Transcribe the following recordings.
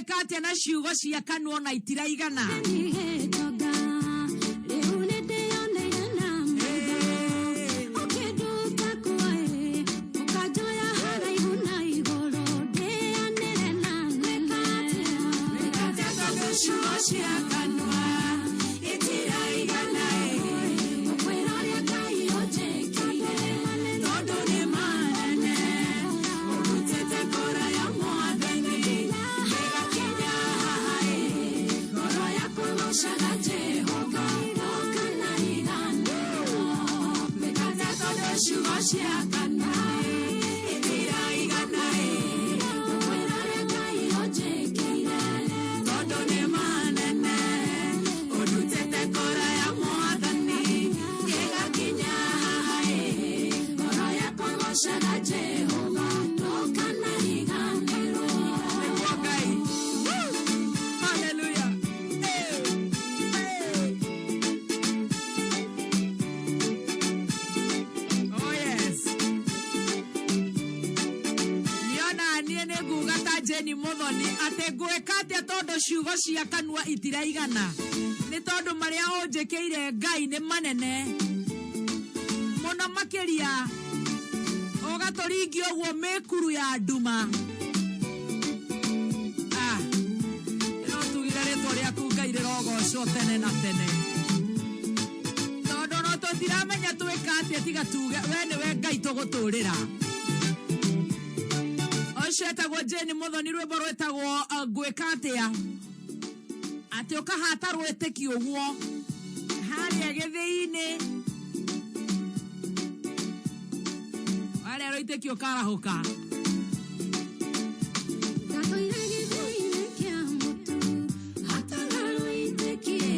Ngwĩka atĩa na ciugo cia kanua ona itiraigana? Nĩgĩtonga, rĩu nĩndĩyoneire na maitho. Ũkĩnduta kuoĩ, ũkanjoya haraihu na igũrũ, ndĩanĩre na nene. Ngwĩka atĩa tondũ ciugo cia kanua itiraigana ĩ? Ngũkwĩra ũrĩa Ngai ũnjĩkĩire. Tondũ nĩ manene, ũrutĩte kũraya Mwathani, ngĩgakinya haha ĩ. Ngoro yakwa ĩgoocaga Jehova, ndũkanariganĩrwo. Ngwĩka atĩa tondũ ciugo cia kanua itiraigana ĩ? Ngũkwĩra ũrĩa Ngai ũnjĩkĩire. Tondũ nĩ manene, ũndutĩte kũraya Mwathani, ngĩgakinya haha ĩ. Ngoro yakwa ĩgoocaga Jehova, ndũkanariganĩrwo. Nĩguo Ngai. Woo! Hallelujah. Hey, hey. Oh yes. Niona niĩ nĩ nguga ta Jane Muthoni atĩ ngwĩka atĩa tondũ ciugo cia kanua itiraigana, nĩ tondũ marĩa ũnjĩkĩire Ngai nĩ manene mũno makĩria, ũgatũringia ũguo mĩkuru ya nduma. Ah, no tugire rĩtwa rĩaku Ngai rĩrogocwo tene na tene, tondũ no tũtiramenya twĩka atĩa tiga tuge we nĩwe Ngai tũgũtũrĩra. Ũcio etagwo Jane Muthoni, rwĩmbo rwĩtagwo Ngwĩka atĩa, atĩ ũkahata rwĩtĩkio ũguo harĩa gĩthĩi-inĩ, harĩa rwĩtĩkio ũkarahũka. Ndatũire gĩthĩi-inĩ kĩa mũtu, hataga rũitĩkie,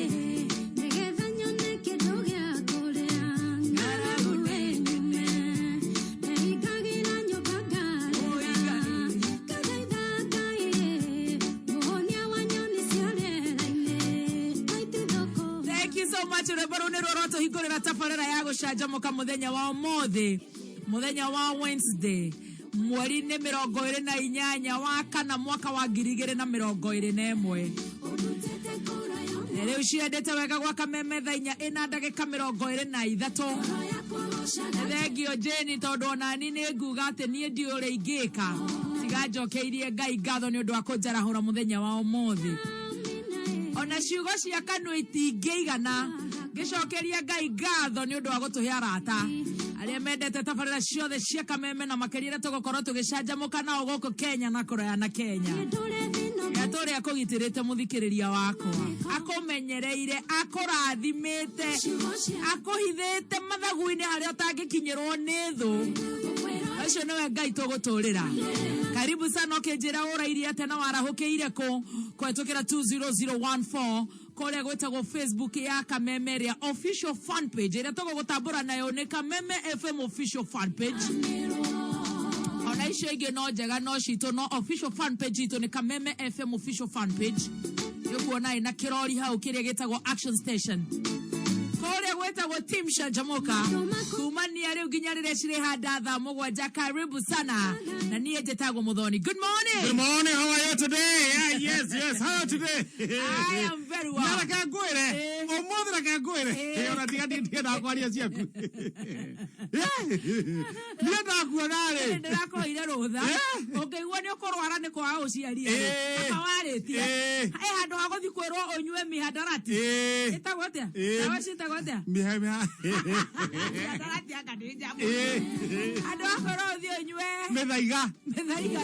nĩgetha nyone kĩndũ gĩa kũrĩa, ng'aragu ĩnyume. Ndehingagĩra nyũmba ngarĩra, ngathaitha Ngai ĩ, mũhonia wa nyoni cia rĩera-inĩ, maitithũkũ. Thank you so much. Rwĩmbo rũu nĩruo rwatũhingũrĩra tabarĩra ya gũcanjamũka mũthenya wa ũmũthĩ, mũthenya wa Wednesday, mweri nĩ 28 wa kana, mwaka wa 2021. Ũndutĩte kũraya. Rĩu ciendete wega gwa Kameme thaa 4 ĩna ndagĩka 23. Ngoro yakwa ĩgoocaga. Thengio Jane, tondũ onani nĩ nguga atĩ niĩ ndiũ ũrĩa ingĩka tiga njokeirie Ngai ngatho nĩ ũndũ wa kũnjarahũra mũthenya wa ũmũthĩ. Ona ciugo cia kanua itingĩigana ngĩcokeria Ngai ngatho nĩ ũndũ wa gũtũhe arata arĩa mendete tabarĩra ciothe cia Kameme, na makĩria rĩrĩa tũgũkorwo tũgĩcanjamũka nao gũkũ Kenya na kũraya na Kenya. Gatũrĩa akũgitĩrĩte, mũthikĩrĩria wakwa, akũmenyereire, akũrathimĩte, akũhithĩte mathagu-inĩ harĩa ũtangĩkinyĩrwo nĩ thũ. Ũcio nĩwe Ngai tũgũtũrĩra. Karibu sana, ũkĩnjĩra ũrairie atĩa na warahũkĩire kũ kũhetũkĩra 20014 kũrĩa gwĩtagwo Facebook ya Kameme ĩrĩa official fan page ĩrĩa tũgũgũtambũra nayo nĩ Kameme FM official fan page. Ona icio ingĩ no njega, no citũ, no official fan page itũ nĩ Kameme FM official fan page. Nĩkuona ĩna kĩrori hau kĩrĩa gĩtagwo Action Station, kũrĩa gwĩtagwo Team Canjamũka, kumania rĩu nginya rĩrĩa cirĩhanda thaa 7. Karibu sana, na niĩ njĩtagwo Mũthoni. Good morning. Good morning. How are you today? Yeah, yes. How are you today? I am very well. Na reke ngwĩre, ũmũthĩ reke ngwĩre. Ona tiga ndiendaga kwaria ciaku. Niĩ ndakuona rĩ. Ndĩrakũheire rũtha. Ũngĩigua nĩ ũkũrwara nĩ kwaga ũciaria aka warĩtie. Ĩ handũ ha gũthiĩ kwĩrwo ũnyue mihadarati, ĩtagwo atĩa? Ndawa ciĩtagwo atĩa? Miha miha. Mihadarati anga nĩ njamũ. Handũ ha kwĩrwo ũthiĩ ũnyue Mĩthaiga. Mĩthaiga.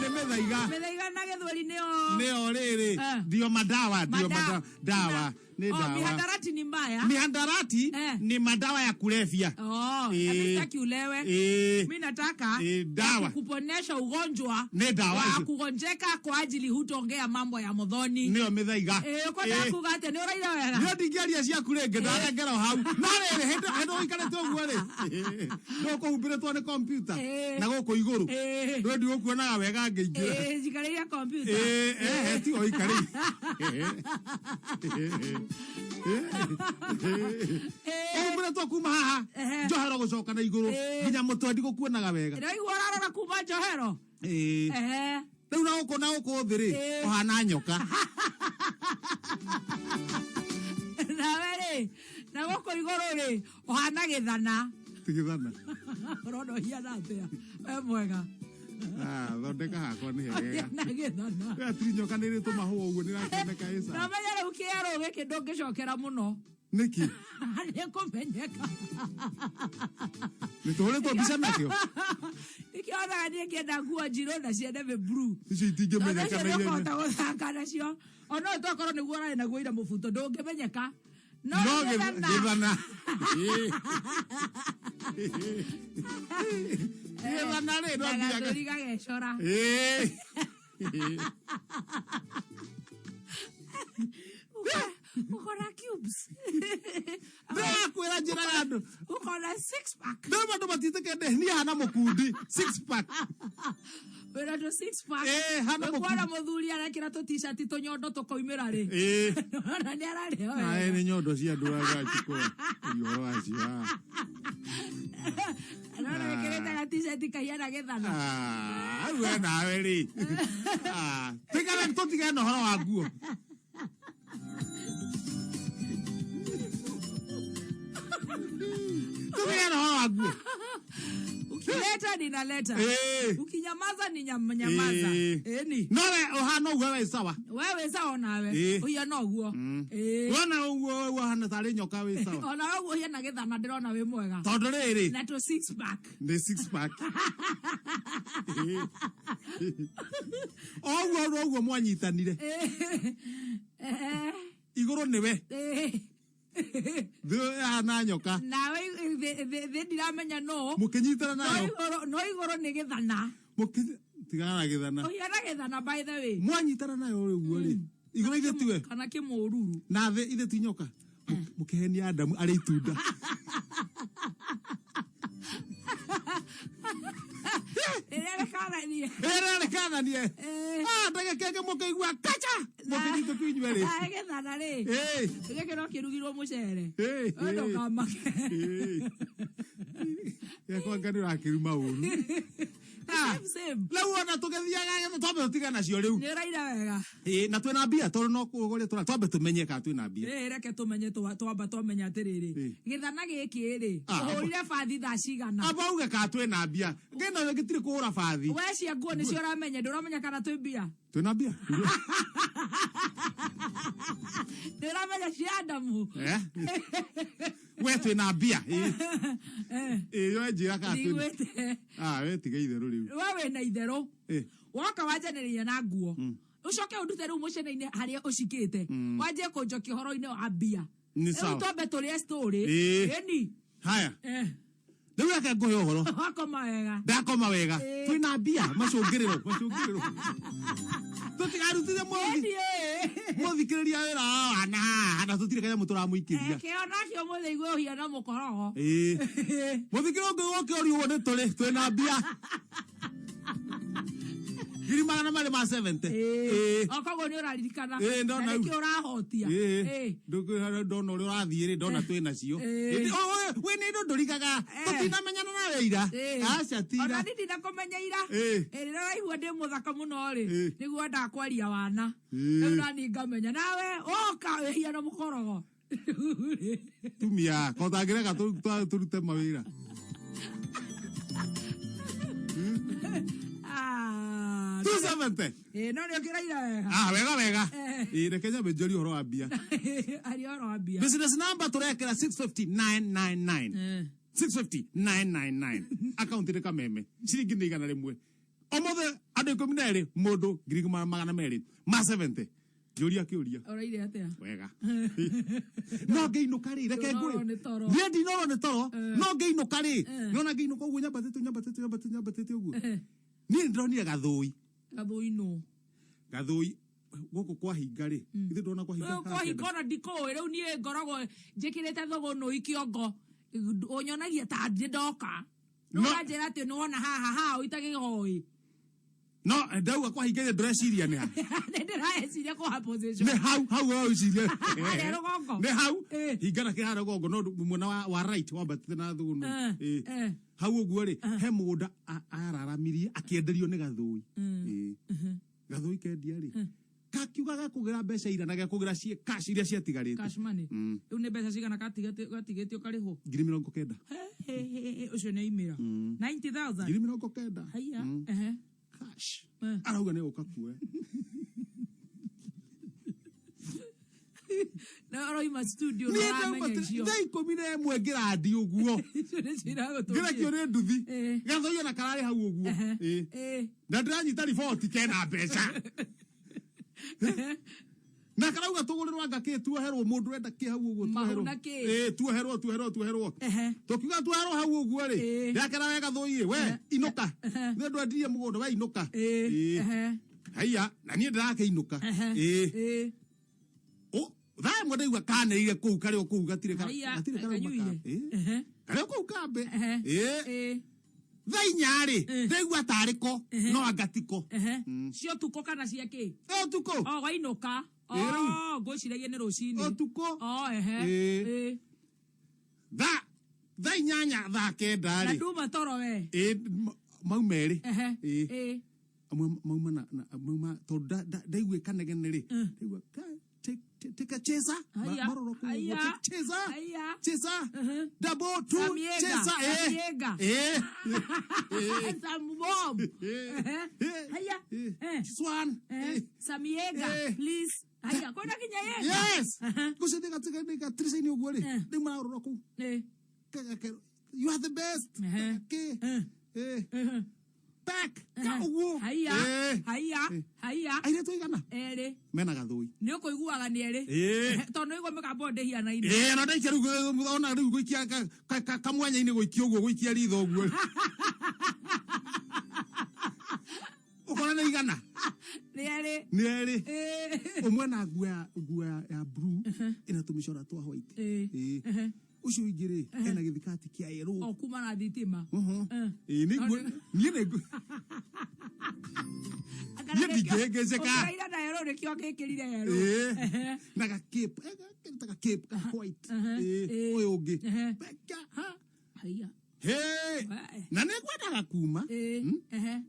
Nĩ mĩthaiga. Mĩthaiga na gĩthweri nĩyo? Nĩyo rĩrĩ. Ndio madawa, ndio madawa. Dawa. Nĩ Oh, dawa. mihadarati ni mbaya. Mihadarati ni madawa ya kulevya. Oh, na mimi sitaki ulewe. Mimi nataka Dawa. ya kukuponesha ugonjwa Nĩ dawa wa icio. kugonjeka kwa ajili hutaongea mambo ya Muthoni. Nĩyo mĩthaiga. Ũkwenda kuga atĩa? Nĩ ũraire wega? Niĩ ndingĩaria ciaku rĩngĩ, ndarengera o hau. No rĩrĩ, hĩndĩ ũikarĩte ũguo rĩ, ndũkũhumbĩrĩtwo nĩ kompiuta na gũkũ igũrũ. Rĩu ndigũkuonaga wega ngĩingĩra. Njikarĩire kompiuta. Tiga ũikarĩire. Ũhumbĩrĩtwo kuma haha njohero gũcoka na igũrũ nginya mũtwe, ndigũkuonaga wega. Ndĩraigua ũrarora kuma njohero. Rĩu na gũkũ na gũkũ thĩ rĩ, Ĩĩ. ũhana nyoka. Nawe rĩ, na gũkũ igũrũ rĩ, ũhana gĩthana. Ti gĩthana. Ũrona ũhiana atĩa? We mwega. Ah, thondeka hakwa nĩ hegega. Ũhiana gĩthana. We atiri nyoka nĩ ĩrĩ tũmahũa ũguo nĩ ĩrakĩoneka ĩ Na sawa. ũmenye rĩu kĩerũ gĩkĩ ndũngĩcokera mũno. Nĩkĩ? Nĩ kũmenyeka. Nĩ tũhũrĩtwo mbica nakĩo? Nĩkĩo onaga niĩ ngĩenda nguo njirũ na cia navy blue. Icio itingĩmenyeka Tondũ na icio ihenya. nĩũkũhota gũthaka nacio. Ona ũyũ tokorwo nĩguo ũrarĩ naguo ira mũbuto ndũngĩmenyeka. No No gĩthana. gĩthana. Gĩthana rĩ no Na nginya gathũri gagecora. Ĩĩ. Uko na cubes. Ndĩrakwĩra njĩraga andũ. Uko na six pack. Rĩu andũ matiĩtĩkĩte niĩ hana mũkundi six pack. Wĩna tũ six pack. Ĩĩ, hana Ũkuona mũkundi. mũthuri arekĩra tũ t-shirt tũnyondo tũkoimĩra rĩ. Ĩĩ. Ona nĩ ararĩa Ae wega. nĩ nyondo cia andũ agachukua ũhoro wacio haha. Nona wĩkĩrĩte ga t-shirt kahiana gĩthana. Ah, rĩu we nawe rĩ. Ah, tigana tũtigane na ũhoro wa nguo. Tũtigane na ũhoro wa nguo. Ukileta ninaleta. Ĩĩ. Ukinyamaza ni nyamaza. Ĩĩ. Ĩni. No we ũhana ũguo we sawa. We wĩ sawa nawe. Ĩĩ. Ũhiana ũguo. Ĩĩ. Wona ũguo ũhana tarĩ nyoka wĩ sawa. Ona ũguo ũhiana gĩthana ndĩrona wĩ mwega. Tondũ rĩrĩ Na tũ six pack. nĩ six pack. Oguo ũguo mwanyitanire Eh, igũrũ nĩwe eh. thĩ ĩhana nyoka Nawe thĩ ndiramenya nũ. mũkĩnyitana No nayo igũrũ no igũrũ nĩ gĩthana. tigana na gĩthana Ũhiana gĩthana by the way. mwanyitana nayo ũguo rĩ igũrũ ithe tiwe Kana kĩmũruru. na thĩ ithe ti nyoka Mũkĩhenia Adamu arĩ itunda Rĩrĩa rĩkananie. ĩrĩa rĩkananie ndagĩka ĩngĩ mũkĩigua kacha mũkĩnyitwo kũ inyuerĩ Ah, gĩthana rĩ. Ĩĩ. Gĩkĩ no kĩrugirwo mũcere. Ĩĩ. We ndũkamake. Yakwa nĩ ũrakĩruma ũru Same, same. rĩu ona tũgĩthiaga twambe tũtigane nacio rĩu Nĩ ũraira wega. Ĩĩ, na twĩna mbia tondũ no kũgũrĩa tũra twambe tũmenye kana twĩna mbia Ĩĩ, reke tũmenye twamba twamenya atĩrĩrĩ Ĩĩ. gĩthana gĩkĩ rĩ Ah, ũhũrire bathi thaa cigana amba uge kana twĩna mbia ngĩno gĩtirĩ kũhũra bathi we cia nguo nĩcio ũramenya ndũramenya kana twĩ mbia twĩna mbia ndũramenya cia Adamu Eh? we twĩna mbia Ĩĩ. Eh, Ĩĩ, we njĩra kana twĩna ndigwĩte Ah, we tiga itherũ rĩu we wĩna itherũ Ĩĩ. woka wanjanĩrĩria na nguo ũcoke ũndute rĩu mũcene-inĩ harĩa ũcikĩte wanjie kũnjokia ũhoro-inĩ wa mbia Nĩ rĩu sawa. twambe tũrĩe story Ĩĩ. ĩni haya Eh, rĩu reke ngũhe ũhoro wakoma wega ndakoma wega Ĩĩ. twĩna mbia macũngĩrĩro macũngĩrĩro tũtigarutithie mũthi Ĩni, ĩĩ. mũthikĩrĩria wĩra wa wana haha na tũtirĩ kanyamũ tũramũikĩria Eke onake ũmũthĩ igue ũhiana mũkorogo Ĩĩ. Mũthikĩrĩria ũngĩ woke ũria ũguo nĩ tũrĩ twĩna mbia 270 ma 70. Ĩĩ. O koguo nĩ ũraririkana Ĩĩ, ndona na rĩu. nĩkĩo ũrahotia Ĩĩ. Ĩĩ. Ndũkwĩra ndona ũrĩa ũrathiĩ rĩ ndona twĩ nacio Ĩĩ. Ĩndĩ, wĩ nĩ indo ndũrigaga tũtinamenyana nawe ira Ĩĩ. aca ti Ona ira niĩ ndinakũmenya ira Ĩĩ. Ĩĩ, rĩrĩa ũraigua ndĩ mũthaka mũno rĩ Ĩĩ. nĩguo endaga kwaria wana Ĩĩ. rĩu nani ngamenya nawe woka wĩhia na mũkorogo tumia kotangĩreka tũrute mawĩra Ah, 270 ĩĩ, no nĩ ũkĩraira wega ah wega wega Eh. Ĩĩ, reke nyambe njorie ũhoro wa mbia aria ũhoro wa mbia business number tũrekĩra 650999 Eh. 650999 akaunti nĩ kameme ciringi nĩ 100 ũmũthĩ andũ 12 mũndũ 200 ma 70 njũria kĩũria ũraire atĩa wega no ngĩinũka rĩ reke Ndũnorwo ngwĩ nĩ toro. niĩ ndinorwo nĩ toro no ngĩinũka rĩ nona ngĩinũka ũguo nyambatĩte nyambatĩte nyambatĩte nyambatĩte ũguo niĩ nĩ ndĩronire gathũi gathũi nũ gathũi gũkũ kwahinga rĩ ithuĩ ndona kwahinga Rĩu kwahinga ona ndikũĩ rĩu niĩ ngoragwo njĩkĩrĩte thũgũnũ ikĩongo ũnyonagia ta ndĩ ndoka No. nũranjĩra atĩ nĩwona haha haha ũitagĩhoi no ndauga kwahinga ithĩ ndũreciria nĩ ha nĩ ndĩra Ndĩreciria kũha position. Nĩ hau hau waucirie. Harĩa rũgongo. Nĩ hau. Eh. Hingana kĩ harĩa rũgongo no mwena wa right wambatĩte na thũgũnũ. Eh, Eh. eh. Hau ũguo rĩ, he mũgũnda araramirie akĩenderio nĩ Gathũi. Ĩĩ. Gathũi kendia rĩ. Kakiuga gekũgĩra mbeca ira na gekũgĩra cash iria ciatigarĩte. Cash money. Rĩu nĩ mbeca cigana gatigĩtio karĩhwo? 90,000. He, he, he, he, ũcio nĩ aimĩra. 90,000. 90,000. Haiya. Ehe. Cash. Eh. Arauga nĩ gũka kuoya. Na ũroima studio Niĩ na ũramenya ndauma icio. thaa 11 ngĩrandi ũguo. Icio nĩ ciragũtũmire. Ngĩrekio nĩ nduthi. Eh. Gathũi ona kararĩ hau ũguo. Ehe. Ĩĩ. Eh. Na ndĩranyita riboti kena mbeca. Na karauga tũgũrĩrwo anga kĩ tuoherwo mũndũ enda kĩ hau ũguo Mahu tuoherwo. na kĩ? Ĩĩ tuoherwo tuoherwo tuoherwo. Ehe. Tũkiuga tuoherwo hau ũguo rĩ. Ĩĩ. Ndakera we Gathũi ĩ, we inũka. Nĩ ndwendirie mũgũnda we inũka. Eh. Ĩĩ. Ehe. Haiya na niĩ ndĩrakĩinũka. Ehe. Ĩĩ. Eh. O, thaa ĩmwe ndaigua kanĩrĩire kũu karĩ o kũu gatirĩ Haiya, gatirĩ karauma kanyuire. kambe. Ĩĩ. Ehe. Karĩ o kũu kambe. Ehe. Ĩĩ. Eh. Thaa inya rĩ, ndaigua tarĩ ko, no anga tiko. Ehe. Cia ũtukũ kana cia kĩ? Ĩ ũtukũ. O wainũka. Ĩ, rĩu. O ngwĩciragia nĩ rũcinĩ. Ũtukũ. O ehe. Ĩ. Ĩ. Thaa inyanya thaa kenda Na rĩ. nduma toro we. Ĩ, mau merĩ. Ehe. Ĩ. Ĩ. Amwe mauma na mauma tondũ ndaigua ĩkanegene rĩ. Ndaigua take a chaser. Haiya. Marora kũu ũguo, Haiya. take chaser. Haiya. Chaser. Double two Samiega. chaser. Ĩ. Samiega. Ĩ. Ĩ. Sam Bob. Ehe. Ĩ. Haiya. Ĩ. Eh. Swan. Eh. Ĩ. Samiega. Eh. Please. Haiya. Kwĩna nginya yenga. Yes. Ngũcithia gatirica-inĩ ũguo rĩ. Eh. Rĩu mararora kũu. Eh. You are the best. Ehe. Kĩ. Eh. Eh. Eh. Back. Ka ũguo. Haiya. Eh. Haiya. Eh. Haiya. Airĩtu aigana? Erĩ. Mena Gathũi. Nĩ ũkũiguaga nĩ erĩ. Ĩ. Tondũ nĩ ũigua mĩgambo ndĩhianaine. Ĩ, na ndaikia rĩu ona rĩu gũikia kamwanya-inĩ gũikia ũguo gũikia ritho ũguo. Ũkona nĩ igana? Nĩ erĩ. Nĩ erĩ. Ĩ. Ũmwe na nguo ya blue ĩna tũmĩcora twa white. Ĩ. Ĩ. Ehe. Ũcio ũngĩ rĩ, ena gĩthikati kĩa yerũ. O kuma na thitima. Mhm. Eh. Ĩ, nĩ nguo niĩ nĩ nguo Niĩ ndingĩhĩngĩcĩka. Ũkĩraira na yerũ nĩkĩo ngĩkĩrire yerũ. Ĩ. Ehe. Na ga cape, ta ga cape ka white. Ehe. Ĩ, Ĩ. ũyũ ũngĩ. Ehe. Beka, ha. Haiya. Hĩ. We. Na nĩ ngwendaga kuma. Ĩ. Ehe.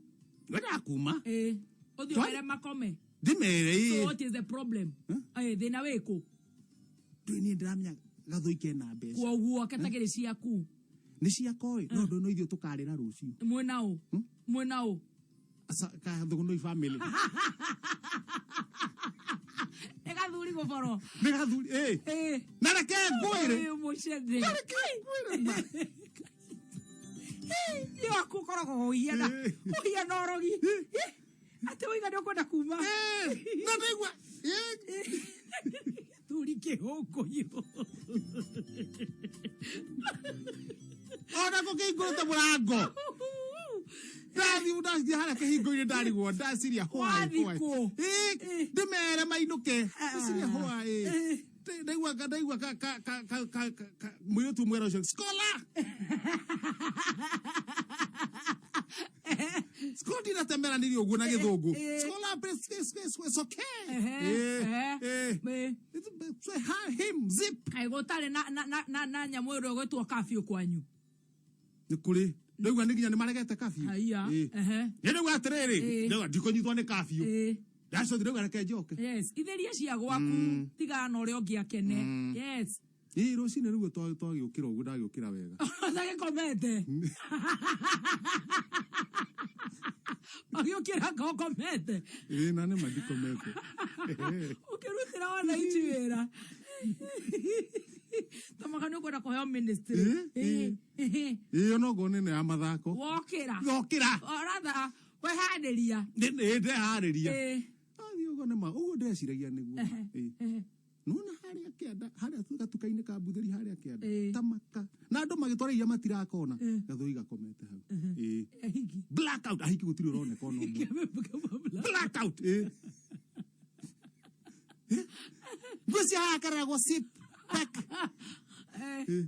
Ngwendaga kuma. Ĩ. Ũthiĩ ũmere makome. Ndĩmere So ĩ. what is the problem? Ĩ, thĩna wĩkũ? Ndũĩ niĩ ndĩramenya Gathũi kena mbeca. Kwoguo ketagĩrĩ ciaku. Nĩ ciakwa ĩ, no ndũĩ no ithuĩ tũkarĩra rũciũ. Mwĩna ũ? Mwĩna ũ? Kathũgũnũi family. Nĩ gathuri gũboro. Nĩ gathuri, ĩ. Ĩ. Na reke ngwĩre. Ĩ, mũcene. Reke ngwĩre ma. Nĩ waku ũkoragwo ũhiana. Ĩ. Ũhiana ũrogi. Atĩ waiga nĩ ũkwenda kuma. Ĩ, na ndaigua, ĩ. Thuri kĩhũngũyũ. Ona kũkĩhingũrĩte mũrango. Ndathiĩ ndathiĩ harĩa kĩhingo-inĩ ndarigwo ndaciria why, Wathiĩ why. kũ? Ĩ, ndĩmere mainũke. Ndaciria why, ĩ. Ndaigua ndaigua ka ka ka ka ka ka mũirĩtu ũmwe ũcio scholar. Scholar ndinatemeranĩrie ũguo na gĩthũngũ. Eh. Scholar please, please, please, it's okay. Ehe, Eh, ehe. eh. Ĩ. It's- it's- him zip. Kaĩ gũtarĩ na nyamũ ĩrĩa ĩgwĩtwo curfew kwanyu? Nĩ kũrĩ. Ndaigua nĩ nginya nĩ maregete curfew. Haiya. Ĩ. Ehe. Nĩ ndaigua atĩrĩrĩ, Ĩ. ndaigua ndikũnyitwo nĩ curfew. Ĩ. Ndacokire ndaigua reke njoke. Yes, itheria cia gwaku tigana na ũrĩa ũngĩ akene. Yes. Ĩ rũcinĩ rĩu twagĩũkĩra ũguo ndagĩũkĩra wega. Ũtagĩkomete. Ũgĩũkĩra ngokomete. Ĩ na nĩ ma ndikomete. Ũkĩrutĩra wananchi wĩra. Tamaka nĩ ũkwenda kũheo ministry. Ĩ, ĩ. Ĩ, ĩ. Ĩ onokorwo nĩ ĩno ya mathako. Wokĩra. Ngokĩra. Ũratha weharĩria. Nĩ ndeharĩria. Ĩ. Athiĩ ũguo nĩ ma ũguo ndeciragia nĩguo. Ĩ. Ehe. Nona harĩa kĩanda, harĩa gatuka-inĩ ka mbuthĩri harĩa kĩanda. Ĩ. Tamaka. Na andũ magĩtwara iria matirakona. Gathũi gakomete hau. Ĩ. Ahiki. Blackout. Ahiki gũtirĩ ũroneka ona ũmwe. Blackout. Ĩ. Ngwĩciria haha kareragwo sip. Pack.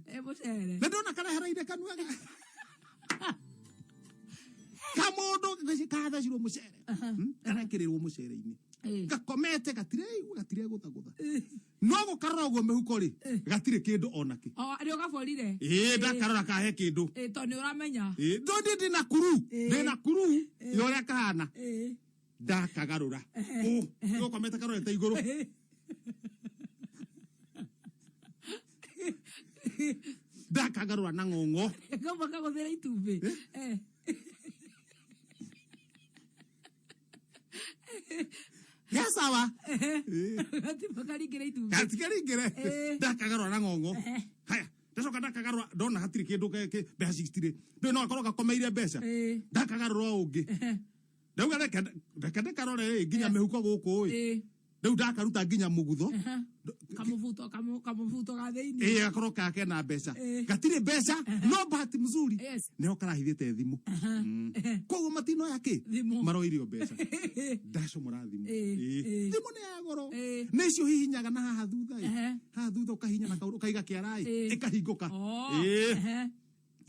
Eh, mũcere. Na ndona karehereire kanua kamundu kathecirwo mucere. Karekĩrĩrwo mucere-inĩ. Gakomete gatireigua gatiregũthagũtha no gũkarora ũguo mĩhuko rĩ gatirĩ kĩndũ onakĩ. O nĩ ũgaborire. Ĩĩ, ndakarora kahe kĩndũ. Tondũ nĩ ũramenya. Ĩĩ, ndũ ndĩ na kuru, ndĩ na kuru ya ũrĩa kahana. Ndakagarũra gũkomete karorete igũrũ. Ndakagarũra na ng'ong'o. Kauma kagũthĩra itumbĩ. Ya sawa. Gatimba karingĩra itumbĩ. Gatikaringĩre. Ndakagarũra na ng'ong'o. Haya, ndacoka ndakagarũra ndona hatirĩ kĩndũ mbeca citirĩ ndũĩ no gakorwo gakomeire mbeca. Ndakagarũra o ũngĩ ndauga reke reke ndĩkarore rĩ nginya mĩhuko gũkũ ĩ. Rĩu ndakaruta nginya mũgutho. Kamũbuto kamũbuto ga thĩinĩ. Ĩĩ, gakorwo ka kena mbeca. Gatirĩ mbeca no bahati mzuri nĩho karahithĩte thimũ. Koguo matinoya kĩ. Thimũ. Maroirio mbeca. Ndacomora thimũ. Thimũ nĩ ya goro. Nĩ icio hihinyaga na haha thutha ĩ. Haha thutha ũkahihinya na kaũndũ ũkaiga kĩara ĩ. Ĩkahingũka.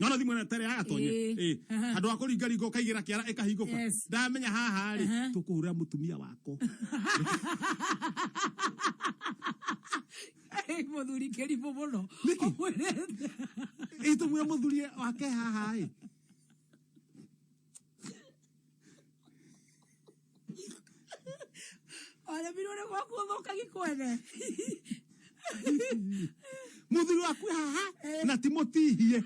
Nona thimũ ĩno ĩtarĩ ya gatonye. Handũ ha kũringaringa ũkaigĩra kĩara ĩkahingũka. Ndamenya haha rĩ tũkũhũrĩra mũtumia wako. Mũthuri kĩrimũ mũno. Nĩkĩ? Ũmwĩrĩte. Ĩ, tũmwĩre mũthuri wake haha ĩ. Waremirwo nĩ gwaku ũthũkagi kwene. Mũthuri waku haha na ti mũtihie,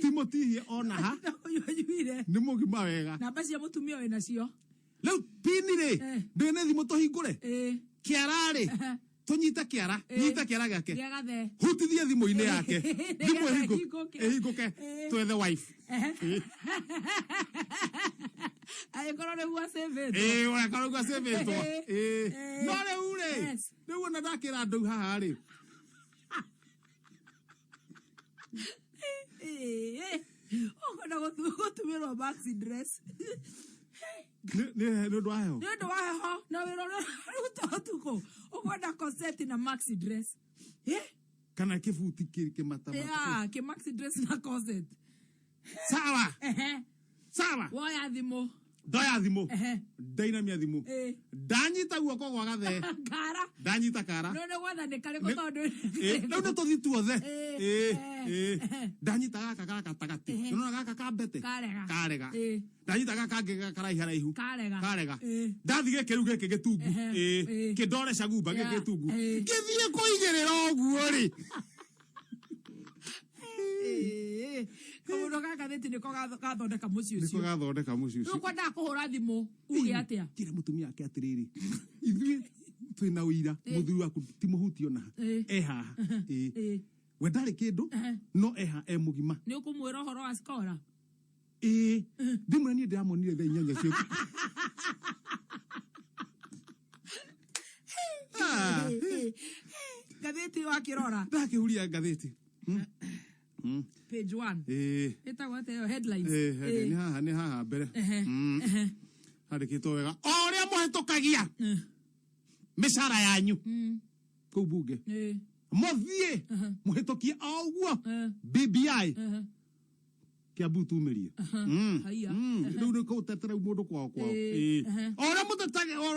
ti mũtihie ona ha. Na kũnyua nyuire. Nĩ mũgima wega. Namba cia mũtumia wĩ nacio. Rĩu pini rĩ ndũĩ nĩ thimũ tũhingũre kĩara rĩ tũnyite kĩara nyite kĩara gĩake. Gĩa gathe. Hutithie thimũ-inĩ yake thimũ Nĩgetha ĩhingũke ĩhingũke. ĩhingũke twethe wife. Angĩkorwo nĩguo acĩvĩtwo. Ĩĩ, ũgakorwo ũguo acĩvĩtwo. Ĩĩ, no rĩu rĩ rĩu ona ndakĩra andũ haha rĩ. Ũkwenda gũtumĩrwo maxi dress. Nĩ ũndũ wa heho. Nĩ ũndũ wa heho na wĩra ũrĩa ũraruta ũtukũ ũkwenda corset na maxi dress. Kana kĩbuti kĩmatamata. Yeah, kĩ maxi dress na corset. Sawa. Sawa. Woya thimũ. Ndoya thimũ. Ndainamia thimũ. Ndanyita guoko gwa gathe. Kara. Ndanyita kara. No nĩ gwatha nĩ karĩkũ tondũ. Rĩu nĩ tũthi tuothe. Ndanyita gaka ga gatagatĩ. Nĩũrona gaka ka mbete? Karega. Karega. Ndanyita gaka kangĩ karaiha raihu. Karega. Karega. Ndathi gĩkĩ rĩu gĩkĩ gĩtungu. Kĩndore cagumba gĩkĩ gĩtungu. Ngĩthiĩ kũigĩrĩra ũguo rĩ. Kaũndũ gaka thĩti nĩko gathondeka mũciĩ Nĩko ũcio. gathondeka mũciĩ Rĩu ũcio. kwendaga kũhũra thimũ uge atĩa? Njĩre mũtumia wake atĩrĩrĩ, ithuĩ twĩna ũira mũthuri waku ti mũhuti ona ha. E haha. We ndarĩ kĩndũ no eha e mũgima. Nĩ ũkũmwĩra ũhoro wa Skora? Ĩĩ, ndĩmwĩra niĩ ndĩramonire thaa 8 cia ũtukũ. Ngathĩti wakĩrora? Ndakĩhuria ngathĩti. Page 1. Ĩtagwo atĩa ĩyo headlines? Nĩ haha, nĩ haha mbere. Handĩkĩtwo wega. O ũrĩa mũhĩtũkagia mĩcara yanyu kũu bunge mũthiĩ mũhĩtũkie o ũguo BBI Kiambu tumĩrie. Rĩu nĩ kũtetera mũndũ kwao kwao. O ũrĩa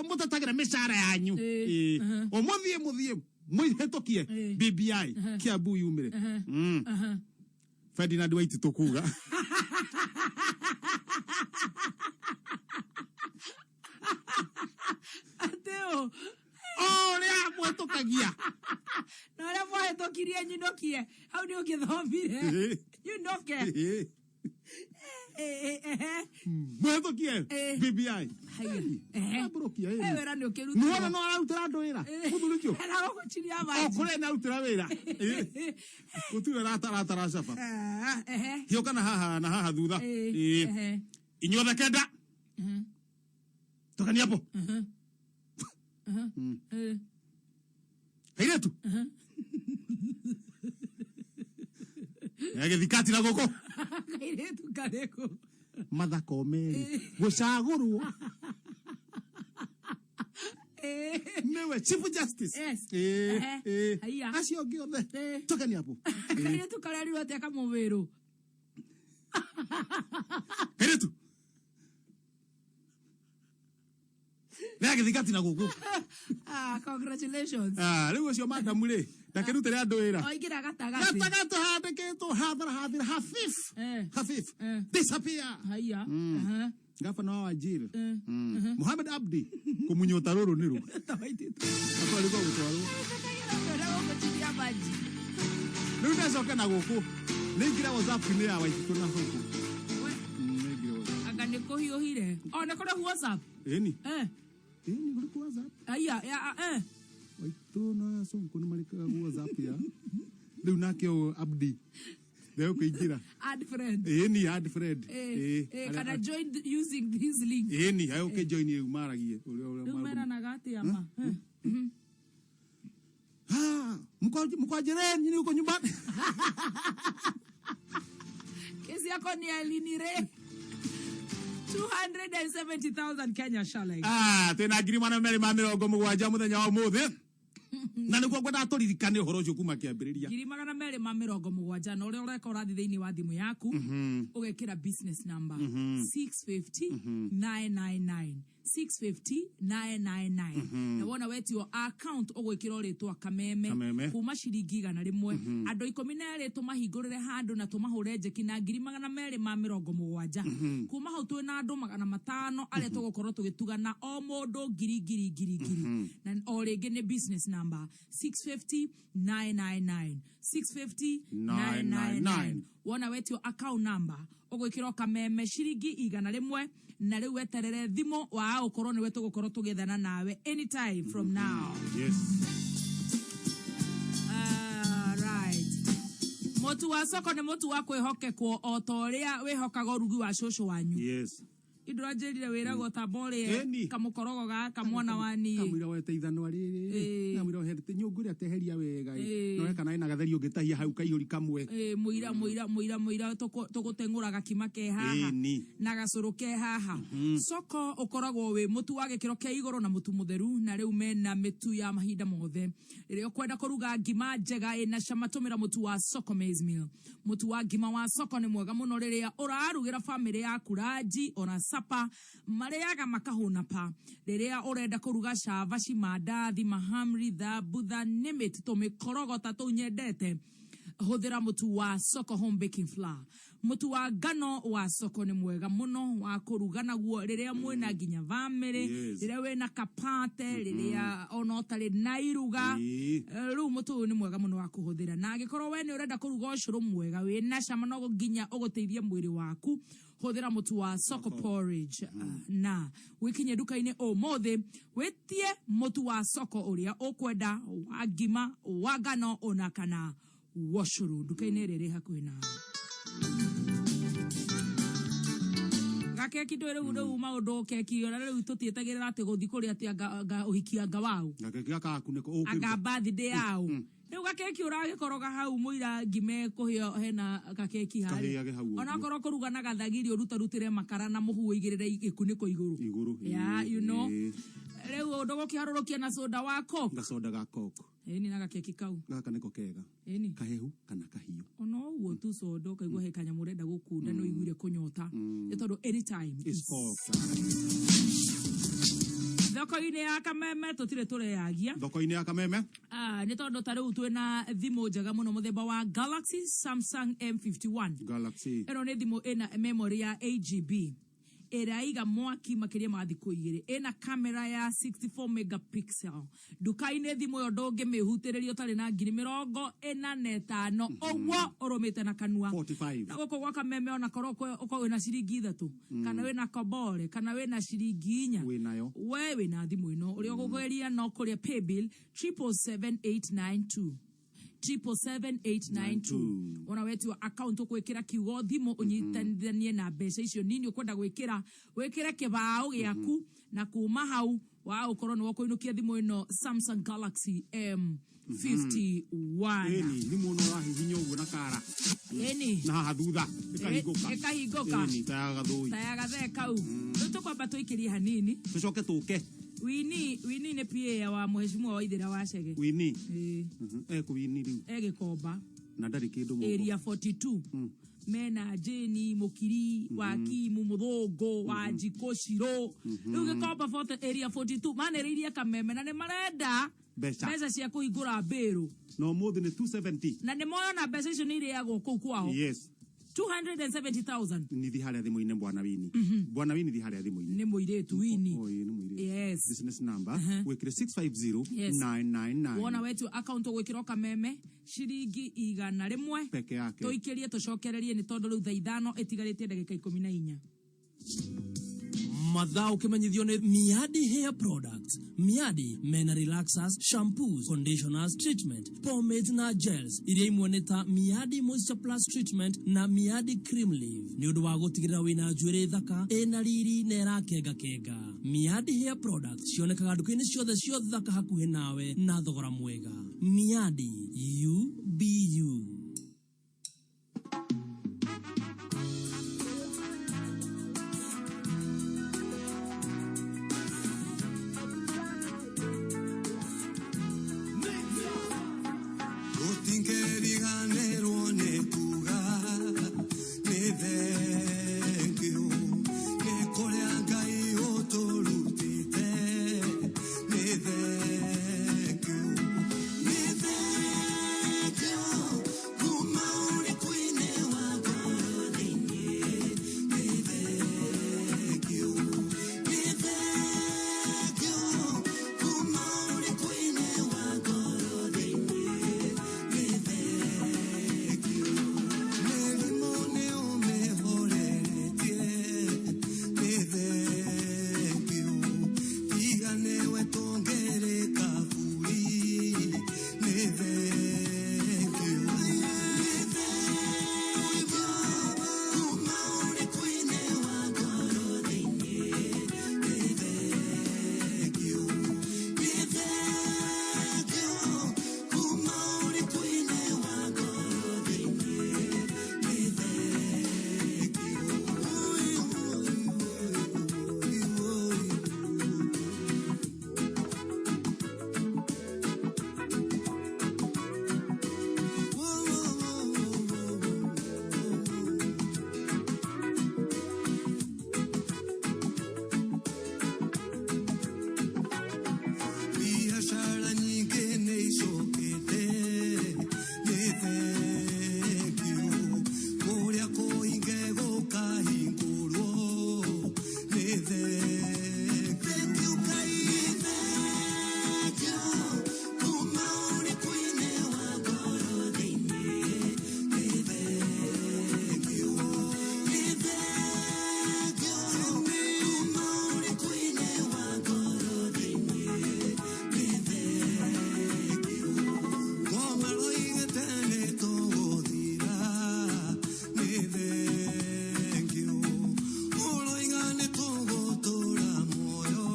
mũtetagĩra mĩcara yanyu. O mũthiĩ mũthiĩ mũhĩtũkie BBI Kiambu yumĩre. Ferdinand Waititũ kuga. Atĩ ũ? O ũrĩa mũhĩtũkagia. Na ũrĩa mwahĩtũkirie nyinũkie hau nĩ ũngĩthomire. Nyinũke. Mũhĩtũkie BBI. Ambũrũkia ĩ. Wĩra nĩ ũkĩrutwo. Nĩwona no ararutĩra andũ wĩra. Mũthuri ũcio. Na gũkũchiria O maji. kũrĩa nĩ arutĩra wĩra. Gũtirĩ ũrataratara caba. Gĩũka na haha na haha thutha. Inyuothe kenda. Tokani hapo. Airĩtu. Gĩthikati na gũkũ. Kairĩtu karĩkũ? Mathako merĩ. Gũcagũrwo. Nĩwe Chief Justice. Acio angĩ othe. Tokani hapo. Kairĩtu karerirwo atĩa kamũwĩrũ? Kairĩtu. Nĩ Ya gĩthingati na gũkũ. Ah, congratulations. Ah, rĩu ũcio madamu rĩ ndakĩrutĩre andũ wĩra. Oingĩra gatagatĩ. Gatagatĩ handĩkĩtwo hathara hathira hafif. Eh. Hafif. Eh. Disappear. Haiya. Aha. Gavana wa Wajir. Eh. Mohamed Abdi kũmunywo ta rũrũ nĩ rũ. Tawaitĩtwo. Atwarĩtwo gũtwarwo. Ũrĩa gũkũtinia maji. Rĩu ndacoka na gũkũ. Nĩingĩra WhatsApp-inĩ ya Waititũ na gũkũ. We, Nĩingĩra WhatsApp. anga nĩ kũhiũhire. O nĩ kũrĩ WhatsApp. Ĩni. Eh. Ĩni kũrĩ ku WhatsApp. Haiya, ya, eh. Waitũ na Sonko nĩ marĩkaga WhatsApp ya. Rĩu nake ũyũ Abdi. Ndegũkĩingĩra. Add friend. Ĩni add friend. Eh, eh, kana join using this link. Ĩni agũkĩ join rĩu maragie ũrĩa ũrĩa Rĩu marũgamo. meranaga atĩa ma? Eh. Ah, mko jirani nyinyi huko nyumbani. Kesi yako ni ya lini re? 270,000 Kenya shillings. Ah, twina ngiri magana merĩ ma mĩrongo mũgwanja mũthenya wa ũmũthĩ. Na nĩguo ngwendaga tũririkane ũhoro ũcio kuma kĩambĩrĩria. 270,000 na ũrĩa ũreka ũrathiĩ thĩinĩ wa thimũ yaku ũgekĩra business number 650 999 650 999 na wona wetio account ũgwĩkĩra rĩtwa kameme Kameme. kuma ciringi 100 andũ 12 tũmahingũrĩre handũ na tũmahũre njeki na 270,000 kuma hau twĩna andũ 500 arĩa tũgũkorwo tũgĩtugana o mũndũ ngiri ngiri ngiri ngiri na o rĩngĩ nĩ business number 650 999 650 999 wona wetio account number ũgwĩkĩra o kameme ciringi 100 na rĩu weterere thimũ wa ũkorwo nĩwe tũgũkorwo tũgĩethana nawe anytime from now. Yes. Alright. Mũtu wa soko nĩ mũtu wa kwĩhokekwo o ta ũrĩa wĩhokaga ũrugi wa cũcũ wanyu. Yes. Indũranjĩrire wĩragwo ta mborĩe Ĩni. kamũkorogo gaka mwana wa niĩ. Kamũira wete ithanwa rĩrĩ. Ĩĩ. Kamũira wete nyũngũ ĩrĩa teheria wega. Ĩĩ. No kana ĩna gatheri ũngĩtahia hau kaihũri kamwe. Ĩĩ, mũira mũira mũira mũira tũgũteng'ũra gakima ke haha Ĩni. na gacũrũ ke haha. Soko ũkoragwo wĩ mũtu wa gĩkĩro kĩa igũrũ na mũtu mũtheru na rĩu mena mĩtu ya mahinda mothe. Rĩrĩa ũkwenda kũruga ngima njega ĩna cama tũmĩra mũtu wa Soko maize meal. Mũtu wa ngima wa Soko nĩ mwega mũno rĩrĩa ũrarugĩra bamĩrĩ yaku ranji ona sapa marĩaga makahũna pa. Rĩrĩa ũrenda kũruga cabaci, mandathi, mahamri, thambutha, nĩmĩti, tũmĩkorogo ta tũu nyendete, hũthĩra mũtu wa Soko home baking flour. Mũtu wa ngano wa Soko nĩ mwega mũno wa kũruga naguo rĩrĩa mwĩna nginya bamĩrĩ, Yes. rĩrĩa wĩna kapate, rĩrĩa ona ũtarĩ na iruga. Ĩĩ. Rĩu mũtu ũyũ nĩ mwega mũno wa kũhũthĩra na angĩkorwo we nĩ ũrenda kũruga ũcũrũ mwega wĩna cama no nginya ũgũteithie mwĩrĩ waku, hũthĩra mũtu wa Soko porridge. Na wĩkinye nduka-inĩ ũmũthĩ wĩtie mũtu wa Soko ũrĩa ũkwenda wa ngima, wa ngano ona kana wocũrũ nduka-inĩ ĩrĩa ĩrĩ hakuhĩ nawe. Gakeki ndå rĩu rĩu maũndũ keki ona rĩu tũtiĩtagĩrĩra atĩ gũthiĩ kũrĩa atĩ anga ũhiki anga waũ Gakeki gaka gaku nĩko ũkĩruga. anga birthday yao rĩu gakeki ũragĩkoroga hau mũira ngime kũhĩa hena gakeki harĩa Kahĩage hau ũguo. onakorwo kũruga na gathagiri ũrutarutĩre makara na mũhu ũigĩrĩre gĩkunĩko igũrũ. Igũrũ. Yeah, you know. Ĩĩ. Rĩu ndũgũkĩharũrũkia na soda wa Coke. Gacoda ga Coke. Ĩni na gakeki kau. Gaka nĩko kega. Ĩni. Kahehu kana kahiũ. Ona ũguo tu soda ũkaigua he kanyamũ ũrenda gũkunda nĩ ũiguire kũnyota nĩ tondũ anytime It's is Coke. Thoko-inĩ ya Kameme tũtirĩ tũreyagia. Thoko-inĩ ya Kameme. Ah, nĩ tondũ ta rĩu twĩna thimũ njega mũno mũthemba wa Galaxy Samsung M51. Galaxy. Ĩno nĩ thimũ ĩna memory ya 8 GB ĩraiga mwaki makĩria ma thikũ 2, ĩna kamera ya 64 megapixel. Nduka-inĩ thimũ ĩyo ndũngĩmĩhutĩrĩria ũtarĩ na 45,000 ũguo ũrũmĩte na kanua. 45. Na gũkũ gwa Kameme onakorwo ũkorwo wĩna ciringi 3 kana wĩna kobore kana wĩna ciringi 4 Wĩnayo. we wĩna thimũ ĩno ũrĩa ũgũgeria no kũrĩa paybill 777892 777892 ona wetio account ũkwĩkĩra kiugo thimũ ũnyitithanie na mbeca icio nini ũkwenda gwĩkĩra wĩkĩre kĩbaũ gĩaku na kuma hau wa ũkorwo nĩ ũkũinũkia thimũ ĩno Samsung Galaxy M51. Ĩni thimũ ĩno ũrahihinya ũguo na kara. Ĩni. Na haha thutha ĩkahingũka. Ĩkahingũka. Ĩni ta ya gathũi. Ta ya gathee kau. Rĩu tũkwamba tũikĩrie hanini. Tũcoke tũke. Wini Wini nĩ PA wa mheshimiwa Waithera wa Chege. Wini. Ĩĩ. Ekũ Wini rĩu? E Gĩkomba. Na ndarĩ kĩndũ moko. Area 42. Mena Jeni Mukiri Wakimu Muthũngũ Wanjikũ Shiro rĩu Gĩkomba 40 area 42 manĩrĩirie kameme na nĩ marenda Mbeca. Mbeca cia kũhingũra mbĩrũ. Na ũmũthĩ nĩ 270. Na nĩ moyona mbeca icio nĩ irĩagwo kũu kwao. Yes. 270,000. Nithi harĩa thimũ-inĩ, bwana Wini, bwana Wini, thi harĩa thimũ-inĩ. Nĩ mũirĩtu Wini. Oh, ĩĩ, nĩ mũirĩtu. Yes. Business number wĩkĩre 650 Yes. 999. Wona wetio akaunti ũgwĩkĩra kameme ciringi 100 peke yake. Tũikĩrie tũcokererie nĩ tondũ rĩu thaa 5 ĩtigarĩtie ndagĩka 14. Mathaa ũkĩmenyithio nĩ Miadi Hair Products. Miadi mena relaxers, shampoos, conditioners, treatment pomades na gels iria imwe nĩ ta Miadi Moisture Plus Treatment na Miadi Cream Leaf nĩ ũndũ wa gũtigĩrĩra wĩna njuĩrĩ thaka ĩna riri na ĩrakengakenga. Miadi Hair Products cionekaga nduka-inĩ ciothe cia thaka hakuhĩ nawe na thogora mwega. Miadi UBU. Tũtingĩriganĩrwo nĩ kuga nĩ thengiũ nĩ kũrĩa Ngai ũtũrutĩte, nĩ thengiũ, nĩ thengiũ kuma ũrĩkũ-inĩ wa ngoro thĩinĩ, nĩ thengiũ, nĩ thengiũ kuma ũrĩkũ-inĩ wa ngoro thĩinĩ, nĩ thengiũ. Mĩrimũ nĩ ũmĩhoreretie, nĩ thengiũ. Tiga nĩwe tũngĩrĩ kaburi, nĩ thengiũ, nĩ thengiũ kuma ũrĩkũ-inĩ wa ngoro thĩinĩ, nĩ thengiũ, nĩ thengiũ kuma ũrĩkũ-inĩ wa ngoro thĩinĩ, nĩ thengiũ. Oi, oi, oi, oi. Biacara nyingĩ nĩ icokete, nĩ thengiũ. Kũrĩa kũhinge gũkahingũrwo, nĩ thengiũ. Ngai, nĩ thengiũ kuma ũrĩkũ-inĩ wa ngoro thĩinĩ, nĩ thengiũ, nĩ thengiũ kuma ũrĩkũ-inĩ wa ngoro thĩinĩ, nĩ thengiũ. Ngoma roigĩte nĩ tũgũthira, nĩ thengiũ. Ũroiga nĩ tũgũtũra muoyo,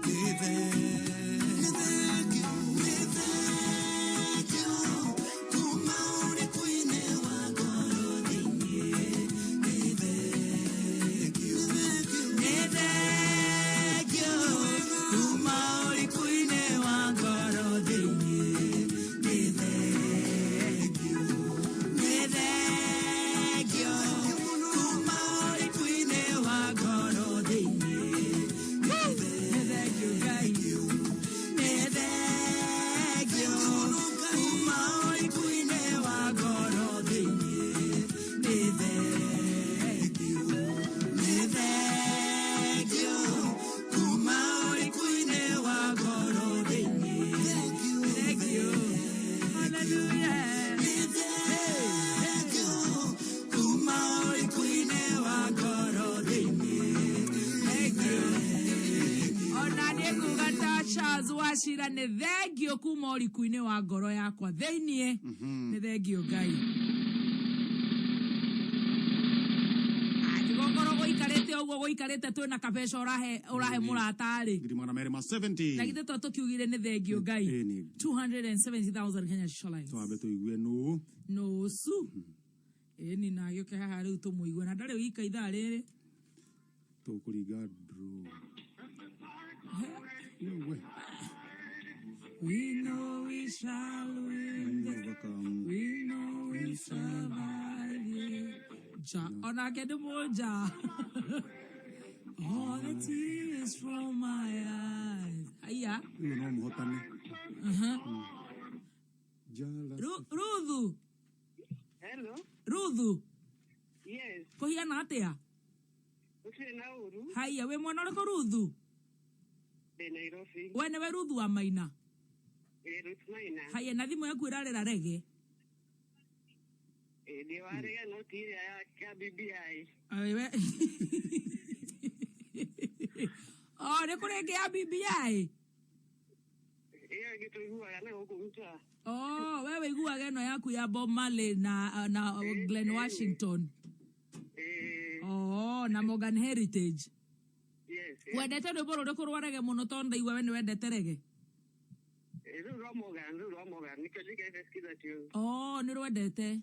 nĩ thengiũ, nĩ thengiũ kuma ũrĩkũ-inĩ wa ngoro thĩinĩ, nĩ thengiũ, nĩ thengiũ kuma ũrĩkũ-inĩ wa ngoro thĩinĩ, nĩ thengiũ, nĩ thengiũ kuma ũrĩkũ-inĩ wa ngoro thĩinĩ, nĩ Nĩ thengiũ Ngai. Nĩ thengiũ kuma ũrĩkũ-inĩ wa ngoro thĩinĩ, nĩ thengiũ, nĩ thengiũ kuma ũrĩkũ-inĩ wa ngoro thĩinĩ. Thank you. Hallelujah. Nĩ thengiũ kuma ũrĩkũ-inĩ wa ngoro thĩinĩ. Thank you. Ona nĩ nguga ta Charles Wachira, nĩ thengio kuma ũriku-inĩ wa ngoro yakwa thĩiniĩ, nĩ thengio Ngai. Tigũkorwo gũikarĩte ũguo gũikarĩte twĩna kabeca ũrahe mũrata-rĩ. 270,000. Na githĩ to tũkiugire nĩ thengio Ngai? Ĩni. 270,000 Kenya shillings. Twambe tũigue nũ. Nũcu ĩni na agĩũke haha rĩu tũmũigue na ndarĩ wika ithaa rĩrĩ. Tũkũringa draw. We. We know we shall win. We overcome. We know we survive. Yeah. Mũnja onake nĩ mũnja. All the tears from my eyes. Haiya. Rĩu no mũhotane. Jala. Ruthu. Hello. Ruthu. Yes. Kũhiana atĩa? Gũtirĩ na ũru. Haiya, wĩ mwena ũrĩkũ Ruthu? Ndĩ Nairobi. We nĩwe Ruthu wa Maina? Ĩ Ruth Maina. Haiya, na thimũ yaku ĩrarĩra rege. Ĩ ndĩ wa rege no ti ĩrĩa ya BBI. Ai, we. Oh, nĩ kũrĩ ĩngĩ ya BBI? Ĩyo ĩngĩ tũiguaga na gũkũ mtaa. Oh, we wĩiguaga ĩno yaku ya Bob Marley na Glen Washington. Ĩ. Oh, na Morgan Heritage. Yes. yes. Wendete rwĩmbo rũrĩkũ rwa rege mũno tondũ ndaigua we nĩ wendete rege? Ĩ, rũu rwa Morgan, rũu rwa Morgan. Nĩkĩo njikaire sikiza tunes Oh, nĩ rwendete.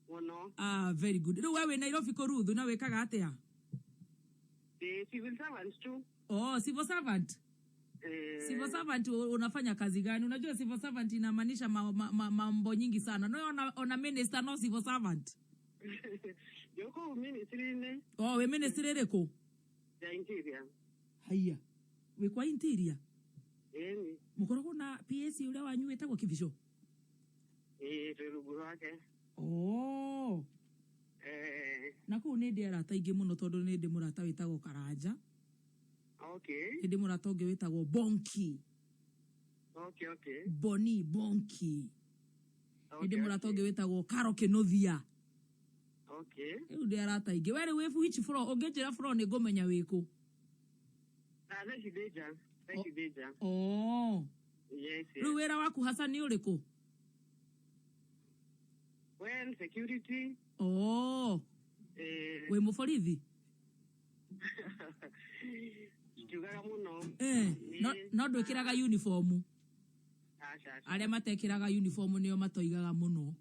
mũno. Ah, very good. Rĩu we wĩ Nairobi kũ Ruthu na wĩkaga atĩa? Ndĩ civil servant tu. Oh, civil servant. Eh, Civil servant unafanya kazi gani? Unajua civil servant inamaanisha mambo nyingi sana. No ona minister no civil servant. Ndĩ kũu ministry-inĩ Oh, wĩ ministry ĩrĩkũ? ya interior. Haiya. Wĩ kwa interior? Ĩni. Mũkoragwo na PSC ũrĩa wanyu wĩtagwo Kibicho? Ĩ twĩ rungu rwake. Oh. Eh, Na kũu nĩ ndĩ arata aingĩ mũno tondũ nĩ ndĩ mũrata wĩtagwo Karanja. okay. Nĩ ndĩ mũrata ũngĩ wĩtagwo Bonki. Okay, okay. Boni Bonki. Nĩ ndĩ Okay, mũrata okay. ũngĩ wĩtagwo Karo Kĩnũthia. Okay. Rĩu ndĩ arata aingĩ. We rĩu wĩ which floor? Ũngĩnjĩra floor nĩ ngũmenya wĩkũ. Ah, thaa ici ndĩ nja. Thaa ici ndĩ nja. Oh. Yes, yes. Rĩu wĩra waku hasa nĩ ũrĩkũ? Well, security. Oh. Eh, Wĩ mũborithi? Ndiugaga mũno. Eh, no ndwĩkĩraga uniform. Aca, aca. Arĩa matekĩraga uniform nĩo matoigaga mũno.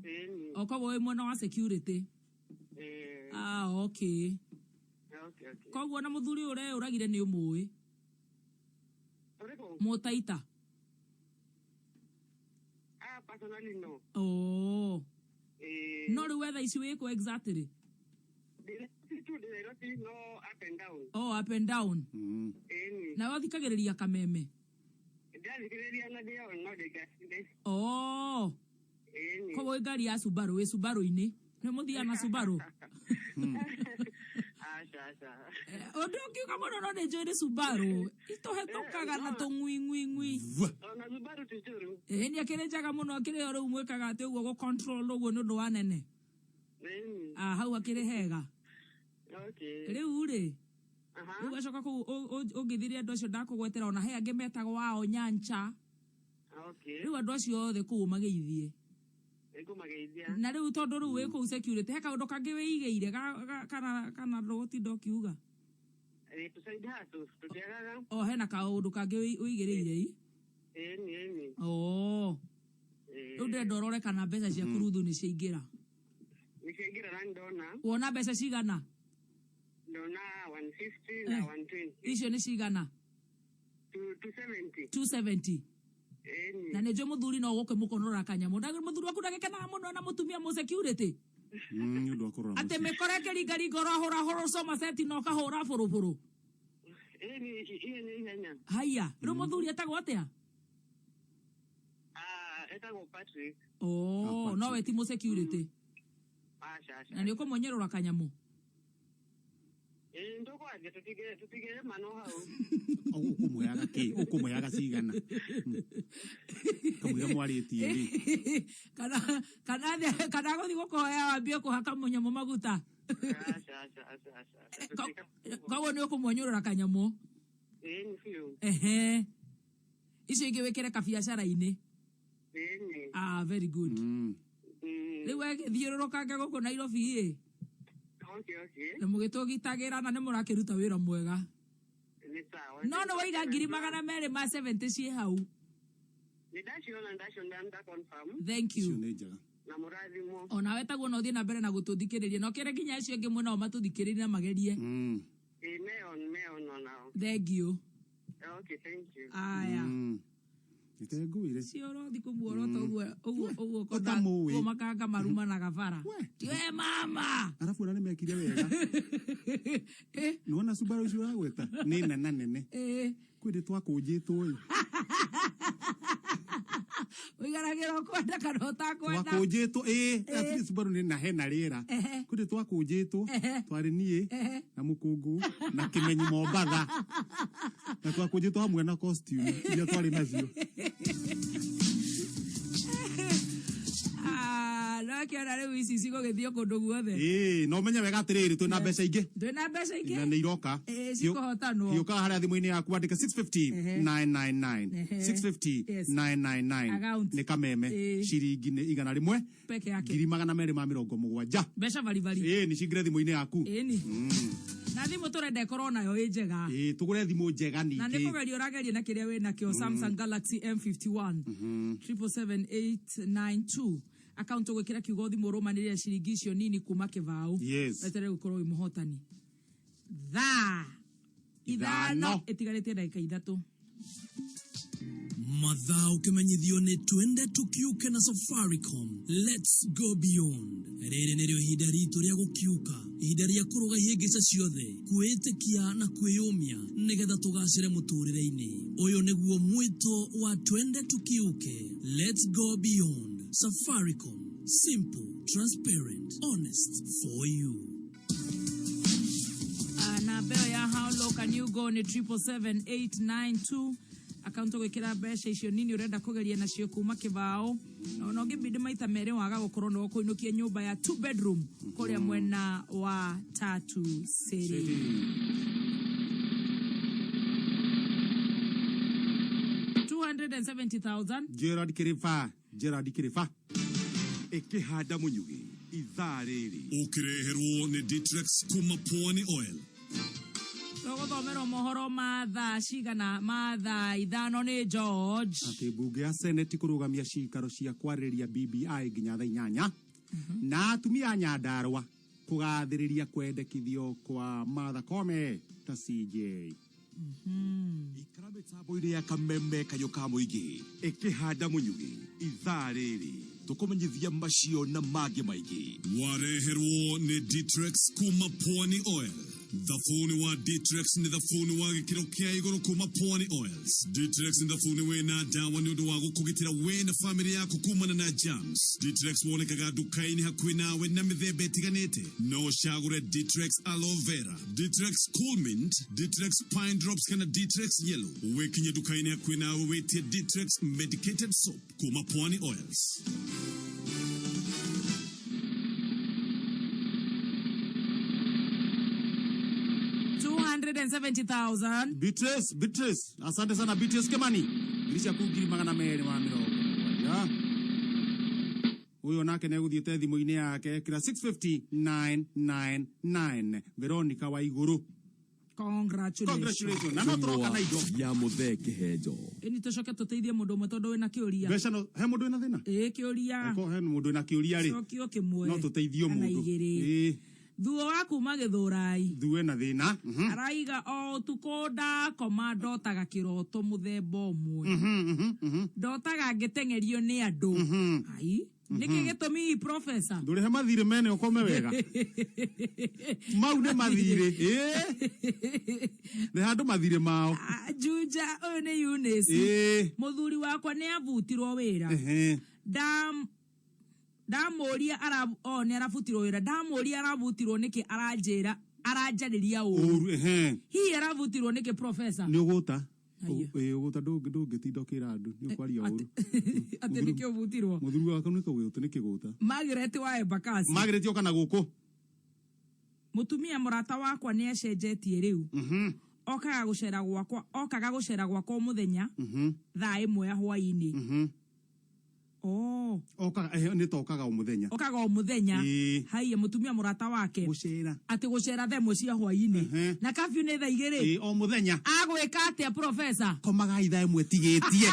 Ĩni. O koguo wĩ mwena wa security. Eh, Ah, okay. okay, okay. Koguo na mũthuri ũrĩa ũragire nĩ ũmũĩ. Ũrĩkũ? Mũtaita. Ah, personally no. Oh. Eh, No rĩu wetha ici wĩkũ exactly? ndĩ Nairobi tu, ndĩ Nairobi, no up and down. Oh, up and down. Ĩni. Nawe ũthikagĩrĩria kameme. Ndĩrathikĩrĩria na ndĩ on, no ndĩ ngari-inĩ. Oh. Ĩni. Koguo wĩ ngari ya Subaru, wĩ Subaru-inĩ. Nĩ mũthiaga na Subaru? Aca, aca. Ũndũ ũngiuga mũno no nĩ njũĩ nĩ Subaru. Itũhetũkaga na tũng'ui ng'ui ng'ui. Ona Subaru ti njũru. Ĩĩ nĩ akĩrĩ njega mũno akĩrĩ o rĩu mwĩkaga atĩ ũguo gũ control ũguo nĩ ũndũ wa nene. Ĩni. Ah, hau akĩrĩ hega. Okay. Rĩu rĩ, Aha. rĩu gacoka kũu ũngĩthirie andũ acio ndakũgwetera ona he angĩ metagwo ao Nyancha. Okay. Rĩu andũ acio othe kũu ũmageithie. Nĩngũmageithia. Na rĩu tondũ rĩu wĩ kũu security he kaũndũ kangĩ wĩigĩire kana ndũgũtinda ũkiuga? Ĩ, tũ side hustle, tũtiagaga. O hena kaũndũ kangĩ wĩigĩrĩire i? Ĩni, ĩni. Oh. Ĩ. Rĩu ndĩrenda ũrore kana mbeca ciaku Ruthu nĩ ciaingĩra. Nĩ ciaingĩra na nĩndona. Wona mbeca cigana? Ndona 150 na 120. Icio nĩ cigana? 270. 270. Ĩni. Na nĩ njũĩ mũthuri no gũke mũkonorora kanyamũ. Mũthuri waku ndagĩkenaga mũno na mũtumia mũ security. Nĩ ũndũ wa kũrora Atĩ mũciĩ. mĩkora ĩkĩringaringa ũrahũrahũra Somerset na ũkahũra bũrũbũrũ. Ĩni, iye nĩ ihenya. Haiya, rĩu mũthuri etagwo atĩa? Ah, etagwo Patrick. Oh, Ah, no we ti mũ security. Aca, aca. Na nĩ ũkũmonyerũra kanyamũ. Ĩ, ndũkwambia tũtigere mano hau. Ũkũmũheaga kĩ? Ũkũmũheaga cigana? Kamũira mwarĩtie rĩ. Kana gũthiĩ gũkũhoya wambie kũhaka mũnyamũ maguta. Aca, aca, aca, aca. Koguo nĩ ũkũmonyũrũra kanyamũ. Ĩni biũ. Ehe. Icio ingĩ wĩkĩre kabiacara-inĩ. Ĩni. Ah, very good. Rĩu wegĩthiũrũrũkange gũkũ Nairobi ĩ. Okay, okay. Na mũgĩtũgitagĩra na nĩ mũrakĩruta wĩra mwega. Nĩ sawa. No nĩ waiga 270,000 ciĩ hau. Nĩ ndaciona, ndaciona, nda confirm. Thank you. Icio nĩ njega. Na mũrathimwo. Onawe taguo no ũthiĩ na mbere na gũtũthikĩrĩria. Na ũkĩre nginya acio angĩ mwĩnao matũthikĩrĩrie na magerie. Ĩ, meon onao. Thank you. Okay, thank you. Aya. Reke ngwĩre. Cioro thikũ muoroto ũguo ũguo ũguo Ũtamũĩ. ũguo makanga marumanaga bara. We. Tiwe mama. Arabu ona nĩ mekire wega. Eh, Nĩwona Subaru icio ũragweta? Nĩ nena nene. eh. Kwĩ ndĩ twakũnjĩtwo ĩ. Ũigaragĩra ũkwenda kana ũtakwenda. Twakũnjĩtwo ĩ. Atĩ Subaru nĩ na hena rĩera. Ehe. Kwĩ ndĩ twakũnjĩtwo. Ehe. Twarĩ niĩ Ehe. na mũkũngũ na kĩmenyi Mombatha. Na twakũnjĩtwo hamwe na costume iria twarĩ nacio. Ah, no kĩona rĩu ici cigũgĩthiĩ kũndũ guothe. Ĩ, na ũmenye wega atĩrĩrĩ twĩna mbeca ingĩ. Twĩna mbeca Na ingĩ? nĩ iroka. Ĩ, cikũhotanwo. Hiũkaga harĩa thimũ-inĩ yaku andĩka 650 Ehe. 999 Ehe. 650 Yes. 999 Account. nĩ kameme Ĩ. ciringi nĩ 100 Peke yake. 270,000. Mbeca baribari. Ĩ, nĩ cingĩre thimũ-inĩ yaku. Ĩni. Na thimũ tũrenda ĩkorwo nayo ĩ njega. Ĩ, tũgũre thimũ njega Na nĩ ningĩ. kũgeria ũrageria na kĩrĩa wĩ nakĩo Samsung Galaxy M51 777892 akaunti ũgwĩkĩra kiugo thimũ ũrũmanĩrĩre ciringi icio nini kuma kĩbaũ. Yes. Weterere gũkorwo wĩ mũhotani. Thaa ithano Ithano. ĩtigarĩtie ndagĩka ithatũ. Mathaa ũkĩmenyithio nĩ twende tukiuke na Safaricom. Let's go beyond. Rĩrĩ nĩrĩo ihinda ritũ rĩa gũkiuka, ihinda rĩa kũrũga ihĩngĩca ciothe, kwĩĩtĩkia na kwĩyũmia nĩgetha tũgacĩre mũtũrĩre-inĩ. Ũyũ nĩguo mwĩto wa twende tukiuke. Let's go beyond. Safaricom. Simple, transparent, honest for you. Ah, namba ĩyo ya how low can you go nĩ 777892 akaunti ũgwĩkĩra mbeca icio nini ũrenda kũgeria nacio kuma kĩbaũ na ona ũngĩbidi maita merĩ waga gũkorwo nĩ ũkũinũkia nyũmba ya two bedroom kũrĩa mwena wa Tatu City. $270,000. Gerard Kiriba, Gerard Kiriba. Ĩkĩhanda mũnyugĩ ithaa rĩrĩ. Ũkĩreherwo nĩ Ditrex kuma Pwani Oil. Tũgũthomerwo mohoro ma thaa cigana ma thaa ithano nĩ George. Atĩ mbunge ya Senate kũrũgamia cikaro cia kwarĩrĩria BBI nginya thaa inyanya. Na atumia a Nyandarua kũgathĩrĩria kwendekithio kwa Martha Koome ta CJ. Ikara mĩtambo-inĩ ya kameme kayũ ka mũingĩ ĩkĩhanda mũnyugĩ ithaa rĩrĩ tũkũmenyithia macio na mangĩ maingĩ. Wareherwo nĩ Ditrex kuma Pwani Oil. Thabuni wa Ditrex nĩ thabuni wa gĩkĩro kĩa igũrũ kuma Pwani Oils. Ditrex nĩ thabuni wĩna ndawa nĩ ũndũ wa gũkũgitĩra we na famĩlĩ yaku kumana na germs. Ditrex wonekaga nduka-inĩ hakuhĩ nawe na mĩthemba ĩtiganĩte. No ũcagũre Ditrex Aloe Vera, Ditrex Cool Mint, Ditrex Pine Drops kana Ditrex Yellow. Wĩkinye nduka-inĩ hakuhĩ nawe wĩtie Ditrex Medicated Soap kuma Pwani Oils. $270,000. Beatrice, Beatrice, asante sana Beatrice Kimani. Ngiri ciaku 270,000. Ũyũ nake nĩ egũthiĩte thimũ-inĩ yake kĩra 650,999 Veronica Waigũrũ. Congratulations. Congratulations. Na no tũroka na indo. Ya mũthee kĩhenjo. Ĩni tũcoke tũteithie mũndũ ũmwe tondũ wĩna kĩũria. Mbeca no he mũndũ wĩna thĩna? Ĩĩ kĩũria. Angĩkorwo he mũndũ wĩna kĩũria rĩ. Cokio kĩmwe. No tũteithio Kana mũndũ. igĩrĩ. Ĩĩ, Thuo wa kuma Gĩthũrai. thuo ena thĩna. Araiga o ũtukũ ndakoma ndotaga kĩroto mũthemba ũmwe. Ndotaga ngĩteng'erio nĩ andũ. Ai, nĩkĩ gĩtũmi professor? Ndũrĩhe mathirĩ mene ũkome wega. Mau nĩ mathirĩ. Ĩĩ. Nĩ handũ mathirĩ mao. Ah, Juja ũyũ nĩ Eunice. Ĩĩ. Mũthuri wakwa nĩ abutirwo wĩra. Ehe. Ndamũria o nĩ arabutirwo wĩra. Ndamũria arabutirwo nĩkĩ aranjĩra aranjarĩria ũru. Ũru, ehe. Hihi arabutirwo nĩkĩ professor? Nĩ ũgũta. Haiya. Ĩĩ, ũgũta ndũngĩtinda ũkĩra andũ. Nĩ ũkwaria ũru. Atĩ nĩkĩ ũbutirwo? Mũthuri waku nĩ kĩgũta, nĩ kĩgũta. Margaret wa Embakasi. Margaret oka na gũkũ. Mũtumia mũrata wakwa nĩ acenjetie rĩu. Okaga gũcera gwakwa, okaga gũcera gwakwa o mũthenya thaa ĩmwe ya hwaĩ-inĩ. Oh. Okaga, nĩ ta okaga o mũthenya. Okaga o mũthenya. Ĩĩ. Haiya mũtumia mũrata wake. Gũcera. Atĩ gũcera thaa ĩmwe cia hwaĩ-inĩ. Na curfew nĩ thaa igĩrĩ. Ĩĩ, o mũthenya. Agwĩka atĩa professor? Komaga ithaa ĩmwe tigĩtie.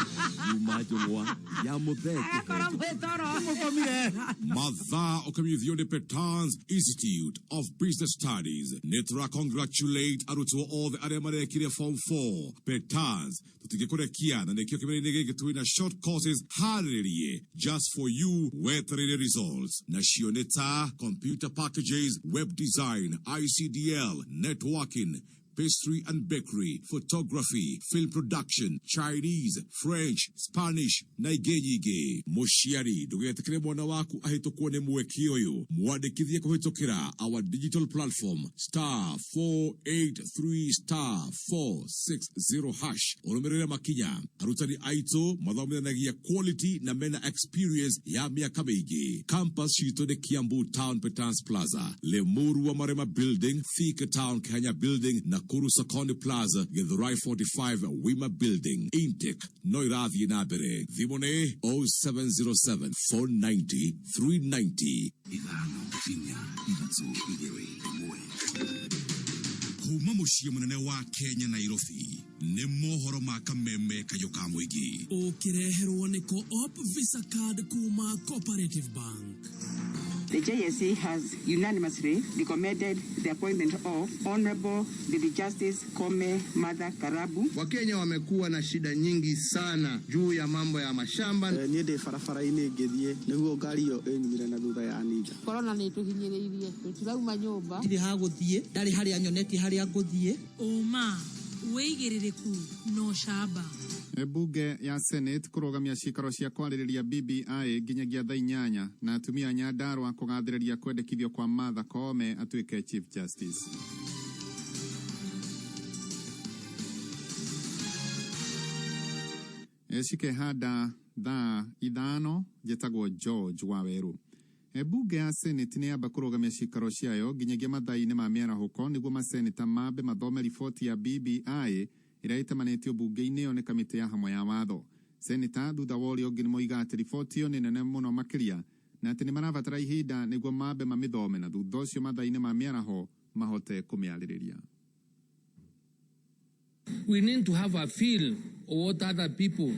Yuma njũng'wa ya mũthee Agakorwo kĩhenjo. mwĩtoro. Mũkomire. Mathaa ũkĩmenyithio nĩ Petans Institute of Business Studies. Nĩ tũra congratulate arutwo othe arĩa marekire form 4. Petans Tũtingĩkũrekia na nĩkĩo kĩmera-inĩ gĩkĩ twĩna short courses harĩrĩrie just for you wetereire results. Nacio nĩ ta computer packages, web design, ICDL, networking, pastry and bakery, photography, film production, Chinese, French, Spanish na ingĩ nyingĩ. Mũciari ndũgetĩkĩre mwana waku ahĩtũkwo nĩ mweke ũyũ. Mwandĩkithie kũhĩtũkĩra our digital platform star 483 star 460 hash. Ũrũmĩrĩre makinya. Arutani aitũ mathomithanagia quality na mena experience ya mĩaka mĩingĩ. Campus citũ nĩ Kiambu Town Petans Plaza, Limuru wa Marema Building, Thika Town Kenya Building, Nakuru Sokoni Plaza, Githurai 45 Wima Building. Intake no irathiĩ na mbere. Thimũ nĩ 0707 490 390. Ithano inya ithatũ igĩrĩ ĩmwe. Kuma mũciĩ mũnene wa Kenya Nairobi nĩ mohoro ma kameme kayũ ka mũingĩ. Ũkĩreherwo nĩ Co-op Visa Card kuma Cooperative Bank. The JSC has unanimously recommended the appointment of Honorable Lady Justice Kome Martha Karabu. Wakenya wamekuwa na shida nyingi sana juu ya mambo ya mashamba. Niĩ ndĩ barabara-inĩ ngĩthiĩ nĩguo ngari ĩyo ĩnyumire na thutha ya ninja. Korona nĩ ĩtũhinyĩrĩirie, tũtirauma nyũmba. Ndirĩ ha gũthiĩ, ndarĩ harĩa nyonetie harĩa ngũthiĩ. Ũma, wĩigĩrĩrĩku na ũcamba. Bunge ya Senate kũrũgamia ciikaro cia kwarĩrĩria BBI nginyagia thaa 8 na atumia a Nyandarua kũgathĩrĩria kwendekithio kwa Martha Koome atuĩke Chief Justice. Cikehanda thaa 5. Njĩtagwo George Wawerũ. Bunge ya Senate nĩ yamba kũrũgamia ciikaro ciayo nginyagia mathaa-inĩ ma mĩarahũko nĩguo maseneta mambe mathome riboti ya BBI ĩrĩa ĩtamanĩtio bunge-inĩ ĩyo nĩ kamĩtĩ ya hamwe ya watho. Seneta thutha wa ũrĩa ũngĩ nĩ moiga atĩ riboti ĩyo nĩ nene mũno makĩria na atĩ nĩ marabatara ihinda nĩguo mambe mamĩthome na thutha ũcio mathaa-inĩ ma mĩaraho mahote kũmĩarĩrĩria. We need to have a feel of what other people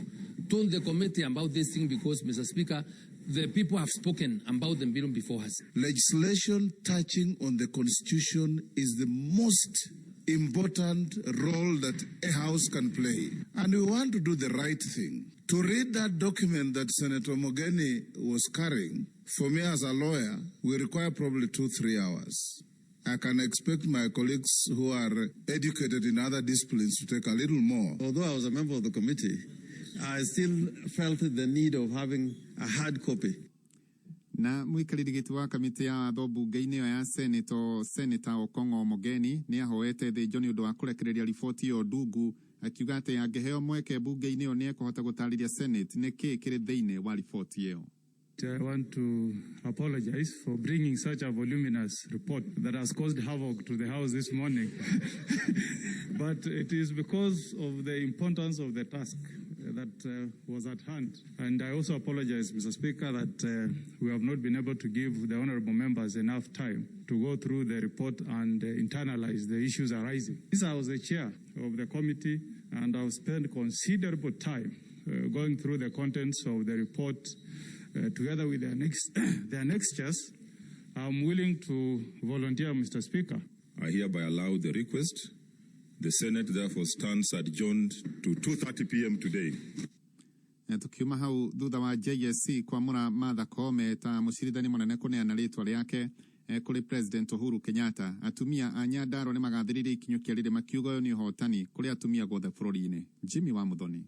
told the committee about this thing because, Mr. Speaker, the people have spoken about the bill before us. Legislation touching on the Constitution is the most important role that a house can play. And we want to do the right thing. To read that document that Senator Mogeni was carrying, for me as a lawyer, we require probably 2-3 hours. I can expect my colleagues who are educated in other disciplines to take a little more. Although I was a member of the committee, I still felt the need of having a hard copy. Na mũikarĩri gĩtĩ wa kamĩtĩ ya watho bunge-inĩ ĩyo ya Senate, Senator Okong'o Omogeni nĩ ahoete thĩnjo nĩ ũndũ wa kũrekereria riboti ĩyo ndungu, akiuga atĩ angĩheo mweke bunge-inĩ ĩyo nĩ ekũhota gũtarĩria Senate nĩ kĩĩ kĩrĩ thĩinĩ wa riboti ĩyo. I want to apologize for bringing such a voluminous report that has caused havoc to the House this morning. But it is because of the importance of the task that was at hand. And I also apologize, Mr. Speaker, that we have not been able to give the honorable members enough time to go through the report and internalize the issues arising. Since I was the chair of the committee, and I've spent considerable time going through the contents of the report together with the annexures, I'm willing to volunteer, Mr. Speaker. I hereby allow the request. The Senate therefore stands adjourned to 2:30 p.m. today. Tukiuma hau thutha wa JSC kwamũra Martha Koome ta mũcirithani mũnene kũneana rĩtwa rĩake kũrĩ President Uhuru Kenyatta, atumia a Nyandarua nĩ magathĩrĩirie ikinyũkia rĩrĩ makiuga ũyũ nĩ ũhotani kũrĩ atumia guothe bũrũri-inĩ. Jimmy wa Muthoni.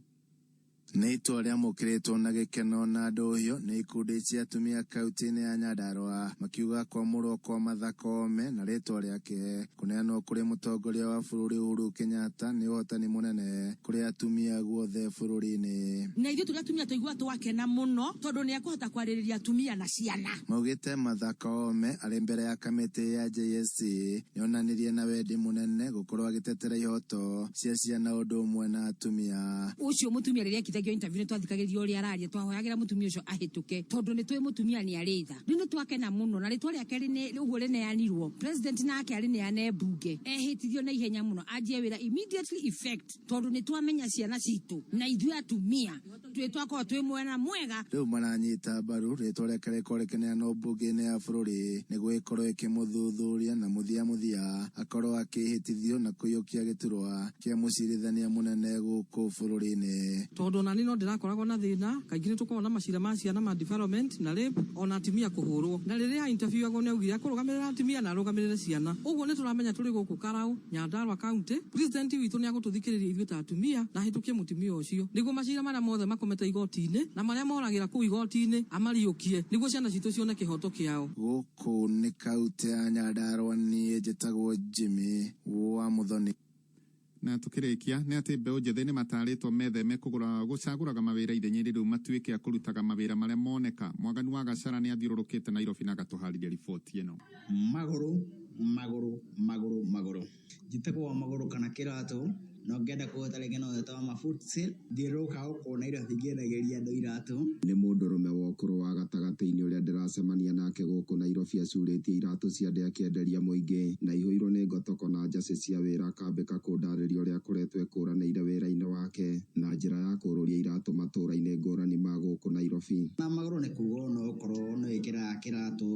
Nĩ itua rĩamũkĩrĩtwo na gĩkeno na ndũhio nĩ ikundi cia atumia kaunti-inĩ ya Nyandarua, makiuga kwamũrwo kwa Martha Koome na rĩtwa rĩake kũneanwo kũrĩ mũtongoria wa bũrũri Uhuru Kenyatta nĩ ũhotani mũnene kũrĩ atumia guothe bũrũri-inĩ. Na ithuĩ tũrĩ atumia twaigua twakena mũno tondũ nĩ ekũhota kwarĩrĩria atumia na ciana. Maugĩte Martha Koome arĩ mbere ya kamĩtĩ ya JSC nĩonanirie na wendi mũnene gũkorwo agĩtetera ihoto cia ciana ũndũ ũmwe na atumia. Ũcio mũtumia rĩrĩa ekithagio interview nĩ twathikagĩrĩria ũrĩa araria, twahoyagĩra mũtumia ũcio ahĩtũke tondũ nĩ tũĩ mũtumia nĩ arĩ tha. Rĩu nĩ twakena mũno na rĩtwa rĩake ũguo rĩneanirwo, president nake arĩneane mbunge ehĩtithio na ihenya mũno, anjie wĩra immediately effect, tondũ nĩ twamenya ciana citũ na ithuĩ atumia. Twĩ twakorwo twĩ mwena mwega. Rĩu maranyita mbaru rĩtwa rĩake rĩkorwo rĩkĩneanwo mbunge-inĩ ya bũrũri nĩguo ĩkorwo ĩkĩmũthuthuria na mũthia mũthia akorwo akĩhĩtithio na kũiyũkia gĩturwa kĩa mũcirithania mũnene gũkũ bũrũri-inĩ. Tondũ ona niĩ no ndĩrakoragwo na thĩna, kaingĩ nĩ tũkoragwo na macira ma ciana ma defilement na rape, ona atumia kũhũrwo. Na rĩrĩa interviewagwo nĩ augire akũrũgamĩrĩra atumia na arũgamĩrĩre ciana. Ũguo nĩ tũramenya tũrĩ gũkũ Karau, Nyandarua County, President witũ nĩ agũtũthikĩrĩria ithuĩ ta atumia na ahĩtũkie mũtumia ũcio nĩguo macira marĩa mothe makomete igoti-inĩ na marĩa moragĩra kũu igoti-inĩ amariũkie nĩguo ciana citũ cione kĩhoto kĩao. Gũkũ nĩ kautĩ ya Nyandarua, niĩ njĩtagwo Jimmy wa Muthoni. Na tũkĩrĩkia nĩ atĩ mbeũ njĩthĩ nĩ matarĩtwo metheme kũgũra gũcagũraga mawĩra ithenya-inĩ rĩu matuĩke a kũrutaga mawĩra marĩa moneka. Mwaganu wa Gacara nĩ athiũrũrũkĩte Nairobi na agatũharĩria riboti ĩno. Magũrũ, magũrũ, magũrũ, magũrũ. Njĩtagwo wa magũrũ kana kĩratũ, na ũngĩenda kũhota rĩngĩ no wĩte wa mabuti. Thiũrũrũkaga gũkũ Nairobi ngĩendagĩria andũ iratũ. Nĩ mũndũrũme wa ũkũrũ wa gatagatĩ-inĩ ũrĩa ndĩracemania nake gũkũ Nairobi acurĩtie iratũ cia ndĩ akĩenderia mũingĩ na ihũirwo nĩ ngotoko na njacĩ cia wĩra akambĩka kũndarĩria ũrĩa akoretwo ekũranĩire wĩra-inĩ wake na njĩra ya kũrũria iratũ matũra-inĩ ngũrani ma gũkũ Nairobi. Na magũrũ nĩ kuga no ũkorwo nĩ wĩkĩraga kĩratũ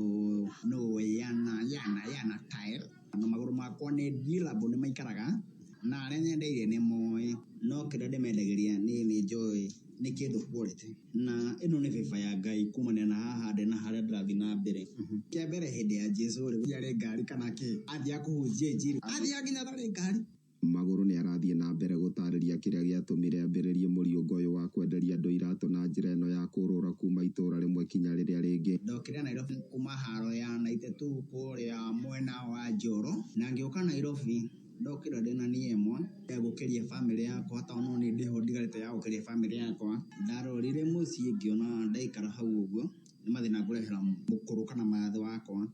no yana yana yana tile. Na magũrũ makwa nĩ durable nĩ maikaraga na arĩa nyendeirie nĩ moĩ no kĩrĩa ndĩmendagĩria niĩ nĩ njũĩ nĩ kĩndũ quality. Na ĩno nĩ favor ya Ngai kumania na haha ndĩ na harĩa ndĩrathiĩ na mbere. Kĩa mbere hĩndĩ ya Jesu rĩ, yarĩ ngari kana kĩ, athiaga kũhunjia injiri, athiaga nginya atarĩ ngari. Magũrũ nĩ arathiĩ na mbere gũtarĩria kĩrĩa gĩatũmire ambĩrĩrie mũriũngo ũyũ wa kwenderia andũ iratũ na njĩra ĩno ya kũrũra kuma itũra rĩmwe kinya rĩrĩa rĩngĩ. Ndokire Nairobi kuma haro ya 92 kũrĩa mwena wa Njoro na ngĩũka Nairobi ndokire ndĩna niĩ ĩmwe ya gũkĩria bamĩrĩ yakwa tondũ no niĩ ndĩho ndigarĩte ya gũkĩria bamĩrĩ yakwa. Ndarorire mũciĩ ngĩona ndaikara hau ũguo nĩ mathĩna ngũrehera mũkũrũ kana mathĩ wakwa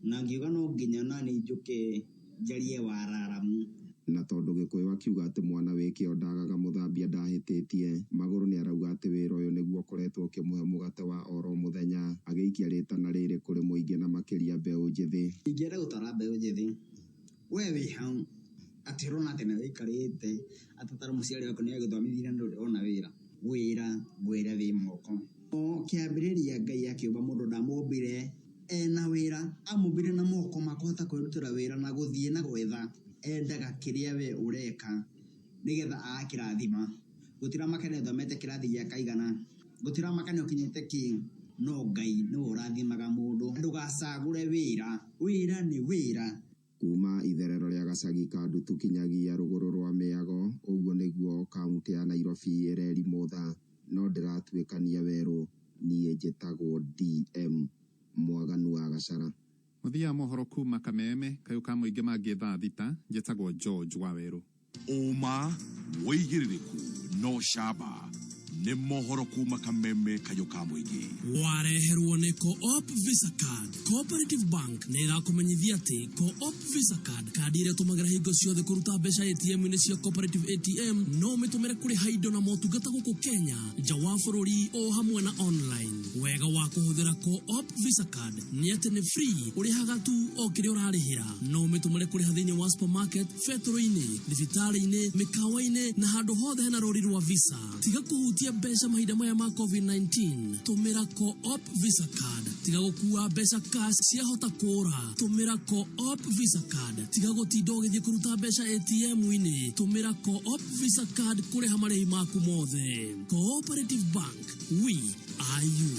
na ngiuga no nginya nani njũke njarie wararamu. Na tondũ Gĩkũyũ akiuga atĩ mwana wĩ kĩo ndagaga mũthambia ndahĩtĩtie, Magũrũ nĩ arauga atĩ wĩra ũyũ nĩguo ũkoretwo ũkĩmũhe mũgate wa oro mũthenya, agĩikia rĩtana rĩrĩ kũrĩ mũingĩ na makĩria mbeũ njĩthĩ. Ingĩenda gũtara mbeũ njĩthĩ, we wĩ hau atĩ ũrona atĩ nĩ wĩikarĩte atĩ tarĩ mũciari waku nĩ agũthomithirie na ndũrĩ wona wĩra, wĩra ngwĩre wĩ moko. O kĩambĩrĩria Ngai akĩũmba mũndũ ndamũmbire ena wĩra, amũmbire na moko makũhota kwĩrutĩra wĩra na gũthiĩ na gwetha. Endaga kĩrĩa we ũreka nĩgetha agakĩrathima. Gũtiramakania ũthomete kĩrathi gĩa kaigana, gũtiramakania ũkinyĩte kĩ, no Ngai nĩwe ũrathimaga mũndũ. Ndũgacagũre wĩra, wĩra nĩ wĩra. Kuma itherero rĩa gacagi ka Ndutu kinyagia rũgũrũ rwa Mĩago, ũguo nĩguo kaunti ya Nairobi ĩrerimũtha, no ndĩratuĩkania werũ, niĩ njĩtagwo DM Mwaganu wa Gacara. Mũthia wa mohoro kuma Kameme kayũ ka mũingĩ mangĩ thaa thita, njĩtagwo George Wawerũ. Ũma, wĩigĩrĩrĩku no camba nĩ mohoro kuma Kameme kayũ ka mũingĩ. Wareherwo nĩ Co-op Visa Card. Cooperative Bank nĩ ĩrakũmenyithia atĩ Co-op Visa Card, kandi ĩrĩa ũtũmagĩra hingo ciothe kũruta mbeca ATM-inĩ cia Cooperative ATM, no ũmĩtũmĩre kũrĩha indo na motungata gũkũ Kenya, nja wa bũrũri o hamwe na online. Wega wa kũhũthĩra Co-op Visa Card nĩ atĩ nĩ free, ũrĩhaga tu o kĩrĩa ũrarĩhĩra. No ũmĩtũmĩre kũrĩha thĩinĩ wa supermarket, betũrũ-inĩ, thibitarĩ-inĩ, mĩkawa-inĩ na handũ hothe hena rũri rwa Visa. Tiga kũhutia mbeca mahinda maya ma COVID-19, tũmĩra Co-op Visa Card. Tiga gũkua mbeca cash ciahota kũra, tũmĩra Co-op Visa Card. Tiga gũtinda ũgĩthiĩ kũruta mbeca ATM-inĩ, tũmĩra Co-op Visa Card kũrĩha marĩhi maku mothe. Cooperative Bank, we are you.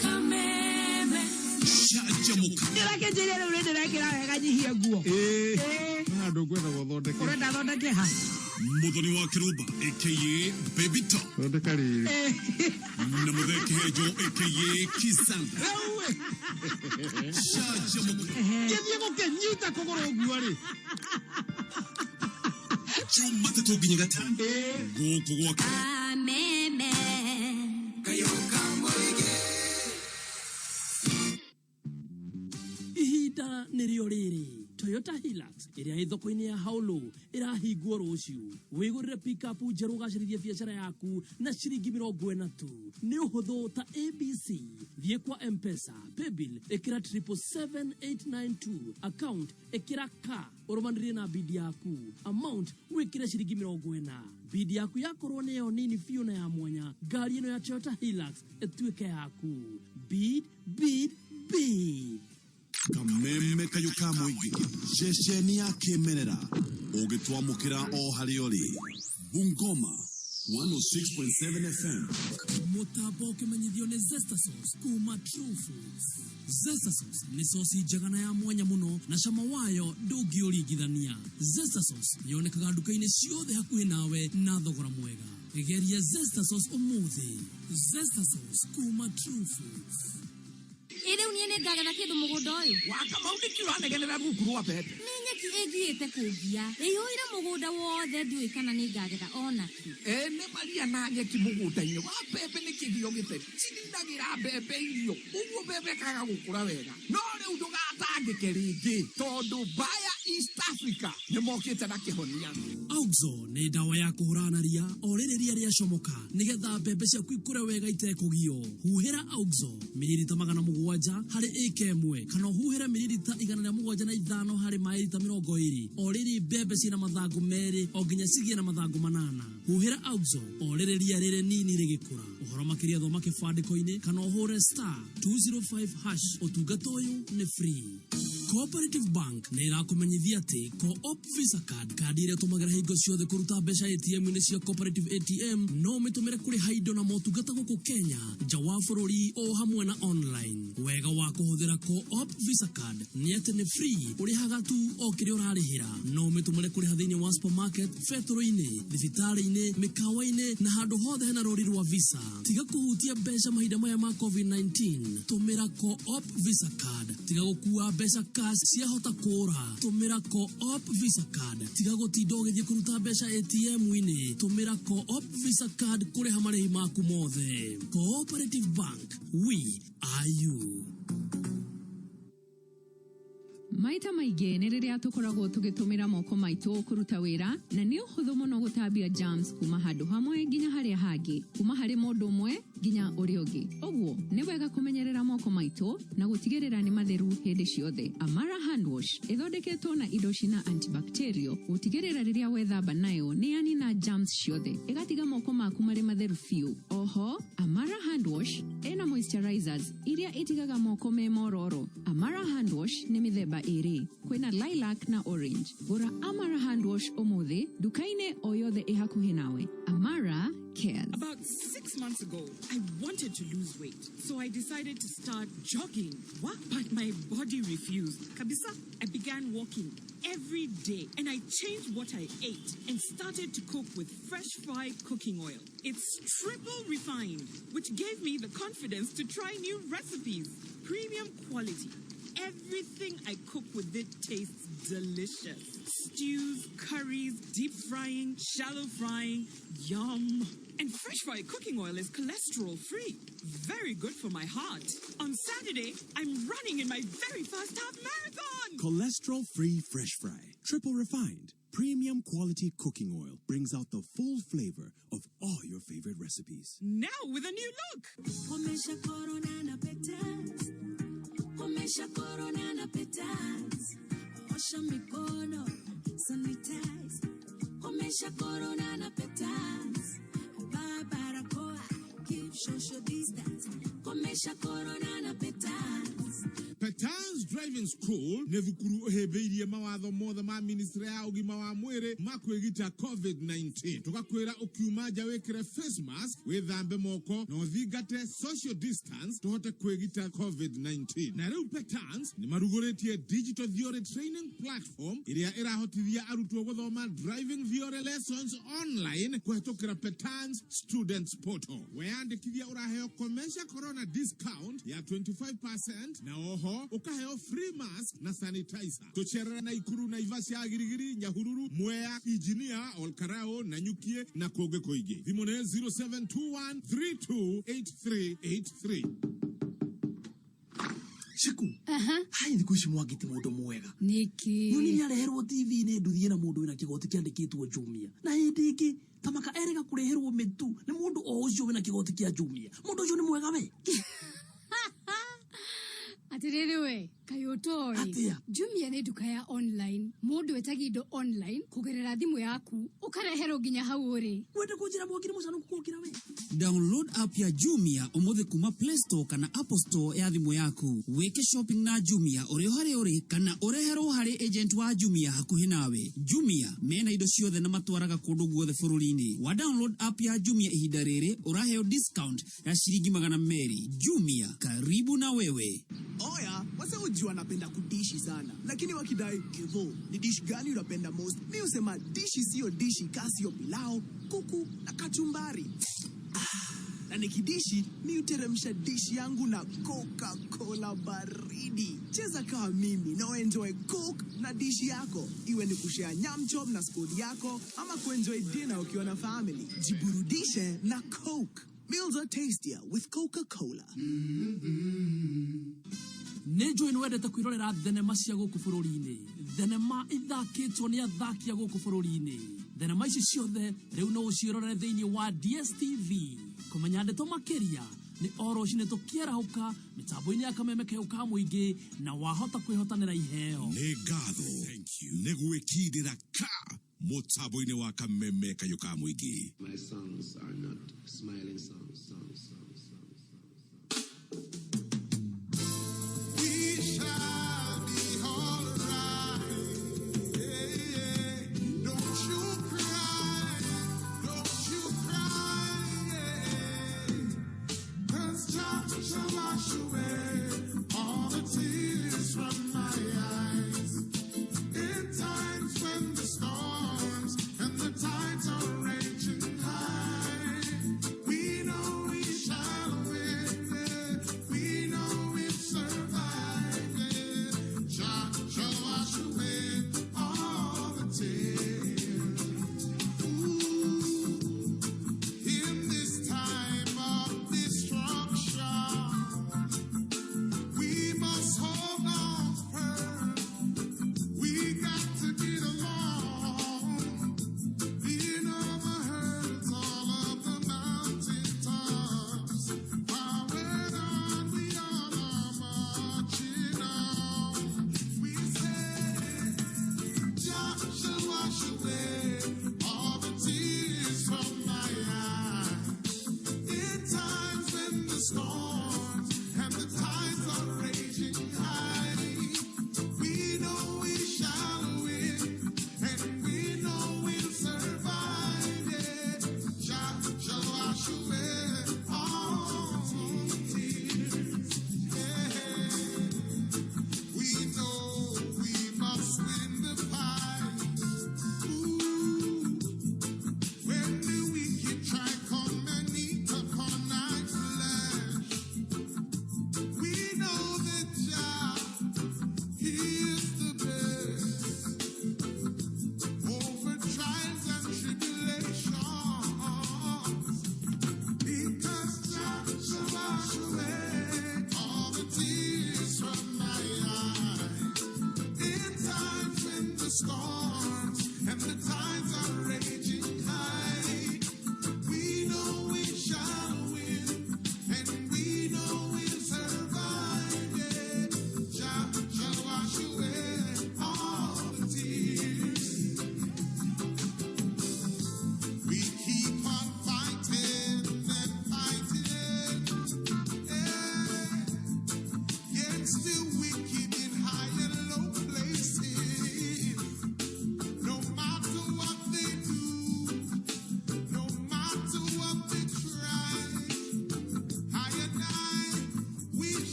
Kameme. Canjamũka. Ndĩrakĩnjĩria rĩu nĩ ndĩrekĩra wega nyihie nguo. Ĩĩ. Handũ ngwenda gũthondeke. Ũrenda thondeke ha? Muthoni wa Kĩrũmba aka Baby Top. Thondeka rĩrĩ. Na Mũthee Kĩhenjo aka Kisanga. Canjamũka. Gĩthiĩ gũkĩnyita kũgũrũ ũguo rĩ. Jumatatũ nginya gatano. Gũkũ gwa Kameme. Ihinda nĩrĩo rĩrĩ. Toyota Hilux ĩrĩa ĩ thoko-inĩ ya Haulu ĩrahingwo rũciũ. Wĩgũrĩre pickup njerũ ũgacĩrithie biacara yaku na ciringi 40 tu. Nĩ ũhũthũ ta ABC. Thiĩ kwa M-Pesa, Paybill, ĩkĩra 777892, account ĩkĩra ka ũrũmanĩrie na bidi yaku, amount wĩkĩre ciringi 40. Bidi yaku yakorwo nĩ yo nini biũ na ya mwanya, ngari ĩno ya Toyota Hilux ĩtuĩke yaku. Bid, bid, bid. Kameme kayũ ka mũingĩ, ceceni ya kĩmerera, ũngĩtwamũkĩra o harĩa ũrĩ. Bungoma 106.7 FM. Mũtambo ũkĩmenyithio nĩ Zesta Sauce kuma True Foods. Zesta Sauce nĩ coci njega na ya mwanya mũno na cama wayo ndũngĩũringithania. Zesta Sauce yonekaga nduka-inĩ ciothe hakuhĩ nawe na thogora mwega. Geria Zesta Sauce ũmũthĩ. Zesta Sauce kuma True Foods. Ĩ rĩu niĩ nĩ ngagetha kĩndũ mũgũnda ũyũ. Wa Kamau nĩkĩ ũranegenera rungu rwa mbembe? Nĩ nyeki ĩngiĩte kũngia. Ĩihũire mũgũnda wothe ndiũĩ kana nĩ ngagetha ona kĩ. Ĩ nĩ maria na nyeki mũgũnda-inĩ wa mbembe nĩ kĩgio gĩtheri. Cininagĩra mbembe irio ũguo mbembe ĩkaga gũkũra wega. No rĩu ndũgatangĩke rĩngĩ tondũ Bayer East Africa nĩ mokĩte na kĩhonia. Auxo nĩ ndawa ya kũhũrana na ria o rĩrĩ ria rĩacomoka nĩgetha mbembe ciaku ikũre wega itekũgio. Huhĩra Auxo mililita 700 harĩ ĩka ĩmwe kana ũhuhĩre mililita 175 harĩ maĩ lita 20 o rĩrĩ mbembe ciĩna mathangũ 2 o nginya cigĩe na mathangũ 8. Huhĩra Auxo o rĩrĩ ria rĩrĩ nini rĩgĩkũra. Ũhoro makĩria thoma kĩbandĩko-inĩ kana ũhũre star 205 hash. Ũtungata ũyũ nĩ free. Cooperative Bank nĩ ĩrakũmenyithia atĩ Co-op Visa Card, kandi ĩrĩa ũtũmagĩra hingo ciothe kũruta mbeca ATM-inĩ cia Cooperative ATM, no ũmĩtũmĩre kũrĩha indo na motungata gũkũ Kenya, nja wa bũrũri o hamwe na online. Wega wa kũhũthĩra Co-op Visa Card nĩ atĩ nĩ free, ũrĩhaga tu o kĩrĩa ũrarĩhĩra. No ũmĩtũmĩre kũrĩha thĩinĩ wa supermarket, betũrũ-inĩ, thibitarĩ-inĩ, mĩkawa-inĩ na handũ hothe hena rũri rwa Visa. Tiga kũhutia mbeca mahinda maya ma COVID-19, tũmĩra Co-op Visa Card. Tiga gũkua mbeca cash ciahota kũra, tũmĩra Co-op Visa Card. Tiga gũtinda ũgĩthiĩ kũruta mbeca ATM-inĩ, tũmĩra Co-op Visa Card kũrĩha marĩhi maku mothe. Cooperative Bank, we are you. Maita maingĩ nĩ rĩrĩa tũkoragwo tũgĩtũmĩra moko maitũ kũruta wĩra, na nĩ ũhũthũ mũno gũtambia germs kuma handũ hamwe nginya harĩa hangĩ, kuma harĩ mũndũ ũmwe nginya ũrĩa ũngĩ. Ũguo nĩ wega kũmenyerera moko maitũ na gũtigĩrĩra nĩ matheru hĩndĩ ciothe. Amara Hand Wash ĩthondeketwo na indo cina antibacterial gũtigĩrĩra rĩrĩa wethamba nayo nĩ yanina germs ciothe, ĩgatiga moko maku marĩ matheru biũ. Oho, Amara Hand Wash ĩna moisturizers iria itigaga moko me mororo. Amara Hand Wash nĩ mĩthemba ĩrĩ, kwĩna lilac na orange. Gũra Amara Hand Wash ũmũthĩ nduka-inĩ o yothe ĩ hakuhĩ nawe. Amara cares. About 6 months ago, I wanted to lose weight, so I decided to start jogging. What? But my body refused. Kabisa, I began walking every day, and I changed what I ate and started to cook with Fresh Fry cooking oil. It's triple refined, which gave me the confidence to try new recipes. Premium quality. Everything I cook with it tastes delicious. Stews, curries, deep frying, shallow frying, yum. And Fresh Fry cooking oil is cholesterol free. Very good for my heart. On Saturday, I'm running in my very first half marathon. Cholesterol-free Fresh Fry, triple refined, premium quality cooking oil brings out the full flavor of all your favorite recipes. Now with a new look. Komesha corona na petals. Komesha corona na petals. Osha mikono, sanitize. Komesha corona na petals. Vaa barakoa, keep social distance. Komesha corona na petals. Petals Driving School nĩ thukuru ũhĩmbĩirie mawatho mothe ma ministry ya ũgima wa mwĩrĩ ma kwĩgita COVID-19. Tũgakwĩra ũkiuma nja wĩkĩre face mask, wĩthambe moko na ũthingate social distance tũhote kwĩgita COVID-19. Na rĩu Petals nĩ marugũrĩtie digital theory training platform ĩrĩa ĩrahotithia arutwo gũthoma driving theory lessons online kũhetũkĩra Petals Students Portal. Weyandĩkithia ũraheo Komesha Corona discount ya 25% na oho ũkaheo free mask na sanitizer. Tũcerere Naikuru, Naivasha, Girigiri, Nyahururu, Mwea, Engineer, Olkarao, Nanyukie na kũngĩ kũingĩ. Thimũ nĩ 0721328383. Ciku hai thikũ ici Mwangi ti mũndũ mwega. Nĩkĩ? Nyoni nĩ areherwo TV nĩ nduthi ĩna mũndũ wĩna kĩgoti kĩandĩkĩtwo Jumia, na hĩndĩ ĩngĩ tamaka erĩga kũreherwo mĩtu nĩ mũndũ o ũcio wĩna kĩgoti kĩa Jumia. Mũndũ ũcio nĩ mwega we? Atĩrĩrĩ we, kaĩ ũtoĩ? Atĩa? Jumia nĩ nduka ya online. Mũndũ etagia indo online kũgerera thimũ yaku, ũkareherwo nginya hau ũrĩ. Wende kũnjĩra Mwangi nĩ mũcanũku kũngĩra we? Download app ya Jumia ũmũthĩ kuma Play Store kana Apple Store ya thimũ yaku. Wĩke shopping na Jumia ũrĩ o harĩa ũrĩ kana ũreherwo harĩ agent wa Jumia hakuhĩ nawe. Jumia mena indo ciothe na matwaraga kũndũ guothe bũrũri-inĩ. Wa download app ya Jumia ihinda rĩrĩ ũraheo discount ya shilingi 200. Jumia, karibu na wewe. Oya, wase hujua napenda kudishi sana, lakini wakidai Kevo, ni dish gani unapenda most? Mi husema dishi siyo dishi ka siyo pilau, kuku na kachumbari. Ah, na nikidishi mi huteremsha dishi yangu na Coca-Cola baridi. Cheza kama mimi na enjoy Coke na dishi yako, iwe ni kushare nyam chom na squad yako ama kuenjoy dinner ukiwa na family. Jiburudishe na Coke. Meals are tastier with Coca-Cola. Nĩ njũĩ nĩ wendete kwĩrorera thenema cia gũkũ bũrũri-inĩ, thenema ithakĩtwo nĩ athaki a gũkũ bũrũri-inĩ. Thenema ici ciothe rĩu no ũciĩrorere thĩinĩ wa DSTV. Kũmenya ndeto makĩria nĩ o rũcinĩ tũkĩarahũka mĩtambo-inĩ ya kameme kayũ ka mũingĩ, na wahota kwĩhotanĩra iheo. Nĩ ngatho nĩ gwĩkindĩra ka mũtambo-inĩ wa kameme kayũ ka mũingĩ. My songs are not smiling songs, songs, songs, songs. We shall be alright. Yeah. Don't you cry, don't you cry. Yeah. 'Cause Jah shall wash away all the tears from my eyes. In times when the storms and the tides are raging high, we know we shall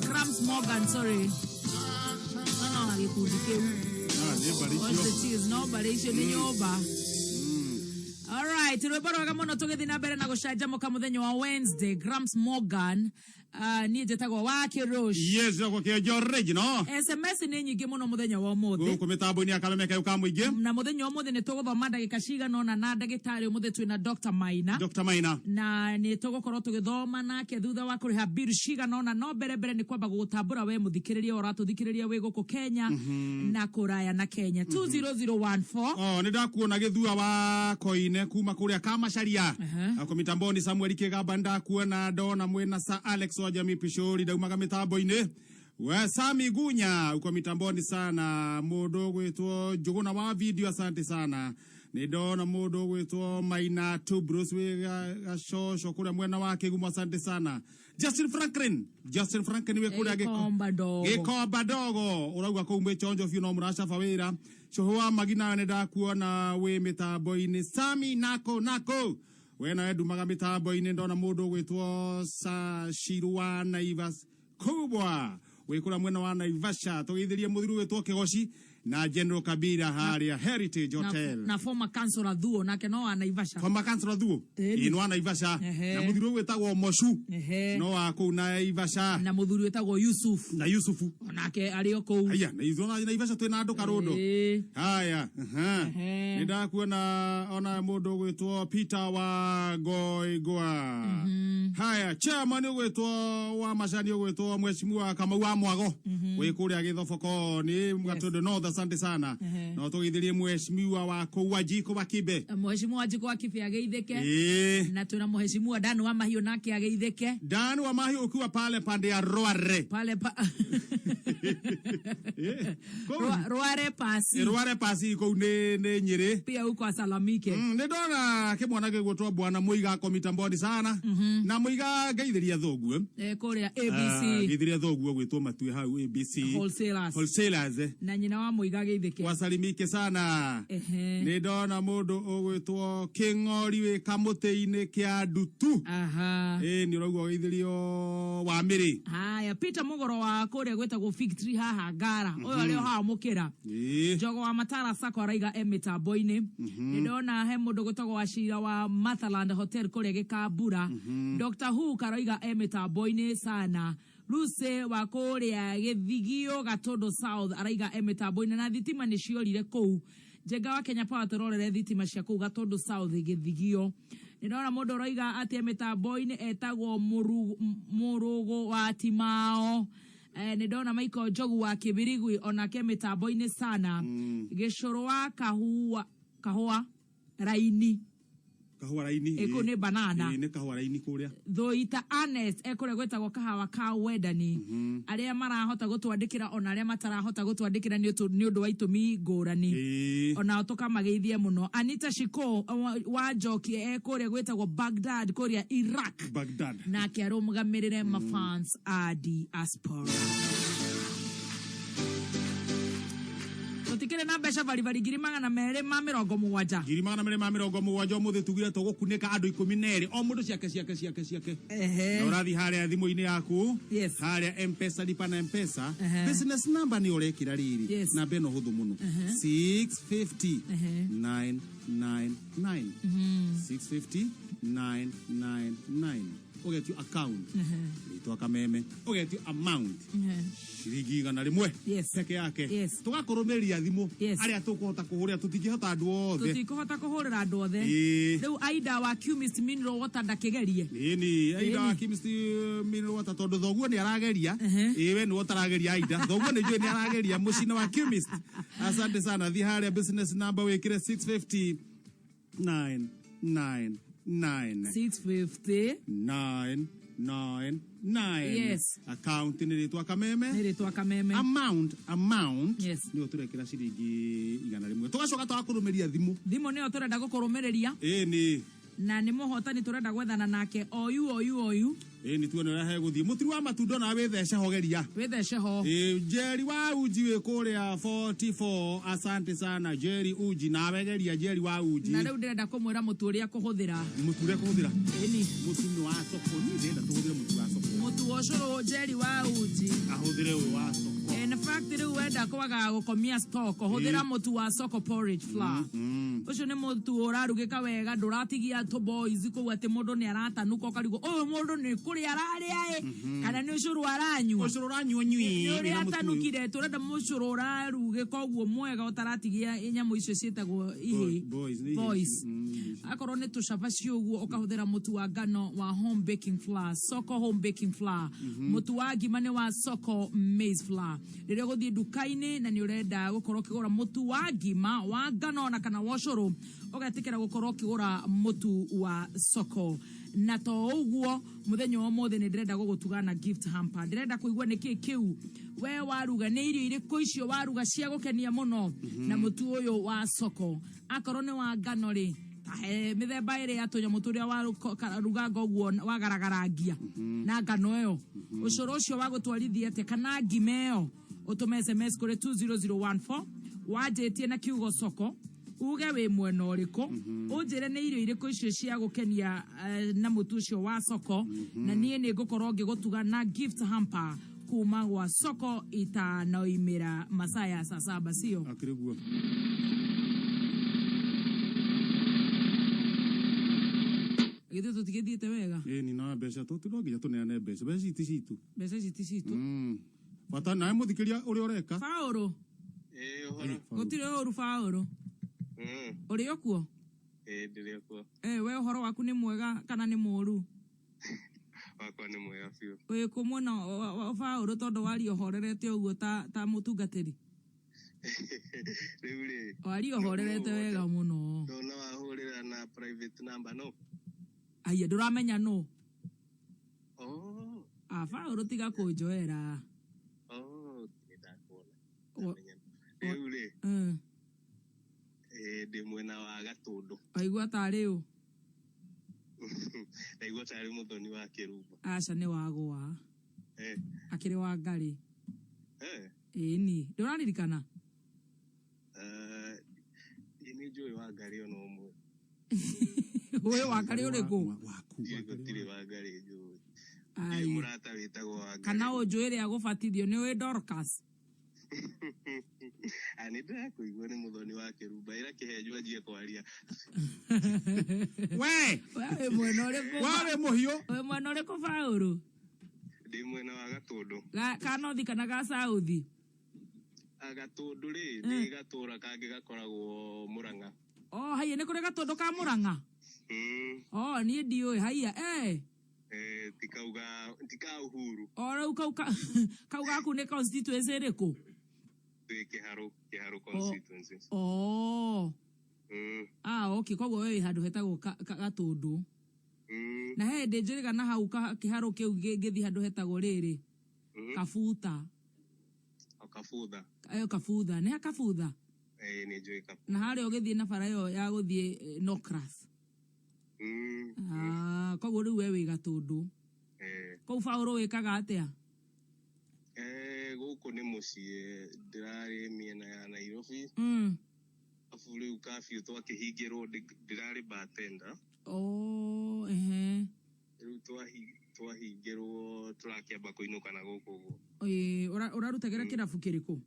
Grams Morgan, sorry. No, no, gĩkundi kĩu. Ah, nĩ mbarĩ Wash the icio. tears, no mbarĩ icio nĩ nyũmba. Alright, rwĩmbo rwega mũno tũgĩthiĩ na mbere na gũcanjamũka mũthenya wa Wednesday. Grams Morgan, niĩ njĩtagwo wa Kĩrũsh. Yes, gwa kĩenjo original. SMS nĩ nyingĩ mũno mũthenya wa ũmũthĩ. Gũkũ mĩtambo-inĩ ya Kameme kayũ ka mũingĩ. Na mũthenya wa ũmũthĩ nĩ tũgũthoma ndagĩka cigana ũna na ndagĩtarĩ ũmũthĩ twĩna Dr. Maina. Dr. Maina. Na nĩ tũgũkorwo tũgĩthoma nake thutha wa kũrĩha bill cigana ũna, no mbere mbere nĩ kwamba gũgũtambũra we mũthikĩrĩria ũratũthikĩrĩria wĩ gũkũ Kenya na kũraya na Kenya. 20014. Oh, nĩ ndakuona gĩthua wa koine kuma kũrĩa Kamacharia. Ako mitamboni Samuel Kĩgamba ndakuona, ndona mwĩna Sir Alex wa Jamii Pishori ndaumaga mitambo-inĩ. We Sami Gunya uko mitamboni sana, mũndũ ũgwĩtwo Njũgũna wa video, asante sana. Nĩ ndona mũndũ ũgwĩtwo Maina Tubrus wĩ Gacoco kũrĩa mwena wa Kĩgumo, asante sana. Justin Franklin, Justin Franklin wĩ kũrĩa Gĩkomba ndogo. Gĩkomba ndogo ũrauga kũu mwĩchonjo biũ no mũracaba wĩra. Cũhũ wa Magina nĩ ndakuona wĩ mĩtambo-inĩ. Sami nako nako we nawe ndumaga mĩtambo-inĩ, ndona mũndũ ũgwĩtwo Sashiru wa Naivas kubwa wĩ kũrĩa mwena wa Naivasha, tũgeithĩrie mũthuri ũgwĩtwo Kĩgoci na General Kabira harĩa Heritage Hotel. Na former councillor Thuo nake no wa Naivasha. Former councillor Thuo Ĩni. ĩ no wa Naivasha. Ehe. Na mũthuri ũgwĩtagwo Moshu Ehe. no wa kũu Naivasha. Na mũthuri wĩtagwo Yusuf. Na Yusufu onake arĩ o kũu. Aya, na ithuĩ ona Naivasha twĩna andũ karũndũ. Ĩĩ. Haya, aha. Ehe. Nĩ ndakuona ona mũndũ ũgwĩtwo Peter wa Ngoingwa. Haya, chairman ũgwĩtwo wa macani ũgwĩtwo Mheshimiwa Kamau wa Mwago wĩ kũrĩa Gĩthoboko nĩ Gatũndũ North, asante sana. Ehe. No tũgeithĩrie mheshimiwa wa kũu Wanjikũ wa Kibe. Mheshimiwa Wanjikũ wa Kibe ageithĩke. Ĩĩ. Na twĩna mheshimiwa Dan wa Mahiũ nake ageithĩke. Dan wa Mahiũ ukiwa pale pande ya Rware. Pale pa Rware pasi. Rware pasi kũu nĩ Nyĩrĩ. Pia huko asalamike. Nĩ ndona kĩmwana gĩgwĩtwo Bwana Mũiga ako mitamboni sana. Na Mũiga ngeithĩria thoguo. Kũrĩa ABC. Ngeithĩria thoguo gwĩtwo Matue hau ABC. Wholesalers. Wholesalers. Na nyina wa Mũiga ageithĩke. Wasalimike sana. Ehe. Nĩ ndona mũndũ ũgwĩtwo Kĩng'ori wĩ kamũtĩ-inĩ kĩa ndutu. Aha. Ĩ nĩ ũraigua ũgeithĩrio wa mĩrĩ. Haya, Peter Mugoro wa kũrĩa gwĩtagwo Fig Tree haha Ngara. Ũyũ arĩ o haha mũkĩra. Ĩĩ. Njogo wa Matara Sacco araiga e mĩtambo-inĩ. Nĩ ndona he mũndũ gwĩtagwo Wacira wa Mathaland Hotel kũrĩa Gĩkambura. Dr. Hook araiga e mĩtambo-inĩ sana. Lucy wa kũrĩa Gĩthigio Gatũndũ South araiga e mĩtambo-inĩ na thitima nĩ ciorire kũu. Njenga wa Kenya Power tũrorere thitima cia kũu Gatũndũ South Gĩthigio. Nĩ ndona mũndũ ũroiga atĩ e mĩtambo-inĩ etagwo Mũrũgũ wa Timao. Nĩ ndona Michael Njogu wa Kĩbirigwi onake mĩtambo-inĩ sana. Gĩcũrũ wa kahũa raini. Kahũa raini. Ĩ, kũu nĩ banana. Ĩ, nĩ kahũa raini kũrĩa. Thũita Ernest ekũrĩa gwĩtagwo kahawa ka wendani. Arĩa marahota gũtwandĩkĩra ona arĩa matarahota gũtwandĩkĩra nĩ ũndũ wa itũmi ngũrani. Onao tũkamageithie mũno. Anita Shiko wa Njoki ekũrĩa gwĩtagwo Baghdad kũrĩa Iraq. Baghdad. Nake arũgamĩrĩre mafans a diaspora. Tũtikĩrĩ na mbeca baribari 270,000. 270,000 ũmũthĩ tugire tũgũkunĩka andũ 12 o mũndũ ciake ciake ciake ciake. Ehe. Na ũrathiĩ harĩa thimũ-inĩ yaku. Yes. Harĩa M-Pesa lipa na M-Pesa. Ehe. Business number nĩ ũrekĩra rĩrĩ. Yes. Namba ĩno hũthũ mũno. Ehe. 650 Ehe. 999. 650 999. Ũgetio account. Ehe. Rĩtwa Kameme. Ũgetio amount. Ehe. 100,000. Yes. Peke yake. Yes. Tũgakũrũmĩrĩria thimũ. Yes. Arĩa tũkũhota kũhũrĩra tũtingĩhota andũ othe. Tũtikũhota kũhũrĩra andũ othe. Ĩĩ. Rĩu Aida wa Chemist Mineral Water ndakĩgerie. Ĩni, Aida wa Ĩni. Chemist Mineral Water tondũ thoguo nĩ arageria. Ĩĩ we nĩwe ũtarageria Aida. Thoguo nĩ njũĩ nĩ arageria mũcina wa Chemist. Asante sana. Thiĩ harĩa business number wĩkĩre 650 999. 650 999. Yes. Account nĩ rĩtwa Kameme. Nĩ rĩtwa Kameme. Amount. Yes. Nĩyo tũrekĩra 100,000. Tũgacoka tũgakũrũmĩria thimũ. Thimũ nĩyo tũrenda gũkũrũmĩrĩria. Ĩni. Na nĩ mũhotani tũrenda gwethana nake oyu oyu oyu. Ĩ nĩ tuone ũrĩa hegũthiĩ. Mũturi wa matunda ona wĩthece ho geria. Wĩthece ho. Ĩ Jerry wa uji wĩ kũrĩa 44. Asante sana Jerry uji nawe geria Jerry wa uji. Na rĩu ndĩrenda kũmwĩra mũtu ũrĩa kũhũthĩra. Mũtu ũrĩa kũhũthĩra. Ĩni. Mũtu nĩ wa soko. Niĩ ndĩrenda tũhũthĩre mũtu wa soko. Mũtu wa ũcũrũ Jerry wa uji. Ahũthĩre ũyũ wa soko. In fact rĩu wenda kwaga gũkomia stock hũthĩra mũtu wa soko porridge flour. Ũcio nĩ mũtu ũrarugĩka wega ndũratigia tũ boys kũu atĩ mũndũ nĩ aratanuka ũkarigwo ũyũ mũndũ nĩ kũrĩa ararĩa ĩ kana nĩ ũcũrũ aranyua. Ũcũrũ ũranyua nyui. Nĩ ũrĩa Wĩna mũtu ũyũ. atanukire tũrenda mũcũrũ ũrarugĩka ũguo mwega ũtaratigia nyamũ icio ciĩtagwo ihĩ. Boys, nĩ ihĩ. Boys. Akorwo nĩ tũcabaci ũguo ũkahũthĩra mũtu wa ngano wa home baking flour, soko home baking flour. Mũtu wa ngima nĩ wa soko maize flour. Rĩrĩa ũgũthiĩ nduka-inĩ na nĩ ũrenda gũkorwo ũkĩgũra mũtu wa ngima wa ngano na kana wa ũcũrũ ũgetĩkĩra gũkorwo ũkĩgũra mũtu wa soko. Na to ũguo mũthenya wa ũmũthĩ nĩ ndĩrenda gũgũtuga na gift hamper. Ndĩrenda kũigua nĩkĩ kĩu we waruga, nĩ irio irĩkũ icio waruga cia gũkenia mũno na mũtu ũyũ wa soko. Akorwo nĩ wa ngano rĩ, tahe mĩthemba ĩrĩ ya tũnyamũ tũrĩa waruganga ũguo wagaragarangia na ngano ĩyo. Ũcũrũ ũcio wa gũtwarithia atĩa kana ngima ĩyo, ũtũme SMS kũrĩ 20014 wanjĩtie na kiugo soko, uge wĩ mwena ũrĩkũ, ũnjĩre nĩ irio irĩkũ icio cia gũkenia na mũtu ũcio wa soko, na niĩ nĩ ngũkorwo ngĩgũtuga na gift hamper kuma gwa soko itanoimĩra masaa ya saa saba, sio? Akĩrĩ guo. Githĩ tũtigĩthiĩte wega? Ĩ ni na mbeca tũ no nginya tũneane mbeca. Mbeca ici ti citũ. Mbeca ici ti citũ. Bata nawe mũthikĩria ũrĩa ũreka. Paũrũ. Ĩ ũhoro. Gũtirĩ ũru Paũrũ. Ũrĩ o kuo? Ĩ ndĩrĩ o kuo. We ũhoro waku nĩ mwega kana nĩ mũũru? Wakwa nĩ mwega biũ. Wĩ kũ mwena wa Paũrũ tondũ waria ũhorerete ũguo ta mũtungatĩri? Rĩu rĩ. Waria ũhorerete wega mũno. Ndona wahũrĩra na private number no? Aya ndũramenya nũ? Oh. Paũrũ tiga kũnjoera. Oh, nĩ ndakuona. Rĩu rĩ. Ndĩ mwena wa Gatũndũ. Waigua tarĩ ũ? Ndaigua tarĩ Mũthoni wa Kĩrumba. Aca nĩ wagũa. Akĩrĩ wa Ngarĩ. Ĩni, ndũraririkana? Nĩ njũĩ wa Ngarĩ ona ũmwe. Ũĩ wa Ngarĩ ũrĩkũ? Gũtirĩ wa Ngarĩ njũĩ. Ndirĩ mũrata wĩtagwo wa Ngarĩ. Kana ũnjũĩ rĩa gũbatithio nĩ ũĩ Dorcas? Nĩ ndĩrakũigua nĩ Mũthoni wa Kĩrumba ĩra kĩhenjo anjie kwaria. We! Wĩ mwena ũrĩkũ? Warĩ mũhiũ. Wĩ mwena ũrĩkũ Paũrũ? Ndĩ mwena wa Gatũndũ. Ka nothi kana ga sauthi? Gatũndũ rĩ, nĩ gatũra kangĩ gakoragwo Mũrang'a. Oh, haiya nĩ kũrĩ gatũndũ ka Mũrang'a? Oh, niĩ ndiũĩ haiya. Ti ka Uhuru. O rĩu kau gaku nĩ constituency ĩrĩkũ? Twĩ Kĩharũ constituency. Oh. Okay, koguo we wĩ handũ hetagwo Gatũndũ. Na he hĩndĩ njũrĩga na hau kĩharũ kĩu ngĩthiĩ handũ hetagwo rĩrĩ. Kabuta. O Kabutha. Kabutha. Nĩ ha Kabutha? Nĩ njũĩ Kabutha. Na harĩa ũgĩthiĩ na bara ĩyo ya gũthiĩ Nokras. Koguo rĩu we wĩ Gatũndũ. Kũu Paũrũ wĩkaga atĩa? Gũkũ nĩ mũciĩ ndĩrarĩ mĩena ya Nairobi. Abu rĩu curfew twakĩhingĩrwo ndĩrarĩ bartender. Oh, ehe. Rĩu twahingĩrwo tũrakĩamba kũinũka na gũkũ ũguo. Ũrarutagĩra kĩrabu kĩrĩkũ?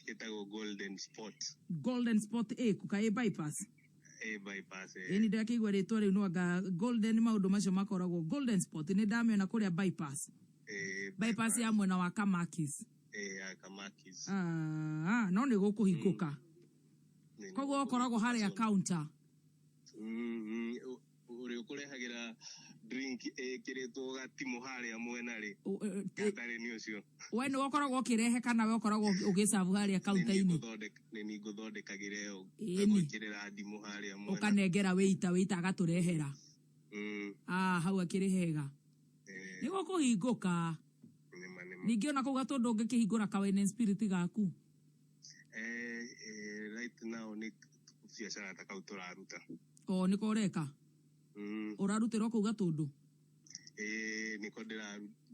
Gĩtagwo Golden Spot. Golden Spot ĩkũ? Kaĩ bypass? Bypass. Ĩni ndakĩigua rĩtwa rĩu no anga Golden maũndũ macio makoragwo Golden Spot nĩ ndamĩona kũrĩa bypass. Bypass ya mwena wa Kamakis. Ya Kamakis. No nĩ gũkũhingũka. Koguo ũkoragwo harĩa counter. Ũrĩa ũkũrehagĩra drink ĩkĩrĩtwo gatimũ harĩa mwena rĩ. Gatarĩ nĩ ũcio. We nĩwe ũkoragwo ũkĩrehe kana we ũkoragwo ũgĩcabu harĩa counter-inĩ? Nĩ niĩ ngũthondekagĩra ĩyo. Ngagwĩkĩrĩra ndimũ harĩa mwena. Ũkanengera wĩita, wĩita agatũrehera. Hau akĩrĩ hega. Nĩ gũkũhingũka. Ningĩ ona kũu Gatũndũ ũngĩkĩhingũra ka wine and spirit gaku? Right now nĩ biacara ta kau tũraruta. O nĩko ũreka? Ũrarutĩrwo kũu Gatũndũ? Nĩko ndĩra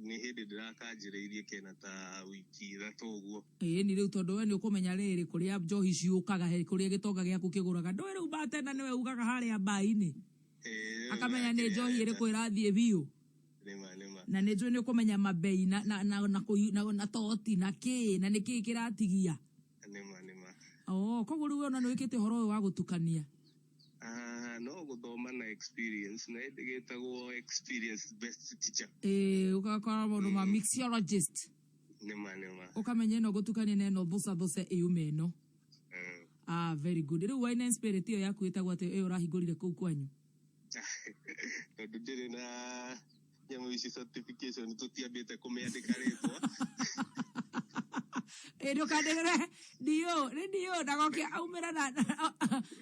nĩ hĩndĩ ndĩrakanjĩrĩirie kena ta wiki 3 ũguo. Ĩĩ ni rĩu tondũ we nĩ ũkũmenya rĩrĩ kũrĩa njohi ciũkaga he kũrĩa gĩtonga gĩaku kĩgũraga. Ndũĩ rĩu batenda nĩwe ugaga harĩa mbainĩ. Ĩĩ, rĩu Akamenya nĩ yakĩrĩa njohi arenda. ĩrĩkũ ĩrathiĩ biũ. Nĩma nĩma. Na nĩ njũĩ nĩ ũkũmenya mabei na na na na, kũi- na, na toti na kĩ na nĩ kĩ kĩratigia. Nĩma nĩma. Oh, koguo rĩu we ona nĩ wĩkĩte ũhoro ũyũ wa gũtukania. Ah, no gũthoma na experience na ĩndĩ gĩtagwo experience best teacher. Ĩĩ ũgakora maũndũ ma mixologist. Nĩma nĩma. Ũkamenya ĩno ngũtukania na ĩno thuca thuce ĩume ĩno. Mm. Ah, very good. Rĩu wine and spirit ĩyo yaku ĩtagwo atĩ ĩyo ũrahingũrire kũu kwanyu. Tondũ ndĩrĩ na nyamũ ici certification tũtiambĩte kũmĩandĩka rĩtwa. Ĩ ndũkanĩrĩre dio nĩ dio ndagoke aumĩre na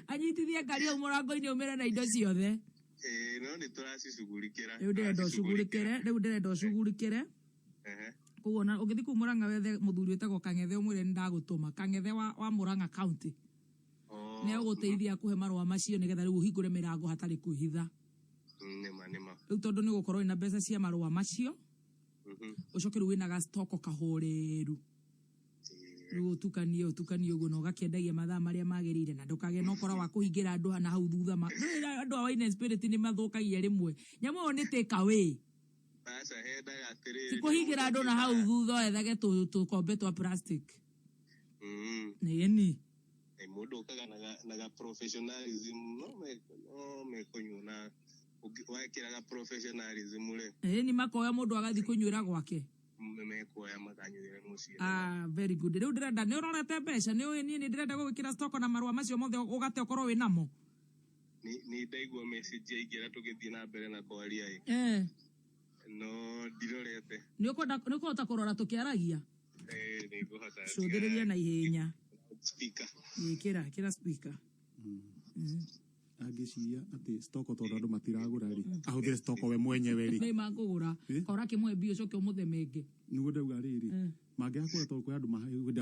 anyitithie ngari hau mũrango-inĩ aumĩre na indo ciothe. Ĩĩ, no nĩ tũracicugurikĩra. Rĩu ndĩrenda ũcugurikĩre, rĩu ndĩrenda ũcugurikĩre. Ehe. Koguo ona ũngĩthiĩ kũu Murang'a wethe mũthuri wĩtagwo Kang'ethe ũmwĩre nĩ ndagũtũma. Kang'ethe wa Murang'a County. Oh, Nĩ egũgũteithia akũhe marũa macio nĩgetha rĩu ũhingũre mĩrango hatarĩ kwĩhitha. Nĩma nĩma. Rĩu tondũ nĩ ũgũkorwo wĩna mbeca cia marũa macio, Mhm. ũcoke rĩu wĩna gastoko kahoreru. Rĩu ũtukanie ũtukanie ũguo na ũgakĩendagia mathaa marĩa magĩrĩire na ndũkagĩe na ũkora wa kũhingĩra andũ na hau thutha. Nĩũĩ andũ a wine and spirit nĩ mathũkagia rĩmwe. Nyamũ ĩyo nĩ take away. Aca hendaga atĩrĩrĩ. Ti kũhingĩra andũ na hau thutha wethage tũkombe twa plastic. Ĩni. Mũndũ ũkaga na ga professionalism no no mekũnyua na wekĩra ga professionalism rĩ. Ĩni makoya mũndũ agathiĩ kũnyuĩra gwake. Mekuoya makanyuĩre mũciĩ. Ah, very good. Rĩu ndĩrenda nĩ ũrorete mbeca nĩ ũĩ niĩ nĩ ndĩrenda gũgĩkĩra stock na marũa macio mothe ũgate ũkorwo wĩ namo. Nĩ ndaigua message yaingĩra tũgĩthiĩ na mbere na kwaria ĩ. Eh. No ndirorete. Nĩ ũkwenda nĩ ũkũhota kũrora tũkĩaragia? Ĩĩ, nĩ ngũhota. Cũthĩrĩria na ihenya. Speaker. Ĩkĩra, ĩkĩra speaker. Angĩciria atĩ stoko tondũ andũ matiragũra rĩ, ahũthĩre stoko we mwenyewe rĩ. Nĩ makũgũra. Kora kĩmwe mbia ũcoke ũmũthemenge. Nĩguo ndauga rĩrĩ, mangĩaga kũgũra tondũ kwĩ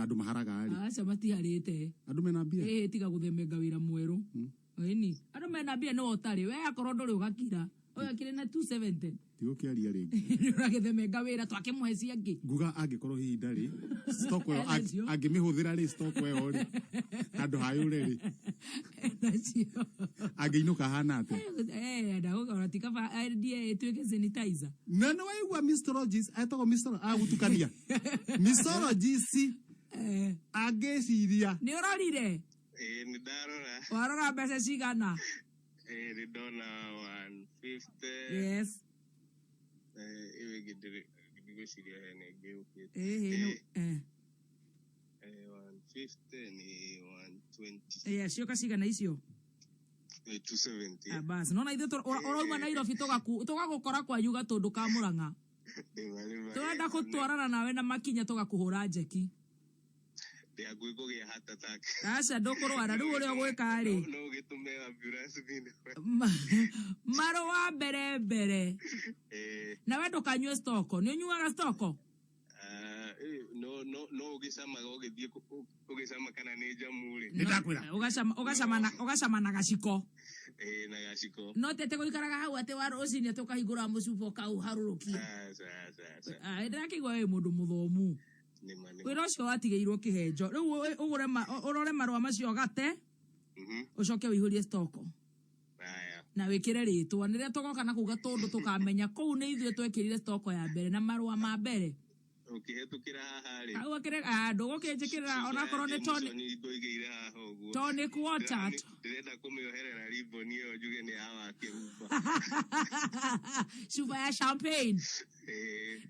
andũ maharaga rĩ. Aca matiharĩte. Andũ mena mbia? Ĩĩ tiga gũthemenga wĩra mwerũ. Ĩni. Andũ mena mbia nĩwe ũtarĩ. We akorwo ndũrĩ ũgakira. Ũyũ akĩrĩ na 270. Tigũkĩaria rĩngĩ. Nĩ ũragĩthemenga wĩra twakĩmũhe ciangĩ. Nguga angĩkorwo hihi ndarĩ, stoko ĩyo angĩmĩhũthĩra rĩ, stoko ĩyo rĩ, handũ ha yũre rĩ. Nacio. Angĩinũka ahana atĩa? Eh, ndagũkora ti kaba endie ĩtuĩke sanitizer. Na nĩ waigua mixologist, etagwo mixologist, agũtukania. Mixologist angĩciria. Nĩ ũrorire? Ĩĩ, nĩ ndarora. Warora mbeca cigana? Ĩĩ, nĩ ndona 150. Yes. Ĩyo ĩngĩ ndigwĩciria hena ĩngĩ yũkĩte. Ĩĩ, nĩ eh. 150 ni 120. Yeah, cioka cigana icio? Nĩ 270. Ah, bas. Nona ithuĩ ũrauma Nairobi tũgagũkora kwanyu Gatũndũ ka Mũrang'a. Nĩma nĩma. Tũrenda gũtwarana nawe na makinya tũgakũhũra njeki. Ndĩ hakuhĩ kũgĩa heart attack. Aca ndũkũrwara rĩu ũrĩa ũgwĩka rĩ. No ũgĩtũme ambulance thĩinĩ. Marũa mbere mbere. Nawe ndũkanyue stoko. Nĩ ũnyuaga stoko? No no no ũgĩcamaga ũgĩthiĩ ũgĩcama kana nĩ njamu rĩ. Ũgacama ũgacama na ũgacama na gaciko. Ĩĩ, na gaciko. No tete gũikaraga hau atĩ wa rũcinĩ atĩ ũkahingũra mũcuba ũkaũharũrũkia. Aca aca aca. Ah, ndĩrakĩigua wĩ mũndũ mũthomu. Nĩma nĩma. Wĩra ũcio watigĩirwo kĩhenjo. Rĩu ũgũre ũrore marũa macio gate. Ũcoke ũihũrie stoko. Aya. Na wĩkĩre rĩtwa. Nĩrĩa tũgoka na kũu Gatũndũ tũkamenya kũu nĩ ithuĩ twekĩrire stoko ya mbere na marũa ma mbere. Ũkĩhetũkĩra haha rĩ. Hau akĩrĩ ndũgũkĩnjĩkĩrĩra onakorwo nĩ tonic. Ndoigĩire haha ũguo. Tonic water. Ndĩrenda kũmĩoherera ribbon ĩyo njuge nĩ ya wakĩrumba. Cuba ya champagne.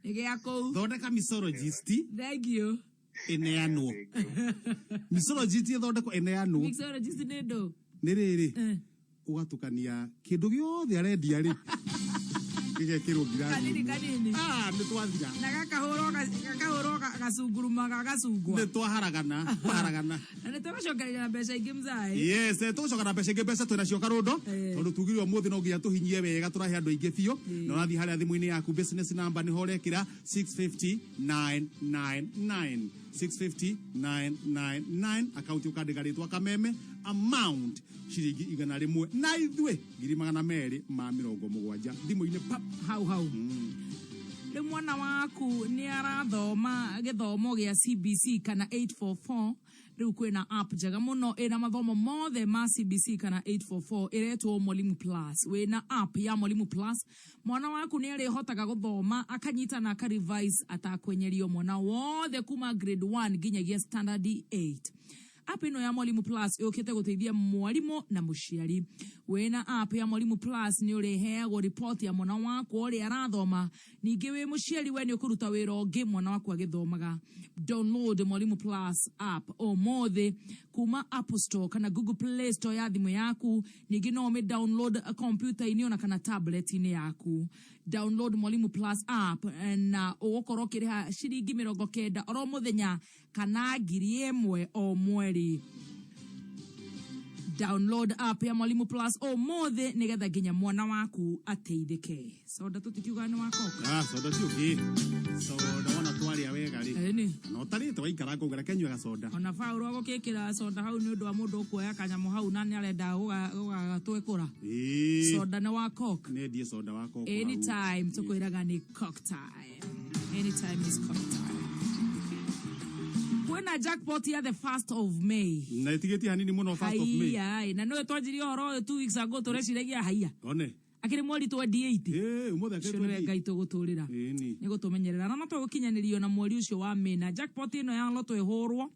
Nĩ gĩa kũu. Thondeka mixologist. Thank you. Ĩneanwo. Mixologist ĩthondekwo ĩneanwo. Mixologist nĩ ndũ? Nĩ rĩrĩ. Ũgatukania kĩndũ gĩothe arendia rĩ. Gĩgekĩrwo ngirathi. Kanini kanini. Ah, nĩ twathira. Na gakahũrwo gakahũrwo gacunguruma ga gacungwa. Nĩ twaharagana, twaharagana. Na nĩ tũgũcokereria na mbeca ingĩ mzaĩ. Yes, tũgũcoka na mbeca ingĩ, mbeca twĩna cio karũndo. Tondũ tugire ũmũthĩ no nginya tũhinyie wega tũrahe andũ aingĩ biũ. Na ũrathiĩ harĩa thimũ-inĩ yaku business number nĩho ũrekĩra 650999. 650999 account ũkandĩka rĩtwa Kameme, amount ciringi 100 na ithuĩ 270 thimũ-inĩ pap hau hau. Rĩu mwana waku nĩ arathoma gĩthomo gĩa CBC kana 844. Rĩu kwĩna app njega mũno ĩna mathomo mothe ma CBC kana 844 ĩretwo Mwalimu Plus. Wĩna app ya Mwalimu Plus, mwana waku nĩ arĩhotaga gũthoma akanyita na akarevise atakwenyerio, mwana wothe kuma grade 1 nginyagia standard 8. App ĩno ya Mwalimu Plus yũkĩte gũteithia mwarimũ na mũciari. Wĩna app ya Mwalimu Plus nĩ ũrĩheagwo report ya mwana waku ũrĩa arathoma. Ningĩ wĩ mũciari, we nĩ ũkũruta wĩra ũngĩ mwana waku agĩthomaga. Download Mwalimu Plus app ũmũthĩ kuma Apple Store kana Google Play Store ya thimũ yaku. Ningĩ no ũmĩ download kompiuta-inĩ ona kana tablet-inĩ yaku. Download Mwalimu Plus app na ũgũkorwo ũkĩrĩha ciringi 90 oro mũthenya kana 1,000 o mweri. Download app ya Mwalimu Plus ũmũthĩ nĩgetha nginya mwana waku ateithĩke. Soda tũtikiuga nĩ wa Coke. Ah, soda ti ũngĩ, soda wona twarĩa wega rĩ, Ĩni. na ũtarĩte waikara ngauga reke nyue gacoda. Ona Paũlũ agũkĩkĩra soda hau nĩ ũndũ wa mũndũ ũkuoya kanyamũ hau na nĩ arenda gũgatwĩkũra. Soda nĩ wa Coke. Nendie soda wa Coke hau. Anytime tũkwĩraga nĩ Coke time. Anytime is Coke time. Kwĩna jackpot ya the 1st of May. Na ĩtigĩtie hanini mũno 1st of May. Haiya, na nĩwe twanjirie ũhoro ũyũ 2 weeks ago tũreciragia haiya one akĩrĩ mweri 28. Ũmũthĩ akĩrĩ Ũcio nĩwe 28. Ngai tũgũtũrĩra. Ĩni. Nĩ gũtũmenyerera na no tũgũkinyanĩrio na mweri ũcio wa May na jackpot ĩno ya loto ĩhũrwo.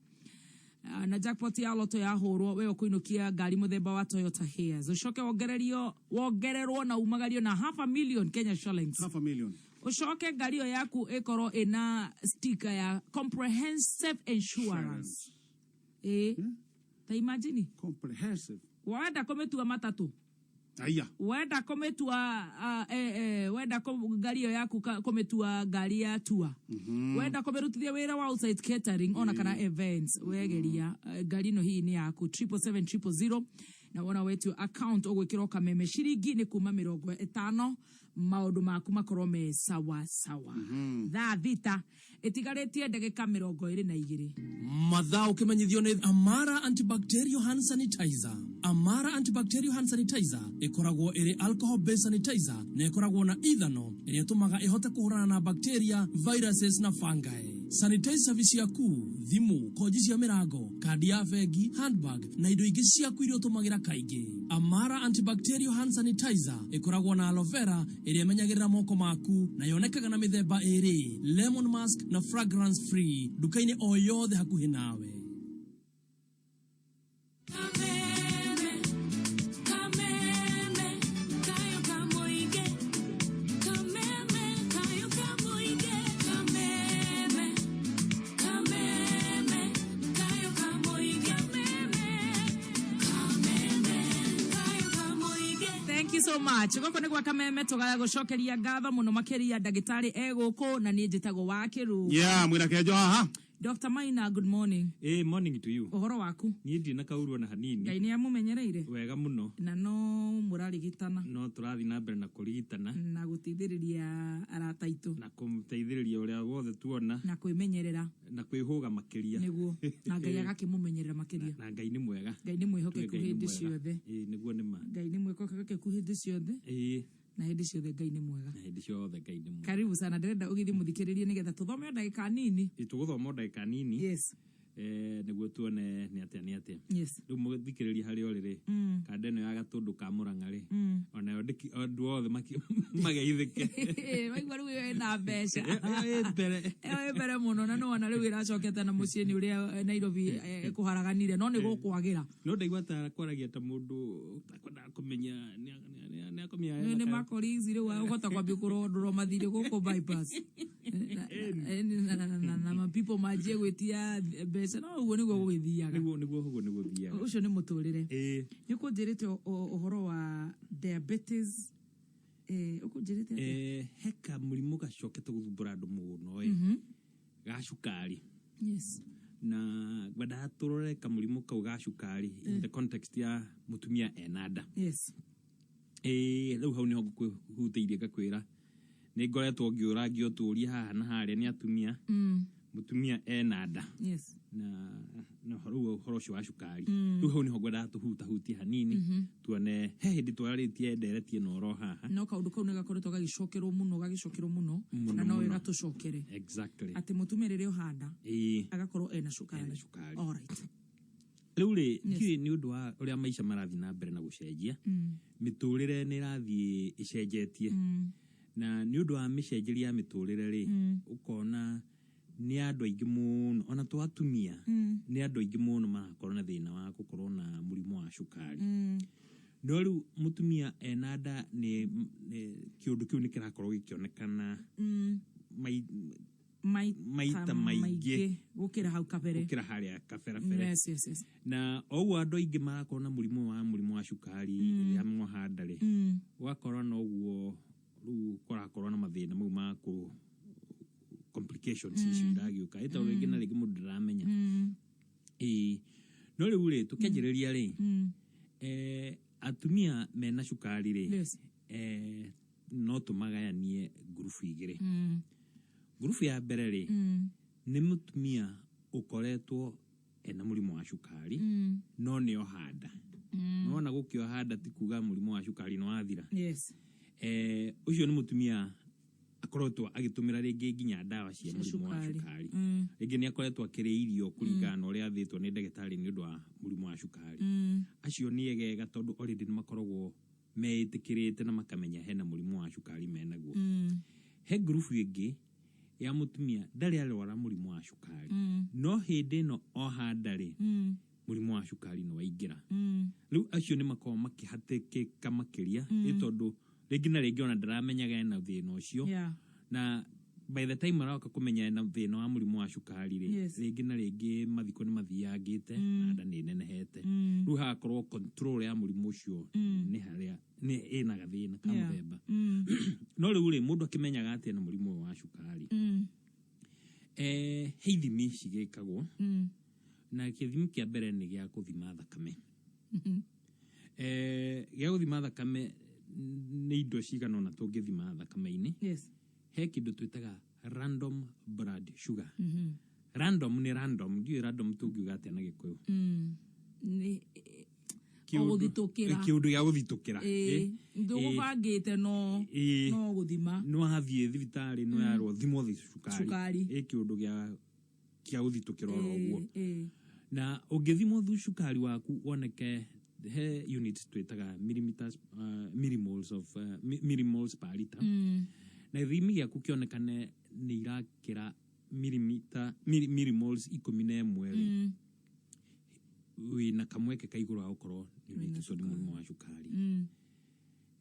Ah, na jackpot ya loto yahũrwo, we ũkũinũkia ngari mũthemba wa Toyota Hiace, ũcoke wongererio, wongererwo na umagario na half a million Kenya shillings. Half a million. Ũcoke ngari ĩyo yaku ĩkorwo ĩna sticker ya comprehensive insurance. Ĩ ta imagine. Comprehensive. Wenda kũmĩtua matatũ, aya, wenda kũmĩtua wenda ngari ĩyo yaku kũmĩtua ngari ya tua, wenda kũmĩrutithia wĩra wa outside catering ona kana events, wegeria ngari ĩno hihi nĩ yaku. 777 000 na wona wetio account ũgwĩkĩrwo kameme ciringi nĩ kuma 50, maũndũ maku makorwo me sawa sawa. Thaa 6 ĩtigarĩtie ndagĩka 22. Mathaa ũkĩmenyithio nĩ Amara Antibacterial Hand Sanitizer. Amara Antibacterial Hand Sanitizer ĩkoragwo ĩrĩ alcohol based sanitizer na ĩkoragwo na ethanol ĩrĩa ĩtũmaga ĩhote kũhũrana na bacteria, viruses na fungi. Sanitize service yaku, thimũ, konji cia mĩrango, kandi ya bengi, handbag na indo ingĩ ciaku iria ũtũmagĩra kaingĩ. Amara Antibacterial Hand Sanitizer ĩkoragwo na aloe vera ĩrĩa ĩmenyagĩrĩra moko maku na yonekaga na mĩthemba ĩrĩ, lemon musk na fragrance free, nduka-inĩ o yothe hakuhĩ nawe. Kameme, kameme, kayo kamoige. Kameme, kayo kamoige. Kameme, kameme, kayo kamoige. Kameme, kameme, kayo kamoige. Thank you so much. Gũkũ nĩ gwa Kameme, tũgaya gũcokeria ngatho mũno makĩria ndagĩtarĩ e gũkũ na niĩ njĩtagwo wa Kĩru. Yeah, mwĩna kenjo haha. Dr. Maina, good morning. Eh, morning to you. Ũhoro waku? Niĩ ndirĩ na kaũru ona hanini. Ngai nĩ amũmenyereire. Wega mũno. Na no mũrarigitana. No tũrathiĩ na mbere na kũrigitana. Na gũteithĩrĩria arata aitũ. Na kũmteithĩrĩria ũrĩa wothe tuona. Na kwĩmenyerera. Na kwĩhũga makĩria. Nĩguo, na Ngai agakĩmũmenyerera makĩria. Na Ngai nĩ mwega. Ngai nĩ mwĩhokeku Tuge Ngai nĩ hĩndĩ mwega. ciothe. Ĩĩ, nĩguo nĩ ma. Ngai nĩ mwĩhokeku hĩndĩ ciothe. Na hĩndĩ ciothe Ngai nĩ mwega. Na hĩndĩ ciothe Ngai nĩ mwega. Karibu sana, ndĩrenda ũgĩthiĩ mũthikĩrĩrie nĩgetha tũthome o ndagĩka nini. Ĩ, tũgũthoma o ndagĩka nini. Nĩguo tuone nĩ atĩa nĩ atĩa. Rĩu mũthikĩrĩria harĩa ũrĩ rĩ, kanda ĩno ya Gatũndũ ka Mũrang'a rĩ, onayo andũ othe mageithĩke. Waigua rĩu ĩyo ĩna mbeca. Ĩyo ĩ mbere. Ĩyo ĩ mbere mũno na nĩwona rĩu ĩracokete na mũciĩ nĩ ũrĩa Nairobi kũharaganire no nĩ gũkwagĩra. No ndaigua ta kwaragia ta mũndũ ũtakwendaga kũmenya nĩ akomia. Nĩ makorizi rĩu ũhota kwambia kũrondũrwo mathirĩ gũkũ bypass na mapipo manjie gwĩtia mbeca, no ũguo nĩguo gũgĩthiaga. Nĩguo ũguo nĩguo thiaga. Ũcio nĩ mũtũrĩre. Ĩĩ. Nĩ ũkũnjĩrĩte ũhoro wa diabetes, ũkũnjĩrĩte atĩa? He kamũrimũ gacokete gũthumbũra andũ mũno ĩ, ga cukari. Na ngwendaga tũrore kamũrimũ kau ga cukari in the context ya mũtumia ena nda. Ĩĩ, rĩu hau nĩho ngũkũhutĩirie ngakwĩra nĩ ngoretwo ngĩũrangio tũũria haha na harĩa nĩ atumia. Mũtumia ena nda. Na rĩu ũhoro ũcio wa cukari, rĩu hau nĩho ngwendaga tũhutahutie hanini, tuone he hĩndĩ twarĩtie ndereti ĩno oro haha. No kaũndũ kau nĩ gakoretwo gagĩcokerwo mũno, gagĩcokerwo mũno, Mũno, na no mũno. wega tũcokere atĩ mũtumia rĩrĩa ohanda agakorwo ena cukari. Ena cukari. Alright. Rĩu rĩ, ndiũĩ nĩ ũndũ wa ũrĩa maica marathiĩ na mbere na gũcenjia, mĩtũrĩre nĩ ĩrathiĩ ĩcenjetie, na nĩ ũndũ wa mĩcenjerie ya mĩtũrĩre rĩ, ũkona nĩ andũ aingĩ mũno, ona to atumia, nĩ andũ aingĩ mũno marakorwo na thĩna wa gũkorwo na mũrimũ wa cukari. No rĩu mũtumia ena nda nĩ kĩũndũ kĩu nĩ kĩrakorwo gĩkĩonekana maita maingĩ gũkĩra hau kabere. Gũkĩra harĩa kaberabere. Yes. Na oguo andũ aingĩ marakorwo na mũrimũ wa cukari rĩrĩa mwahanda rĩ, ũgakorwo na ũguo rĩu kũrakorwo na mathĩna mau ma kũ complications icio iragĩũka, ĩ tondũ rĩngĩ na rĩngĩ mũndũ ndaramenya. Ĩĩ, no rĩu rĩ, tũkĩanjĩrĩria rĩ, atumia mena cukari rĩ, no tũmagayanie ngurubu igĩrĩ. Ngurubu ya mbere rĩ, nĩ mũtumia ũkoretwo ena mũrimũ wa cukari, no nĩ ohanda. Nona gũkĩohanda ti kuga mũrimũ wa cukari nĩ wathira. Ũcio nĩ mũtumia akoretwo agĩtũmĩra rĩngĩ nginya ndawa cia Cia mũrimũ wa cukari. cukari. Rĩngĩ nĩ akoretwo akĩrĩa irio kũringana na ũrĩa athĩtwo nĩ ndagĩtarĩ nĩ ũndũ wa mũrimũ wa cukari. Acio nĩ egega tondũ already nĩ makoragwo meĩtĩkĩrĩte na makamenya hena mũrimũ wa cukari menaguo. He ngurubu ĩngĩ ya mũtumia ndarĩ arwara mũrimũ wa cukari, no hĩndĩ ĩno ohanda rĩ, mũrimũ wa cukari nĩ waingĩra. Rĩu acio nĩ makoragwo makĩhatĩkĩka makĩria, nĩ tondũ rĩngĩ na rĩngĩ ona ndaramenyaga ena thĩna ũcio, na by the time aroka kũmenya ena thĩna wa mũrimũ wa cukari rĩ, rĩngĩ na rĩngĩ mathiko nĩ mathiangĩte na nda nĩ nenehete. Rĩu hagakorwo control ya mũrimũ ũcio nĩ harĩa nĩ ĩna gathĩna ka mũthemba. No rĩu rĩ, mũndũ akĩmenyaga atĩa na mũrimũ ũyũ wa cukari? He ithimi cigĩkagwo, na gĩthimi kĩa mbere nĩ gĩa gũthima thakame. Gĩa gũthima thakame nĩ indo cigana ũna tũngĩthima thakame-inĩ. He kĩndũ twĩtaga random blood sugar. Random nĩ random, ndiũĩ random tũngiuga atĩa na Gĩkũyũ. Nĩ o gũthitũkĩra. Kĩũndũ gĩa gũthitũkĩra. Ndũgũbangĩte no no gũthima. Nĩ wathiĩ thibitarĩ, nĩ yarwo thimwo cukari. Cukari. Ĩ kĩũndũ gĩa gũthitũkĩra oro ũguo. Na ũngĩthimwo cukari waku woneke he unit twĩtaga millimeters, millimoles of millimoles per liter, na gĩthimi gĩaku kĩonekane nĩ irakĩra millimoles 11 rĩ, wĩna kamweke ka igũrũ ga gũkorwo nĩ ũnyitĩtwo nĩ mũrimũ wa cukari.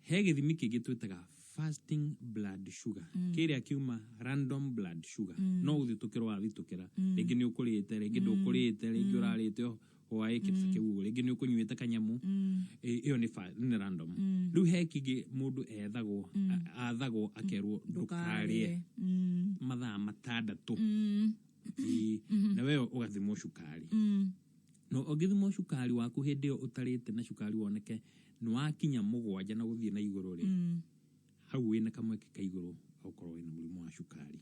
He gĩthimi kĩngĩ twĩtaga fasting blood sugar. Kĩrĩa kiuma random blood sugar, no gũthitũkĩrwo wathitũkĩra. Rĩngĩ nĩ ũkũrĩte, rĩngĩ ndũkũrĩte, rĩngĩ ũrarĩte hwaĩ, kĩndũ ta kĩu ũguo, rĩngĩ nĩ ũkũnyuĩte kanyamũ. Ĩyo nĩ random. Rĩu he kĩngĩ mũndũ ethagwo, athagwo akerwo ndũkarĩe mathaa 6. Ĩ, na wewe ũgathimwo cukari. No ũngĩthimwo cukari waku hĩndĩ ĩyo ũtarĩte na cukari woneke nĩ wakinya 7 na gũthiĩ na igũrũ rĩ, hau wĩna kamweke ka igũrũ ga gũkorwo wĩna mũrimũ wa cukari.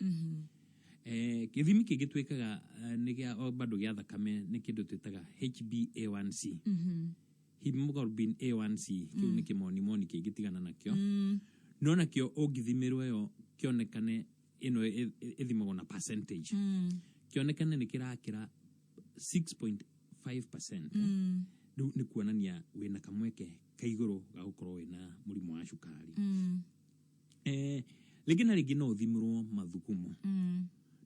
Gĩthimi kĩngĩ twĩkaga, nĩ gĩa o bado gĩa thakame, nĩ kĩndũ twĩtaga HbA1c, hemoglobin A1c. Kĩu nĩ kĩmonimoni kĩngĩ tigana nakĩo, no nakĩo ũngĩthimĩrwo ĩyo kĩonekane ĩno ĩthimagwo na percentage, kĩonekane nĩ kĩrakĩra 6.5%, rĩu nĩ kuonania wĩna kamweke ka igũrũ ga gũkorwo wĩna mũrimũ wa cukari. Rĩngĩ na rĩngĩ no ũthimĩrwo mathugumo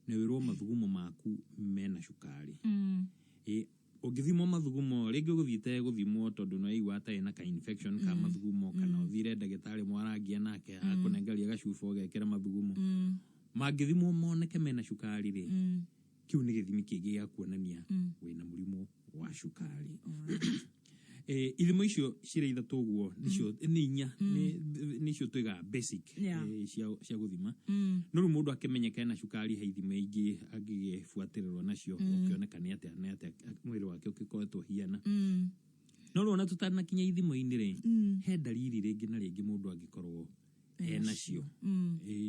na wĩrwo mathugumo maku mena cukari. Ũngĩthimwo mathugumo, rĩngĩ ũgũthiĩte gũthimwo tondũ nĩ waigua ta ĩna ka infection ka mathugumo, kana ũthire ndagĩtarĩ mwarangia nake akũnengeria gacuba ũgekĩra mathugumo, mangĩthimwo moneke mena cukari rĩ, kĩu nĩ gĩthimi kĩngĩ gĩa kuonania wĩna mũrimũ wa cukari. Ithimo icio cirĩ ithatũ ũguo nĩcio, nĩ inya, nĩcio twĩgaga basic cia gũthima. No rĩu mũndũ akĩmenyeka ena cukari, he ithimo ingĩ angĩgĩbuatĩrĩrwo nacio, ũkĩoneka nĩ atĩa nĩ atĩa mwĩrĩ wake ũgĩkoretwo ũhiana. No rĩu ona tũtanakinya ithimo-inĩ rĩ, he ndariri rĩngĩ na rĩngĩ mũndũ angĩkorwo enacio,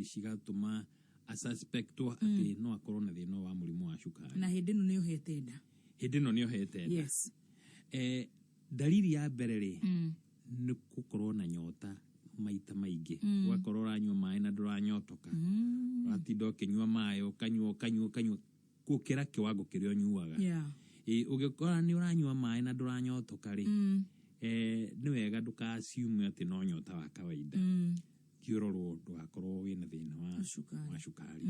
cigatũma asuspectwo atĩ no akorwo na thĩna wa mũrimũ wa cukari. Na hĩndĩ ĩno nĩ ũhete nda. Hĩndĩ ĩno nĩ ohete nda. Yes. Ndariri ya mbere rĩ, nĩ gũkorwo na nyota maita maingĩ. Ũgakorwo ũranyua maĩ na ndũranyotoka. Ũratinda ũkĩnyua maĩ, ũkanyua ũkanyua ũkanyua gũkĩra kĩwango kĩrĩa ũnyuaga. Ĩ, ũngĩkora nĩ ũranyua maĩ na ndũranyotoka rĩ, nĩ wega ndũka-assume atĩ no nyota wa kawaida. Thiĩ ũrorwo ndũgakorwo wĩna thĩna wa Cukari. wa cukari.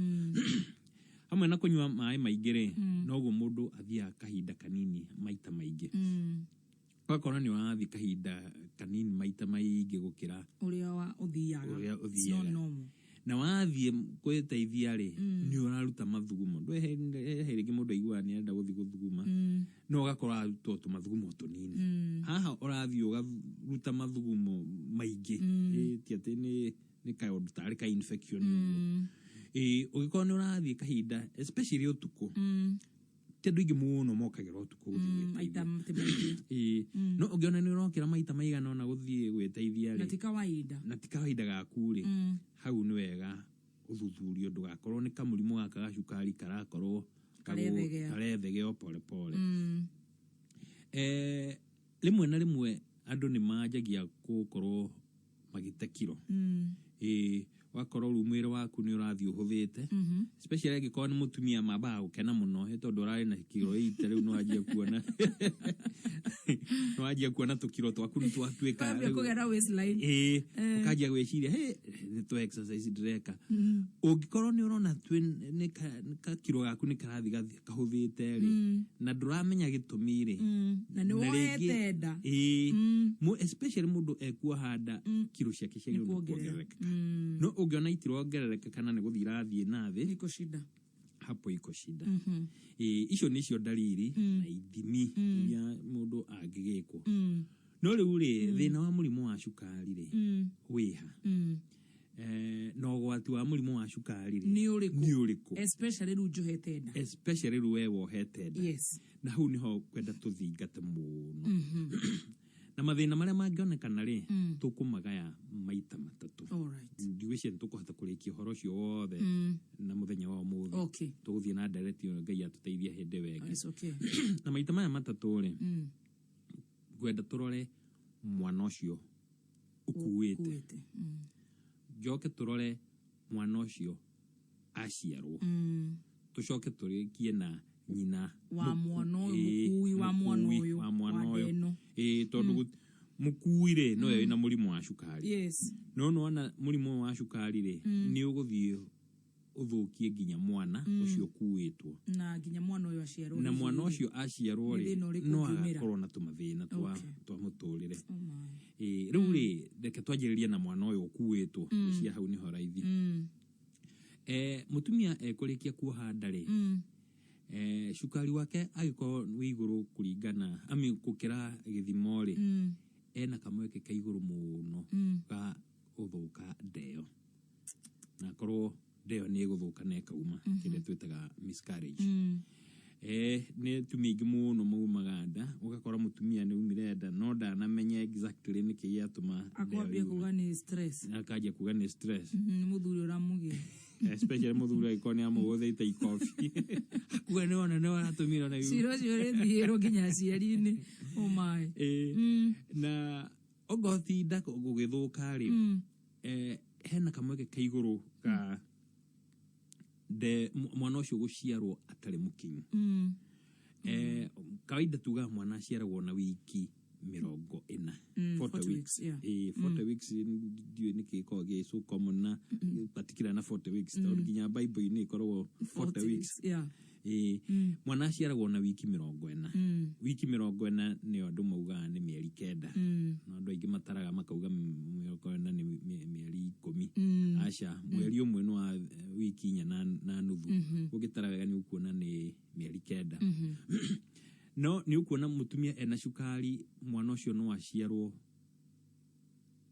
Hamwe na kũnyua maĩ maingĩ rĩ, noguo mũndũ athiaga kahinda kanini maita maingĩ. Ũgakora nĩ ũrathiĩ kahinda kanini maita maingĩ gũkĩra Ũrĩa wa ũthiaga. ũrĩa It's not ũthiaga. normal. Na wathiĩ kwĩteithia rĩ, nĩ ũraruta mathugumo. Ndũĩ he rĩngĩ mũndũ aiguaga nĩ arenda gũthiĩ gũthuguma, no ũgakora arutwo tũmathugumo tũnini. Haha ũrathiĩ ũgaruta mathugumo maingĩ. Ĩ, ti atĩ nĩ kaũndũ tarĩ ka infection ũguo. Ĩ, ũngĩkorwo nĩ ũrathiĩ kahinda, especially ũtukũ, ti andũ aingĩ mũno mokagĩra ũtukũ gũthiĩ Maita gwĩteithia. ti maingĩ. Ĩ, no ũngĩona nĩ ũrokĩra maita maigana ũna gũthiĩ gwĩteithia Na rĩ, ti kawaida. na ti kawaida gaku rĩ, hau nĩ wega ũthuthurio ndũgakorwo nĩ kamũrimũ gaka ga cukari karakorwo Karethegea. karethegea o pole pole. Rĩmwe na rĩmwe andũ nĩ manjagia gũkorwo magĩte kiro. Ĩ, ũgakorwo rĩu mwĩrĩ waku nĩ ũrathiĩ ũhũthĩte, especially angĩkorwo nĩ mũtumia mambaga gũkena mũno ĩ tondũ ũrarĩ na kiro 80, rĩu nĩwanjia kuona nĩwanjia kuona tũkiro twaku nĩ twatuĩka Wambia rĩu- kũgĩa na waistline. Ĩ, ũkanjia gwĩciria, "Hĩ, nĩ tũ exercise ndĩreka." Ũngĩkorwo nĩ ũrona nĩ kakiro gaku nĩ karathiĩ kahũthĩte rĩ, na ndũramenya gĩtũmi rĩ, Na nĩ na rĩngĩ- wohete nda. Ĩ, especially mũndũ ekuoha nda, kiro ciake ciagĩrĩirwo nĩ kuongerera. kuongerereka. No ũngĩona itirongerereka kana nĩ gũthiĩ irathiĩ na thĩ, Iko shida. Hapo iko shida. Ĩ, icio nĩcio ndariri na ithimi iria mũndũ angĩgĩkwo. No rĩu rĩ, thĩna wa mũrimũ wa cukari rĩ, wĩha? Na ũgwati wa mũrimũ wa cukari rĩ, Nĩ ũrĩkũ? Nĩ ũrĩkũ? Especially rĩu njohete nda. Especially rĩu we wohete nda. Yes. Na hau nĩho kwenda tũthingate mũno. Na mathĩna marĩa mangĩonekana rĩ, tũkũmagaya maita matatũ. All right. Ndigwĩciria nĩ tũkũhota kũrĩkia ũhoro ũcio wothe na mũthenya wa ũmũthĩ. Okay. Tũgũthiĩ na ndereti ĩyo, Ngai atũteithie hĩndĩ ĩyo ĩngĩ. It's okay. Na maita maya matatũ rĩ, ngwenda tũrore mwana ũcio ũkuĩte. Ũkuĩte. Njoke tũrore mwana ũcio aciarwo. Tũcoke tũrĩkie na nyina Wa mwana ũyũ, Ĩ, mũkui wa mwana mũkui ũyũ, wa mwana wa ũyũ. nda ĩno. Ĩ, tondũ mũkui rĩ, nowe wĩna mũrimũ wa cukari. Yes. No nĩwona mũrimũ ũyũ wa cukari rĩ, nĩ ũgũthiĩ ũthũkie nginya mwana ũcio ũkuĩtwo. Na nginya mwana ũyũ aciarwo. Na Hihi mwana rĩ, ũcio aciarwo nĩ rĩ, thĩna ũrĩkũ no ũngiumĩra? agakorwo na tũmathĩna twa Okay. twa mũtũrĩre. Oh my. Ĩ, rĩu rĩ, reke twanjĩrĩrie na mwana ũyũ ũkuĩtwo. Cia hau nĩho raithi. Mũtumia ekũrĩkia kuoha nda rĩ, cukari wake angĩkorwo wĩ igũrũ kũringana ami gũkĩra gĩthimo rĩ, ena kamweke ka igũrũ mũno ga gũthũka nda ĩyo, na akorwo nda ĩyo nĩ ĩgũthũka na ĩkauma, kĩrĩa twĩtaga miscarriage. Nĩ atumia aingĩ mũno maumaga nda, ũgakora mũtumia nĩ aumire nda no ndanamenya exactly nĩkĩ gĩatũma nda ĩyo Akwambia yume. kuga nĩ stress. Akanjia kuga nĩ stress. Nĩ mũthuri ũramũgĩra. Especially mũthuri angĩkorwo nĩ amũgũthĩte ikobi, kuga nĩ wona nĩ waratũmire ona Cira ũcio ũrĩthiĩrwo nginya aciari-inĩ. Oh my. Ĩ, na ongorwo ti nda gũgĩthũka rĩ, hena kamweke ka igũrũ ga mwana ũcio gũciarwo atarĩ mũkinyu. Kawaida tugaga mwana aciaragwo na wiki 40. 40 40 weeks, weeks. yeah. 40 weeks ndiũĩ nĩkĩ gĩkoragwo gĩ so common na particular na 40 weeks, tondũ nginya Bible-inĩ ĩkoragwo 40 weeks. Yeah. Ĩ, mwana aciaragwo na wiki 40. Wiki 40 nĩyo andũ maugaga nĩ mĩeri 9. No andũ aingĩ mataraga makauga 40 nĩ mĩeri 10. Aca, mweri ũmwe nĩ wa wiki 4 na nuthu. Ũngĩtara wega nĩ ũkuona nĩ mĩeri 9. No nĩ ũkuona mũtumia ena cukari, mwana ũcio no aciarwo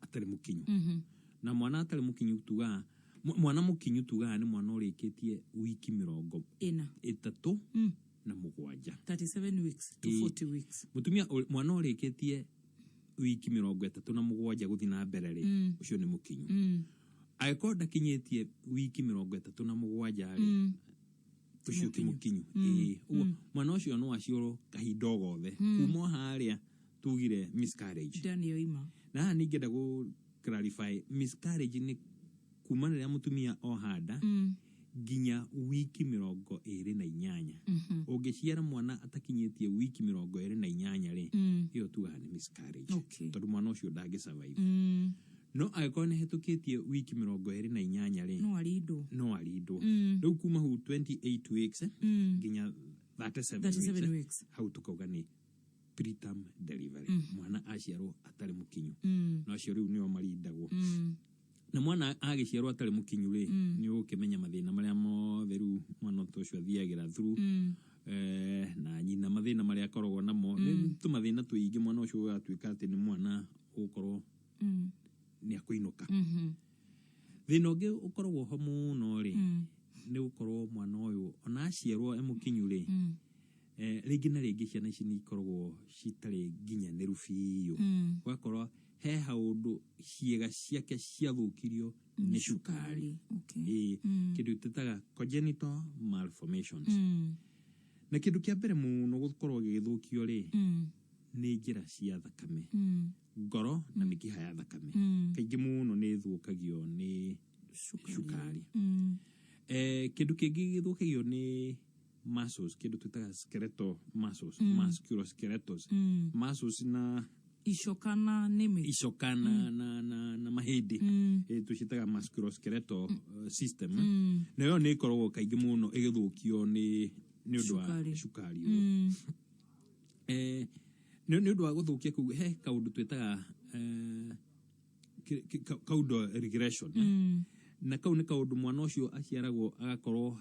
atarĩ mũkinyu. Na mwana atarĩ mũkinyu tugaga, mwana mũkinyu tugaga nĩ mwana ũrĩkĩtie wiki mĩrongo Ĩna. ĩtatũ na mũgwanja. 37 weeks to Ĩ. 40 weeks. Mũtumia mwana ũrĩkĩtie wiki 37 gũthiĩ na mbere rĩ, ũcio nĩ mũkinyu. Angĩkorwo ndakinyĩtie wiki 37 rĩ, ũcio ti mũkinyu. Ĩĩ, ũguo mwana ũcio no aciarwo kahinda o gothe kuma o harĩa tugire miscarriage. Nda nĩ yoima. Na haha ningĩenda gũ clarify, miscarriage nĩ kuma rĩrĩa mũtumia oha nda nginya wiki 28. Ũngĩciara mwana atakinyĩtie wiki 28 rĩ, ĩyo tugaga nĩ miscarriage, tondũ mwana ũcio ndangĩ survive. No angĩkorwo nĩ hetũkĩtie wiki 28 rĩ, no arindwo. No arindwo. Rĩu kuma hau 28 weeks nginya 37 37 weeks, weeks. Hau tukauga nĩ preterm delivery, mwana aciarwo atarĩ mũkinyu. No acio rĩu nĩo marindagwo. Na mwana agĩciarwo atarĩ mũkinyu rĩ, nĩ ũgũkĩmenya mathĩna marĩa mothe rĩu mwana ta ũcio athiagĩra through, na nyina mathĩna marĩa akoragwo namo. Nĩ tũmathĩna tũingĩ. Mwana ũcio ũgatuĩka atĩ nĩ mwana ũgũkorwo nĩ akũinũka. Thĩna ũngĩ ũkoragwo ho mũno rĩ, nĩ gũkorwo mwana ũyũ ona aciarwo e mũkinyu rĩ, rĩngĩ na rĩngĩ ciana ici nĩ ikoragwo citarĩ nginyanĩru biũ. Ũgakora he haũndũ ciĩga ciake ciathũkirio nĩ cukari. Ĩĩ, kĩndũ twĩtaga congenital malformations. Na kĩndũ kĩa mbere mũno gũkorwo gĩgĩthũkio rĩ, nĩ njĩra cia thakame, ngoro na mĩkiha ya thakame. Kaingĩ mũno nĩ ĩthũkagio nĩ cukari. Kĩndũ kĩngĩ gĩthũkagio nĩ muscles, kĩndũ twĩtaga skeletal muscles, musculoskeletal muscles na Icoka na nĩmĩ. Icoka na mahĩndĩ. Tũciĩtaga musculoskeletal system. Na ĩyo nĩ ĩkoragwo kaingĩ mũno ĩgĩthũkio nĩ ũndũ wa Cukari. Cukari ũyũ. Nĩ ũndũ wa gũthũkia kũu, he kaũndũ twĩtaga caudal regression. Na kau nĩ kaũndũ mwana ũcio aciaragwo agakorwo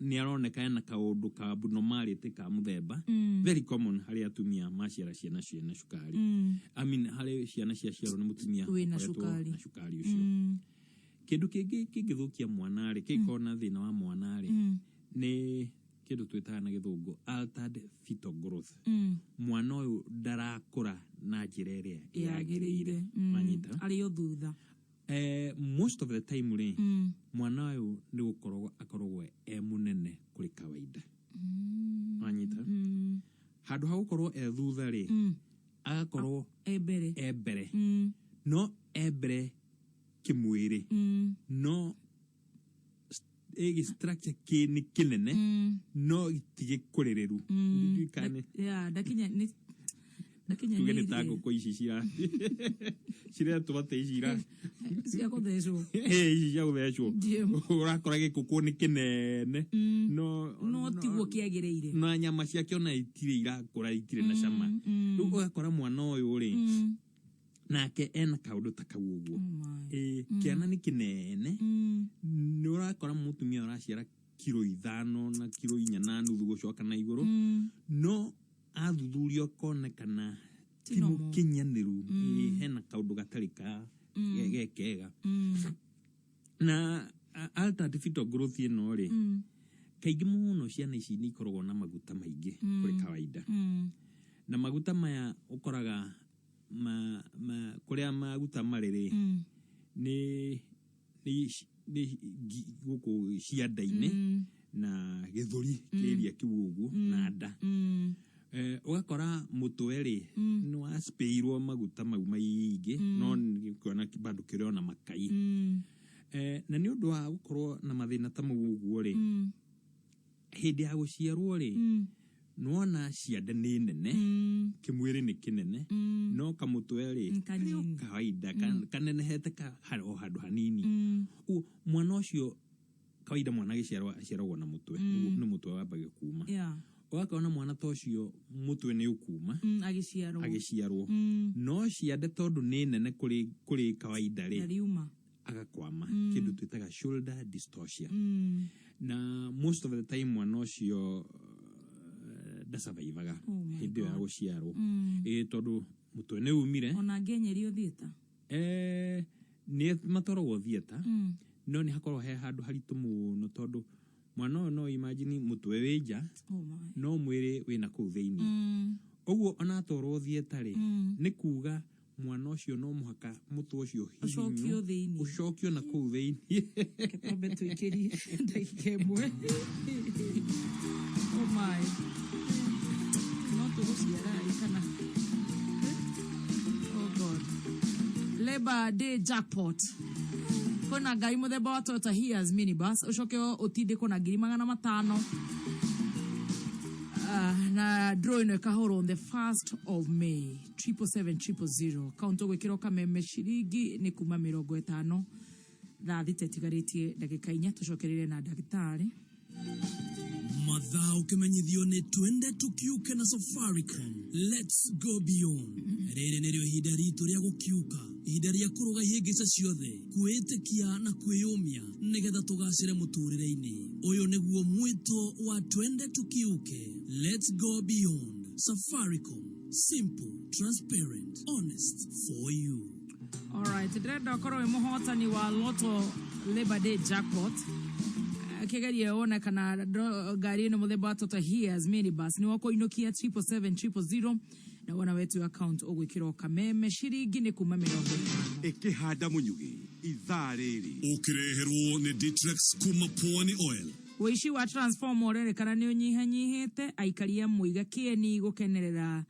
nĩ aroneka ena kaũndũ ka abnormality ka mũthemba. Very common harĩ atumia maciara ciana ciĩna cukari. I mean, harĩ ciana ciaciarwo nĩ mũtumia Wĩna ũkoretwo cukari. Na cukari ũcio. Kĩndũ kĩngĩ kĩngĩthũkia mwana rĩ, kĩngĩkorwo na thĩna wa mwana rĩ, nĩ kĩndũ twĩtaga na gĩthũngũ altered fetal growth. Mwana ũyũ ndarakũra na njĩra ĩrĩa yagĩrĩire. Wanyita? Arĩ o thutha. Most of the time rĩ, mwana ũyũ nĩ gũkorwo akoragwo e mũnene kũrĩ kawaida. Wanyita? Handũ ha gũkorwo e thutha rĩ, agakorwo e mbere. E mbere. No e mbere kĩmwĩrĩ, no ĩgĩ structure kĩ nĩ kĩnene, no ti gĩkũrĩrĩru. Ndiũĩ kana Yeah, ndakinya nĩ ndakinya. Tuge nĩ ta ngũkũ ici ciretwo atĩ ici ira cia gũthecwo. Ici cia gũthecwo. Jim. Ũrakora gĩkũkũ nĩ kĩnene, no no tiguo kĩagĩrĩire. Na nyama ciake ona itirĩ irakũra, itirĩ na cama. Rĩu ũgakora mwana ũyũ rĩ, nake ena kaũndũ ta kau ũguo. Ĩĩ, kĩana nĩ kĩnene. Nĩ ũrakora mũtumia ũraciara kiro 5 na kiro 4.5 gũcoka na igũrũ, no athuthurio konekana ti mũkinyanĩru. Ĩĩ, hena kaũndũ gatarĩ ka gekega. Na altered fetal growth ĩno rĩ, kaingĩ mũno ciana ici nĩ ikoragwo na maguta maingĩ kũrĩ kawaida. Na maguta maya ũkoraga kũrĩa maguta marĩ rĩ, nĩ gũkũ cianda-inĩ na gĩthũri kĩria kĩu ũguo na nda. Ũgakora mũtwe rĩ, nĩ waspĩirwo maguta mau maingĩ, no nĩ kuona bado kĩrĩ ona makai. Na nĩ ũndũ wa gũkorwo na mathĩna ta mau ũguo rĩ, hĩndĩ ya gũciarwo rĩ, nĩwona ciande nĩ nene, kĩmwĩrĩ nĩ kĩnene, no kamũtwe rĩ, kanini. Karĩ o kawaida, kanenehete o handũ hanini. Ũguo mwana ũcio kawaida, mwana agĩciarwo aciaragwo na mũtwe. Nĩ mũtwe wambagia kuma. Ũgakona mwana ta ũcio mũtwe nĩ ũkuma agĩciarwo. Agĩciarwo, no ciande tondũ nĩ nene kũrĩ kawaida rĩ, ndariuma. Agakwama, kĩndũ twĩtaga shoulder dystocia. Na most of the time mwana ũcio ndasurvivaga Oh my hĩndĩ ĩyo ya God. gũciarwo. Ĩĩ, tondũ mũtwe nĩ umire. Ona angĩenyerio theatre? Nĩ matwaragwo theatre, no nĩ hakoragwo he handũ haritũ mũno, tondũ mwana ũyũ, no imagine mũtwe wĩ nja, Oh my. No mwĩrĩ wĩna kũu thĩinĩ. Ũguo ona atwarwo theatre rĩ, nĩ kuga Mwana ũcio no mũhaka mũtwe ũcio Ũcokio ũhihinywo, thĩinĩ. Ũcokio na kũu thĩinĩ. Twambe tũikĩrie ndagĩka ĩmwe. Oh my. No tũgũciara ĩ kana? Oh God. Labor Day jackpot. Kwĩna ngari mũthemba wa Toyota Hiace minibus, ũcoke ũtindĩkwo na 500,000. Na draw ĩno ĩkahũrwo on the 1st of May. 777 000 kaunti ũgwĩkĩrwo kameme ciringi nĩ kuma 50. Thaa 6 ĩtigarĩtie ndagĩka 4, tũcokereire na ndagĩtarĩ. Mathaa ũkĩmenyithio nĩ Twende Tukiuke na Safaricom. Let's go beyond. Rĩrĩ nĩrĩo ihinda ritũ rĩa gũkiuka, ihinda rĩa kũrũga ihĩngĩca ciothe, kwĩĩtĩkia na kwĩyũmia nĩgetha tũgacĩre mũtũrĩre-inĩ. Ũyũ nĩguo mwĩto wa Twende Tukiuke. Let's go beyond. Safaricom, simple, transparent, honest for you. Alright, ndĩrenda ũkorwo wĩ mũhotani wa Lotto Labor Day jackpot. Kĩgerie wone kana ngari ĩno mũthemba wa Toyota Hiace minibus nĩ wakũinũkia. 777 000 na wona wetu account ũgwĩkĩrwo kameme ciringi nĩ kuma 50. Ĩkĩhanda mũnyugĩ ithaa rĩrĩ ũkĩreherwo nĩ Ditrex kuma Pwani Oil. Ũici wa transformer ũrerĩkana nĩ ũnyihanyihĩte, aikari a Mũiga Kĩeni gũkenerera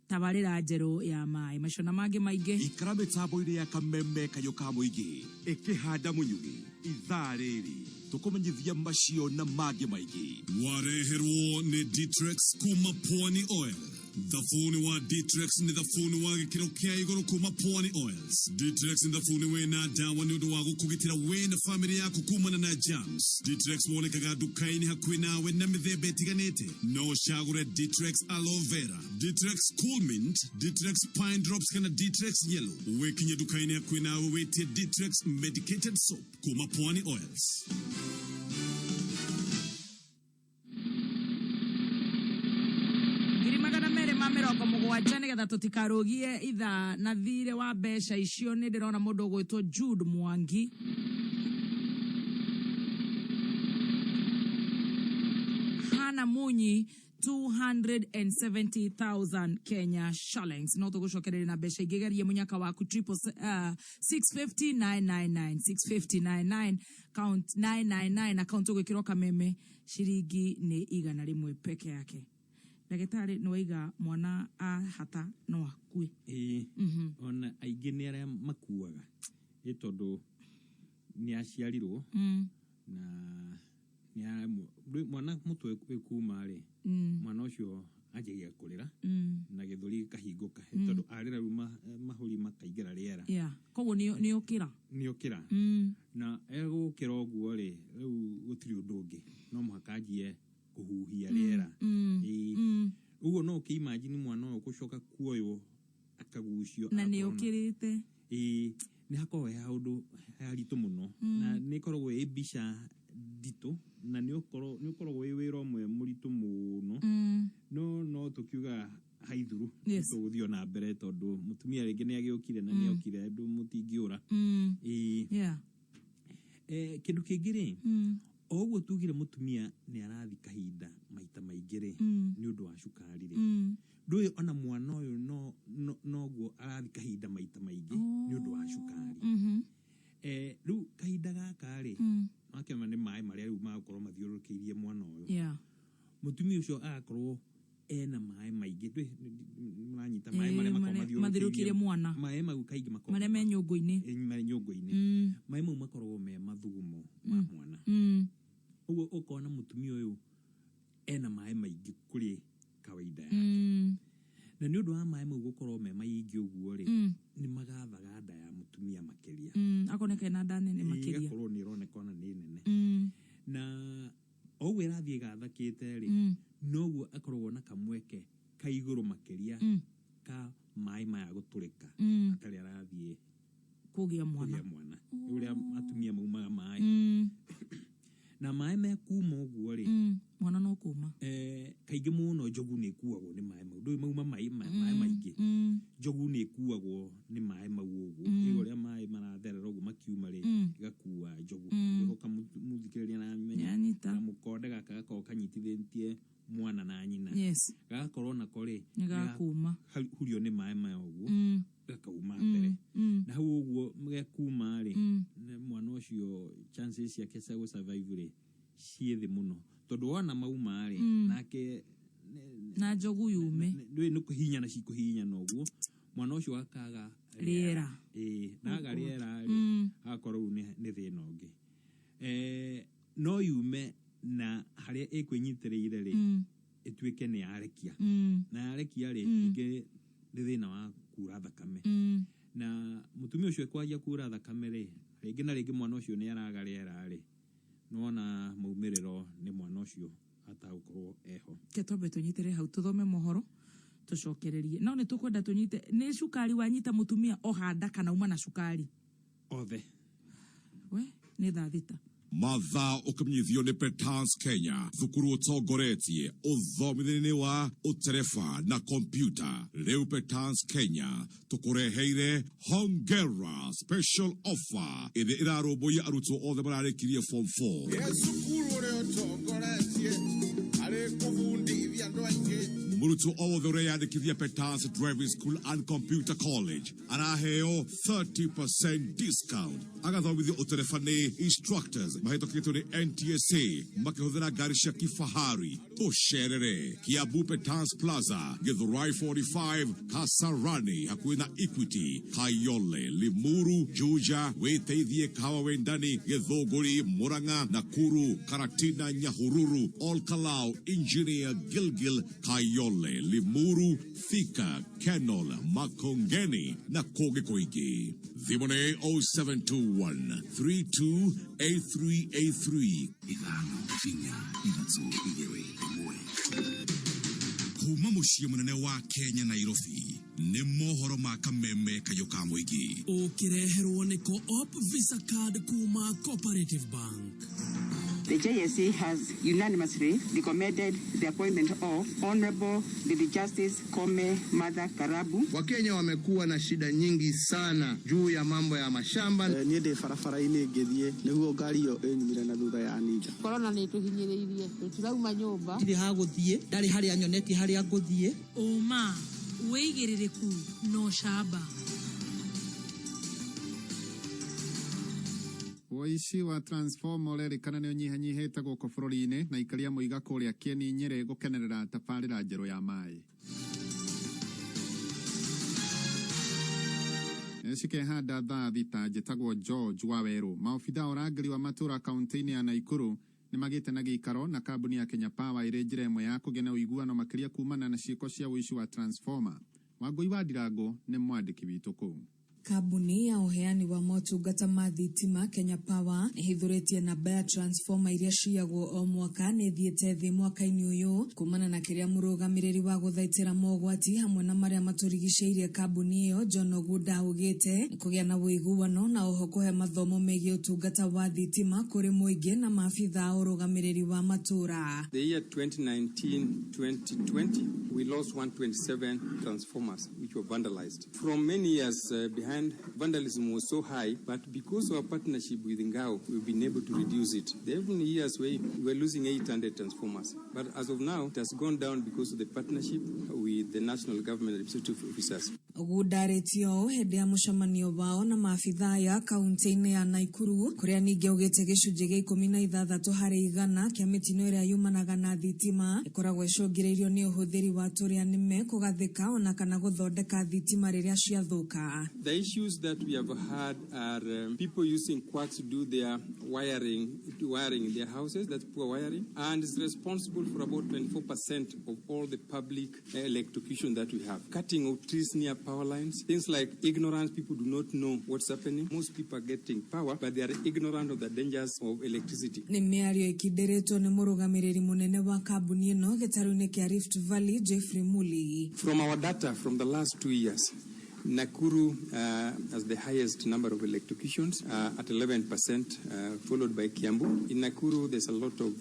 tabarĩra njerũ ya maĩ. Macio na mangĩ maingĩ. Ikara mĩtambo-inĩ ya Kameme, kayũ ka mũingĩ. Ĩkĩhanda mũnyugĩ ithaa rĩrĩ tũkũmenyithia macio na mangĩ maingĩ. Wareherwo nĩ Ditrex kuma Pwani Oil. Thabuni wa Ditrex nĩ thabuni wa gĩkĩro kĩa igũrũ kuma Pwani Oils. Ditrex nĩ thabuni wĩna ndawa nĩ ũndũ wa gũkũgitĩra we na famĩlĩ yaku kumana na germs. Ditrex wonekaga nduka-inĩ hakuhĩ nawe na mĩthemba ĩtiganĩte. No ũcagũre Ditrex Aloe Vera, Ditrex Cool Mint, Ditrex Pine Drops kana Ditrex Yellow. Wĩkinye nduka-inĩ hakuhĩ nawe wĩtie Ditrex Medicated Soap kuma Pwani Oils. 270,000 nĩgetha tũtikarũgie ithaa na thirĩ wa mbeca icio. Nĩ ndĩrona mũndũ ũgwĩtwo Jude Mwangi. Hana Munyi, 270,000 Kenya shillings. No tũgũcokereria na mbeca ingĩ. Geria mũnyaka waku, triple 650 999, 650 99, count 999, account ũgwĩkĩrwo kameme ciringi nĩ 100 peke yake. Ndagĩtarĩ, nĩ waiga mwana ahata no akue. Ĩĩ. Ona aingĩ nĩ arĩa makuaga ĩ tondũ nĩ aciarirwo na mwana mũtwe wĩ kuma rĩ, mwana ũcio anjagia kũrĩra na gĩthũri gĩkahingũka, tondũ arĩra rĩu mahũri makaingĩra rĩera. Yeah, koguo nĩ ũkĩra. Nĩ ũkĩra. Na egũkĩra ũguo rĩ, rĩu gũtirĩ ũndũ ũngĩ, no mũhaka anjie kũhuhia rĩera. Ĩĩ. Ũguo no ũkĩimagine mwana ũyũ gũcoka kuoywo akagucio Na nĩ akorwo ũkĩrĩte. Ĩĩ, nĩ hakoragwo he haũndũ haritũ mũno na nĩ ĩkoragwo ĩ mbica nditũ na nĩ ũkoragwo wĩ wĩra ũmwe mũritũ mũno, no tũkiuga haithuru. Tũgũthiĩ o na mbere tondũ mũtumia rĩngĩ nĩ agĩũkire na nĩ okire andũ mũtingĩũra. Ĩĩ. Kĩndũ kĩngĩ rĩ, o ũguo tugire mũtumia nĩ arathi kahinda maita maingĩ rĩ, nĩ ũndũ wa cukari rĩ, ndũĩ ona mwana ũyũ noguo arathi kahinda maita maingĩ nĩ ũndũ wa cukari. Rĩu kahinda gaka rĩ, wakĩona nĩ maĩ marĩa rĩu magũkorwo mathiũrũrũkĩirie mwana ũyũ. Mũtumia ũcio agakorwo ena maĩ maingĩ. Ndũĩ mũranyita maĩ Ĩĩ, marĩa makoragwo marĩa mathiũrũrũkĩirie mwana. Maĩ mau kaingĩ makoragwo marĩa me nyũngũ-inĩ. Ĩ, marĩ nyũngũ-inĩ. Maĩ mau makoragwo me mathugumo ma mwana. Ũguo ũkona mũtumia ũyũ ena maĩ maingĩ kũrĩ kawaida yake. Na nĩ ũndũ wa maĩ mau gũkorwo me maingĩ ũguo rĩ, nĩ magathaga nda ya mũtumia makĩria. Akoneka ena nda nene makĩria. Ĩgakorwo nĩ ĩroneka ona nĩ nene. Na o ũguo ĩrathiĩ ĩgathakĩte rĩ, noguo akoragwo na kamweke ka igũrũ makĩria ka maĩ maya gũtũrĩka atarĩ arathiĩ kũgĩa mwana. Kũgĩa mwana. Ũrĩa atumia maumaga maĩ, na maĩ mekuma ũguo rĩ, Mwana no kuma. Kaingĩ mũno njogu nĩ ĩkuagwo nĩ maĩ mau. Ndũĩ mauma maĩ maĩ maingĩ, njogu nĩ ĩkuagwo nĩ maĩ mau ũguo. Ĩyo ũrĩa maĩ maratherera ũguo makiuma rĩ, ĩgakua njogu. Ngwĩhoka mũthikĩrĩria nĩaramenya. Nĩanyita. Kamũkonde gaka gakoragwo kanyitithĩtie mwana na nyina. Gagakorwo nako rĩ, Nĩ gakuma. Hurio nĩ maĩ maya ũguo, gakauma kuma rĩ, mwana ũcio chances ciake cia gũ survive rĩ ciĩ thĩ mũno, tondũ wona mauma rĩ, nake na njogu yume. Ndũĩ nĩ kũhihinyana cikũhihinyana ũguo, mwana ũcio akaga rĩera. Ĩĩ, na aga Oh God. rĩera rĩ, agakorwo rĩu nĩ thĩna ũngĩ. No yume na harĩa ĩkwĩnyitĩrĩire rĩ, ĩtuĩke nĩ yarekia, na yarekia rĩ, ningĩ nĩ thĩna wa kura thakame, na mũtumia ũcio ekwanjia kura thakame rĩ, rĩngĩ na rĩngĩ mwana ũcio nĩ araga rĩera rĩ, nĩwona maumĩrĩro nĩ mwana ũcio atagũkorwo eho. Ke twambe tũnyitĩre hau, tũthome mohoro, tũcokererie, no nĩ tũkwenda tũnyite nĩ cukari wanyita mũtumia ohanda kana uma na cukari. Othe. We nĩ 6:00. Mathaa ũkĩmenyithio nĩ Petans Kenya, thukuru ũtongoretie ũthomithia-inĩ wa ũtereba na kompiuta. Rĩu Petans Kenya tũkũreheire hongera special offer ĩrĩa ĩrarũmbũiya arutwo othe mararĩkirie form 4. Ĩ cukuru ũrĩa ũtongoretie harĩ kũbundithia andũ aingĩ. Mũrutwo o wothe ũreyandĩkithia Petans Driving School and Computer College araheo 30% discount, agathomithio ũtereba nĩ instructors mahĩtũkĩtwo nĩ NTSA makĩhũthĩra ngari cia kifahari. Tũcerere Kiambu, Petans Plaza, Githurai 45, Kasarani hakuhĩ na Equity, Kayole, Limuru, Juja, Wĩteithie, Kahawa Wendani, Gĩthũngũri, Murang'a, Nakuru, Karatina, Nyahururu, Olkalou, Engineer, Gilgil, Kayole, Limuru, Thika, Kenol, Makongeni na kũngĩ kũingĩ. Thimũ nĩ 0721 328383. 5 4 3 2 1. Kuma mũciĩ mũnene wa Kenya, Nairobi, nĩ mohoro ma Kameme kayũ ka mũingĩ. Ũkĩreherwo nĩ Co-op Visa Card kuma Cooperative Bank. The JSC has unanimously recommended the appointment of Honorable Lady Justice Koome Martha Karambu. Wakenya wamekuwa na shida nyingi sana juu ya mambo ya mashamba. Niĩ ndĩ barabara-inĩ ngĩthiĩ nĩguo ngari ĩyo ĩnyumire na thutha ya ninja. Korona nĩ ĩtũhinyĩrĩirie, tũtirauma nyũmba. Ndirĩ ha gũthiĩ, ndarĩ harĩa nyonetie harĩa ngũthiĩ. Ũma, wĩigĩrĩrĩku na ũcamba. Ũici wa transformer ũrerĩkana nĩ ũnyihanyihĩte gũkũ bũrũri-inĩ, na ikaria mũiga kũrĩa Kieni Nyĩrĩ gũkenerera tabarĩra njerũ ya maĩ. Cikehanda 6:00. Njĩtagwo George Wawerũ. Maobitha a ũrangĩri wa matũra kaunti-inĩ ya Naikuru nĩ magĩte na gĩikaro na kambuni ya Kenya Power ĩrĩ njĩra ĩmwe ya kũgĩa na ũiguano makĩria kumana na ciĩko cia ũici wa transformer. Wangũi wa Ndirango nĩ mwandĩki witũ kũu. Kambuni ya ũheani wa motungata ma thitima Kenya Power ĩhithũrĩtie namba ya transformer iria ciyagwo o mwaka nĩ ĩthiĩte thĩ mwaka-inĩ ũyũ, kumana na kĩrĩa mũrũgamĩrĩri wa gũthaitĩra mogwati hamwe na marĩa matũrigicĩirie kambuni ĩyo John Ogunda augĩte nĩ kũgĩa na ũiguano na oho kũhe mathomo megiĩ ũtungata wa thitima kũrĩ mũingĩ na maabitha a ũrũgamĩrĩri wa matũra. The year 2019-2020, we lost 127 transformers which were vandalized. From many years behind, vandalism was so high, but because of our partnership with Ngao, we've been able to reduce it. There have been years where we were losing 800 transformers, but as of now, it has gone down because of the partnership with the national government administrative officers. Ogunda arĩtie ũũ hĩndĩ ya mũcemanio wao na maabitha aya kaunti-inĩ ya Naikuru, kũrĩa ningĩ augĩte gĩcunjĩ gĩa 16% kĩa mĩtino ĩrĩa yumanaga na thitima ĩkoragwo ĩcũngĩrĩirio nĩ ũhũthĩri wa tũrĩa nĩme kũgathĩka ona kana gũthondeka thitima rĩrĩa ciathũka. The issues that we have had are people using quacks to do their wiring in their houses, that's poor wiring, and is responsible for about 24% of all the public electrocution that we have. Cutting of trees near power lines, things like ignorance, people do not know what's happening. Most people are getting power, but they are ignorant of the dangers of electricity. Nĩ mĩario ĩkindĩrĩtwo nĩ mũrũgamĩrĩri mũnene wa kambuni ĩno gĩtarũ-inĩ kĩa Rift Valley Jeffrey Muli. From our data from the last 2 years, Nakuru has the highest number of electrocutions at 11%, followed by Kiambu. In Nakuru, there's a lot of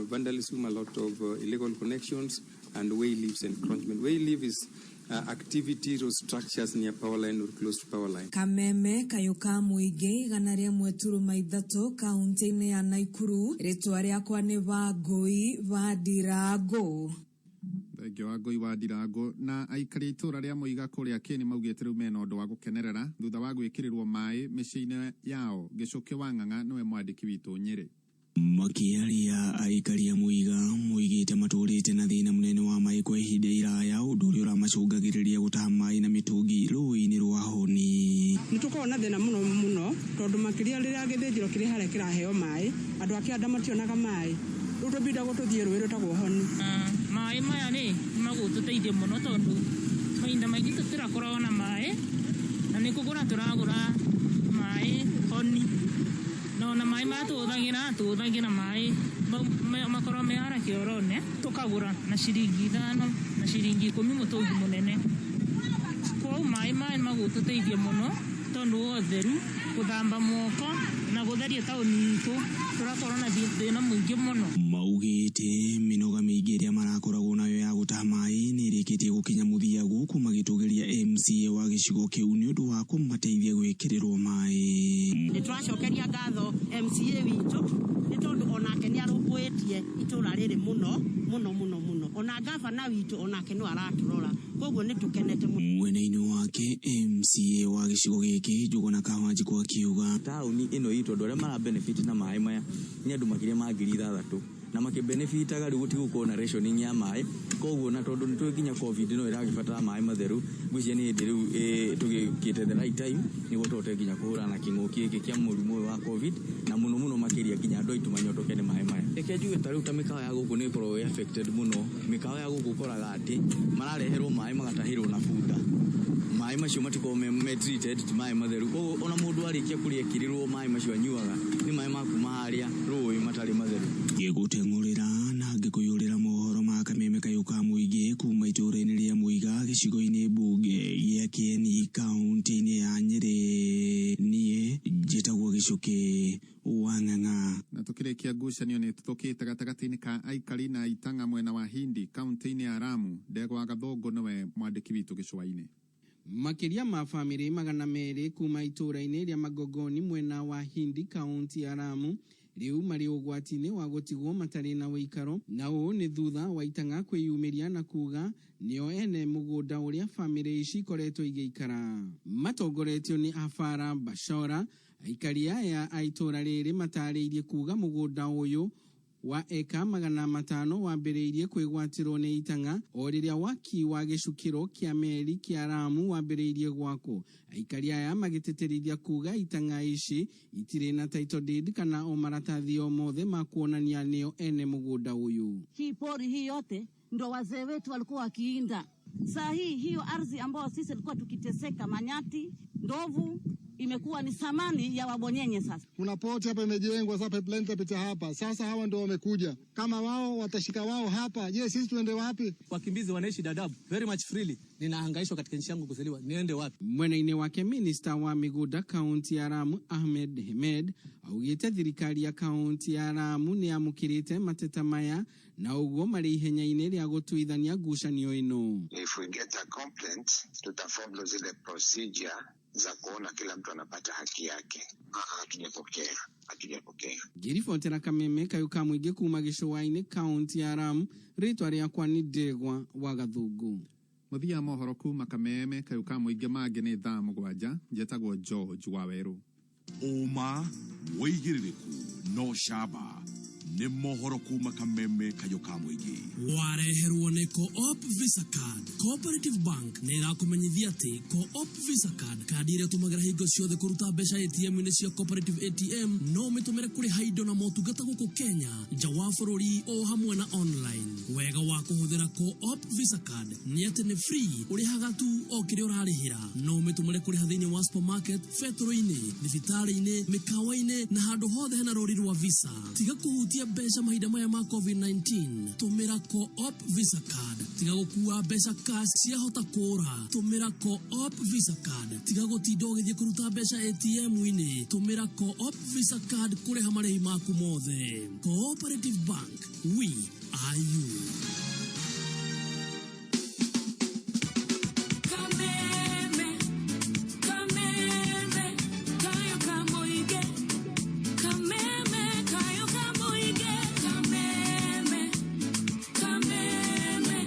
vandalism, a lot of illegal connections, and way leaves encroachment. Way leave is activity or structures near power line or close to power line. Kameme kayũ ka mũingĩ 101.3 kaunti-inĩ ya Naikuru, rĩtwa rĩakwa nĩ Wangũi wa Ndirango. Thengio wa Ngũi wa Ndirango. Na aikari a itũra rĩa Mũiga kũrĩa Kĩni maugĩte rĩu mena ũndũ wa gũkenerera thutha wa gwĩkĩrĩrwo maĩ mĩciĩ-inĩ yao. Gĩcũkĩ wa Ng'ang'a nĩwe mwandĩki witũ Nyĩrĩ. Makĩaria aikari a Mũiga moigĩte matũrĩte na thĩna mũnene wa maĩ kwa ihinda iraya, ũndũ ũrĩa ũramacũngagĩrĩria gũtaha maĩ na mĩtũngi rũĩ-inĩ rwa Honi. Nĩ tũkoragwo na thĩna mũno mũno tondũ makĩria rĩrĩa gĩthĩnjĩro kĩrĩ harĩa kĩraheo maĩ, andũ a kĩanda mationaga maĩ, rĩu tũbindagwo tũthiĩ rũĩ rwĩtagwo Honi. Maĩ maya rĩ nĩ magũtũteithia mũno tondũ mahinda maingĩ tũtirakoragwo na maĩ na nĩ kũgũra tũragũra maĩ Honi, na ona maĩ maya tũhũthagĩra maĩ makorwo me harĩa kĩoro-inĩ, tũkagũra na ciringi 5 na ciringi 10 mũtũngi mũnene. Kwoguo maĩ maya nĩ magũtũteithia mũno tondũ wa ũtheru, gũthamba moko na gũtheria taũni itũ, tũrakorwo na thĩna mũingĩ mũno. Maugĩte mĩnoga mĩingĩ ĩrĩa marakoragwo nayo ya gũtaha maĩ nĩ ĩrĩkĩtie gũkinya mũthia, gũkũ magĩtũgĩria MCA wa gĩcigo kĩu nĩ ũndũ wa kũmateithia gwĩkĩrĩrwo maĩ. Nĩ tũracokeria ngatho MCA witũ nĩ tondũ onake nĩ arũmbũĩtie itũra rĩrĩ mũno mũno mũno mũno, ona gavana witũ onake no aratũrora, koguo nĩ tũkenete mũno. Mwena-inĩ wake MCA wa gĩcigo gĩkĩ Njũgũna Kawanjikũ akiuga taũni ĩno itũ andũ arĩa mara benefit na maĩ maya nĩ andũ makĩria ma 6,000, na makĩbenefitaga rĩu gũtigũkorwo na rationing ya maĩ. Koguo na tondũ nĩ tũĩ nginya COVID no ĩragĩbatara maĩ matheru, ngwĩciria nĩ hĩndĩ rĩu tũgĩũkĩte the right time nĩguo tũhote nginya kũhũrana na kĩng'ũki gĩkĩ kĩa mũrimũ ũyũ wa COVID, na mũno mũno makĩria nginya andũ aitũ manyotoke nĩ maĩ maya. Reke njuge ta rĩu ta mĩkawa ya gũkũ nĩ ĩkoragwo ĩ affected mũno. Mĩkawa ya gũkũ ũkoraga atĩ marareherwo maĩ magatahĩrwo na bunda, maĩ macio matikoragwo me treated, ti maĩ matheru. Koguo ona mũndũ arĩkia kũrĩa ekĩrĩrwo maĩ macio anyuaga nĩ maĩ ma kuma harĩa rũĩ matarĩ matheru. Ngĩgũteng'ũrĩra na ngĩkũiyũrĩra mohoro ma kameme kayũ ka mũingĩ kuma itũũra-inĩ rĩa Mũiga gĩcigo-inĩ mbunge gĩa Kĩeni kaunti-inĩ ya Nyĩrĩ, niĩ njĩtagwo Gĩcũkĩ wa Ng'ang'a. Na tukirikia, ngucanio nĩ ĩtuthũkĩte gatagatĩ-inĩ ka aikari na itang'a mwena wa Hindi kaunti-inĩ ya Lamu. Ndegwa Gathũngũ nĩwe mwandĩki witũ gĩcũa-inĩ. Makĩria ma bamĩrĩ 200 kuma itũũra-inĩ rĩa Magogoni mwena wa Hindi kaunti ya Lamu rĩu marĩ ũgwati-inĩ wa gũtigwo matarĩ na ũikaro, na ũũ nĩ thutha wa itang'a kwĩyumĩria na kuga nĩo ene mũgũnda ũrĩa bamĩrĩ ici ikoretwo igĩikara. Matongoretio nĩ Afara Bashora, aikari aya a itũũra rĩrĩ matarĩirie kuga mũgũnda ũyũ wa eka 500 wambĩrĩirie kwĩgwatĩrwo nĩ itang'a o rĩrĩa waki wa gĩcukĩro kĩa meri kĩa Lamu wambĩrĩirie gwakwo. Aikari aya magĩtĩtĩrithia kuga itang'a ici itirĩ na title deed kana o maratathi o mothe ma kuonania nĩo ene mũgũnda ũyũ. Hii pori hii yote ndo wazee wetu walikuwa wakiinda. Saa hii hiyo ardhi ambayo sisi tulikuwa tukiteseka, manyati, ndovu, imekuwa ni samani ya wabonyenye sasa. Kuna poti hapa imejengwa, sasa pipeline itapita hapa. Sasa hawa ndio wamekuja, kama wao watashika wao hapa, je, sisi tuende wapi? Wakimbizi wanaishi Dadaab very much freely. Ninahangaishwa katika nchi yangu kuzaliwa, niende wapi? Mwena-inĩ wake minista wa mĩgũnda kaunti ya Lamu Ahmed Hemed augĩte thirikari ya kaunti ya Lamu nĩ yamũkĩrĩte mateta maya na ũguo marĩ ihenya-inĩ rĩa gũtuithania ngucanio ĩno. If we get a complaint, tutafollow zile procedure za kuona kila mtu anapata haki yake. Hatujapokea, hatujapokea. Ngĩribotera kameme kayũ ka mũingĩ kuma gĩcũa-inĩ kaunti ya Lamu, rĩtwa rĩakwa nĩ Ndegwa wa Gathũngũ. Mũthia mohoro kuma kameme kayũ ka mũingĩ mangĩ nĩ thaa 7. Njetagwo George Wawerũ. Ũma, wĩigĩrĩrĩku no camba nĩ mohoro kuma kameme kayũ ka mũingĩ. Wareherwo nĩ Co-op Visa Card. Cooperative Bank nĩ ĩrakũmenyithia atĩ Co-op Visa Card, kandi ĩrĩa ũtũmagĩra hingo ciothe kũruta mbeca ATM-inĩ cia Cooperative ATM, no ũmĩtũmĩre kũrĩha indo na motungata gũkũ Kenya, nja wa bũrũri o hamwe na online. Wega wa kũhũthĩra Co-op Visa Card nĩ atĩ nĩ free, ũrĩhaga tu o kĩrĩa ũrarĩhĩra. No ũmĩtũmĩre kũrĩha thĩinĩ wa supermarket, betũrũ-inĩ, thibitarĩ-inĩ, mĩkawa-inĩ na handũ hothe hena rũri rwa Visa. Tiga kũhutia mbeca mahinda maya ma COVID-19, tũmĩra Co-op Visa Card. Tiga gũkua mbeca cash, ciahota kũra, tũmĩra Co-op Visa Card. Tiga gũtinda ũgĩthiĩ kũruta mbeca ATM-inĩ, tũmĩra Co-op Visa Card kũrĩha marĩhi maku mothe. Cooperative Bank, we are you. Kameme, kameme, kayo kamoige. Kameme, kayo kamoige. Kameme, kameme,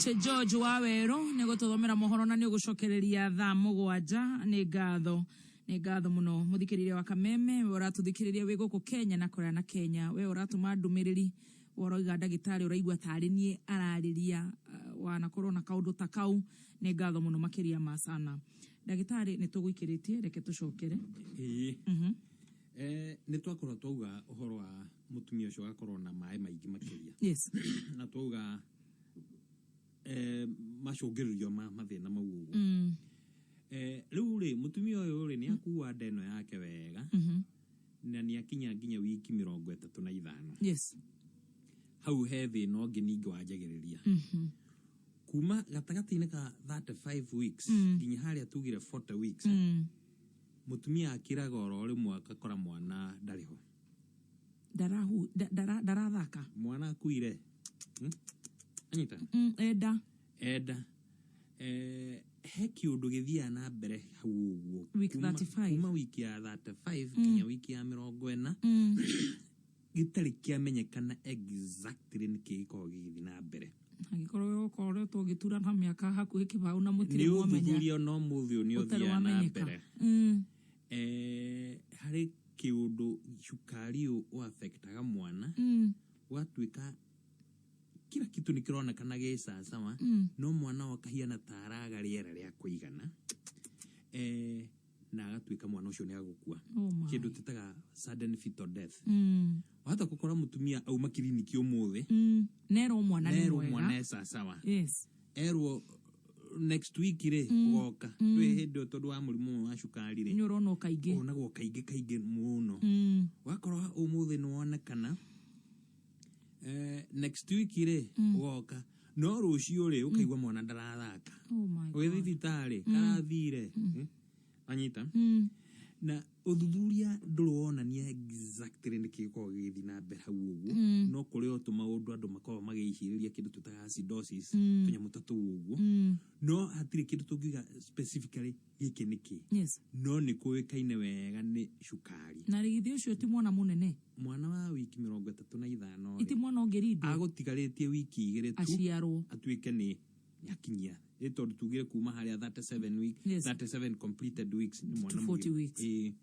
much George Waweru nĩ gũtũthomera mohoro na nĩ ũgũcokereria thaa 7. Nĩ ngatho, nĩ ngatho mũno mũthikĩrĩria wa Kameme, we ũratũthikĩrĩria wĩ gũkũ Kenya na kũraya na Kenya, we ũratũma ndũmĩrĩri, we ũroiga ndagĩtarĩ ũraigua tarĩ niĩ ararĩria, wanakorwo na kaũndũ ta kau. Nĩ ngatho mũno makĩria ma sana. Ndagĩtarĩ, nĩ tũgũikĩrĩtie, reke tũcokere. Ĩĩ. Nĩ twakorwo twauga ũhoro wa mũtumia ũcio agakorwo na maĩ maingĩ makĩria. Na twauga macũngĩrĩrio ma mathĩna mau ũguo. Rĩu rĩ, mũtumia ũyũ rĩ, nĩ akua nda ĩno yake wega na nĩ akinya nginya wiki 35. Hau he thĩna ũngĩ ningĩ wanjagĩrĩria. Kuma gatagatĩ-inĩ ka 35 weeks nginya harĩa tugire 40 weeks, mũtumia akiraga oro rĩmwe akakora mwana ndarĩ ho. Ndarahu ndarathaka. Mwana akuire. Anyita? Enda. Enda. He kĩũndũ gĩthiaga na mbere hau ũguo. Week 35. Kuma wiki ya 35 nginya wiki ya 40 gĩtarĩ kĩamenyekana exactly nĩkĩ gĩkoragwo gĩgĩthiĩ na mbere. Angĩkorwo ũkoretwo ũgĩturana mĩaka hakuhĩ kĩbaũ na mũtirĩ Nĩ mwamenya. ũthuthuria no mũthĩ ũyũ nĩ Ũtarĩ ũthiaga na wamenyeka. mbere. Harĩ kĩũndũ cukari ũyũ ũaffectaga mwana, ũgatuĩka kila kitu nĩ kĩronekana gĩ sawasawa, no mwana wakahiana ta araga rĩera rĩa kũigana, na agatuĩka mwana ũcio nĩ agũkua. Oh my. Kĩndũ tũĩtaga sudden fetal death. Wahota gũkora mũtumia auma kiriniki ũmũthĩ, Nerwo mwana nĩ nerwo mwega. mwana e sawasawa, erwo next week rĩ, ũgoka. Ndũĩ hĩndĩ ĩyo tondũ wa mũrimũ ũyũ wa cukari rĩ, Nĩ ũronwo kaingĩ. Ũronagwo kaingĩ kaingĩ mũno. Wakorwo ũmũthĩ nĩ wonekana, next week rĩ, ũgoka, no rũciũ rĩ, ũkaigua mwana ndarathaka. Oh my Ũgĩthiĩ God. thibitarĩ, karathire. Anyita? Na ũthuthuria ndũrĩ wonania exactly nĩkĩ gĩkoragwo gĩgĩthiĩ na mbere hau ũguo, no kũrĩ o tũmaũndũ andũ makoragwo magĩcirĩria kĩndũ twĩtaga acidosis, tũnyamũ ta tũu ũguo, no hatirĩ kĩndũ tũngiuga specifically gĩkĩ nĩkĩ. No nĩ kũĩkaine wega nĩ cukari. Na rĩgithĩ ũcio ti mwana mũnene? Mwana wa wiki 35 rĩ, Iti mwana ũngĩrindwo? Agũtigarĩtie wiki 2 tu Aciarwo. Atuĩke nĩ nĩakinyia. Ĩ tondũ tugire kuma harĩa 37 week, 37 completed weeks nĩ mwana To 40 mũgima. weeks. Ĩ.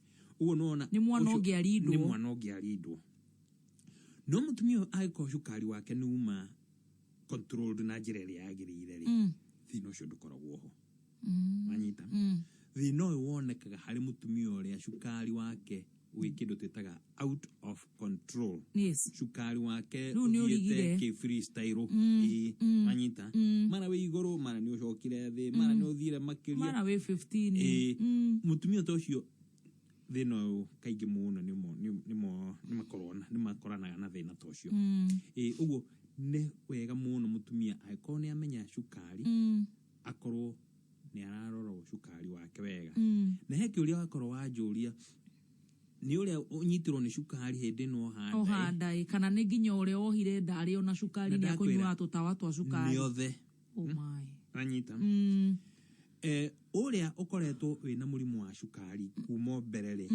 Ũguo nĩwona Nĩ mwana ũcio ũngĩarindwo. Nĩ mwana ũngĩarindwo. No mũtumia ũyũ angĩkorwo cukari wake nĩ uma controlled na njĩra ĩrĩa yagĩrĩire rĩ, thĩna ũcio ndũkoragwo ho. Wanyita? Thĩna ũyũ wonekaga harĩ mũtumia ũrĩa cukari wake wĩ kĩndũ twĩtaga out of control. Cukari wake Rĩu nĩ ũthiĩte ũrigire. kĩ freestyle. Ĩ, wanyita? Mara wĩ igũrũ, mara nĩ ũcokire thĩ, mara nĩ ũthire makĩria. Mara wĩ 15. Ĩ, mũtumia ta ũcio thĩna ũyũ kaingĩ mũno nĩ makoranaga na thĩna ta ũcio. Ĩ, ũguo nĩ wega mũno mũtumia angĩkorwo nĩ amenya cukari, akorwo nĩ ararorwo cukari wake wega. Na he kĩũria wakorwo wanjũria, nĩ ũrĩa ũnyitirwo nĩ cukari hĩndĩ ĩno ohanda ĩ. Ohanda ĩ, kana nĩ nginya ũrĩa wohire nda arĩ ona cukari Na nĩ ndakwĩra, akũnyuaga tũtawa twa cukari. Nĩ othe. Oh my. Anyita. Ũrĩa ũkoretwo wĩna mũrimũ wa cukari kuma mbere rĩ,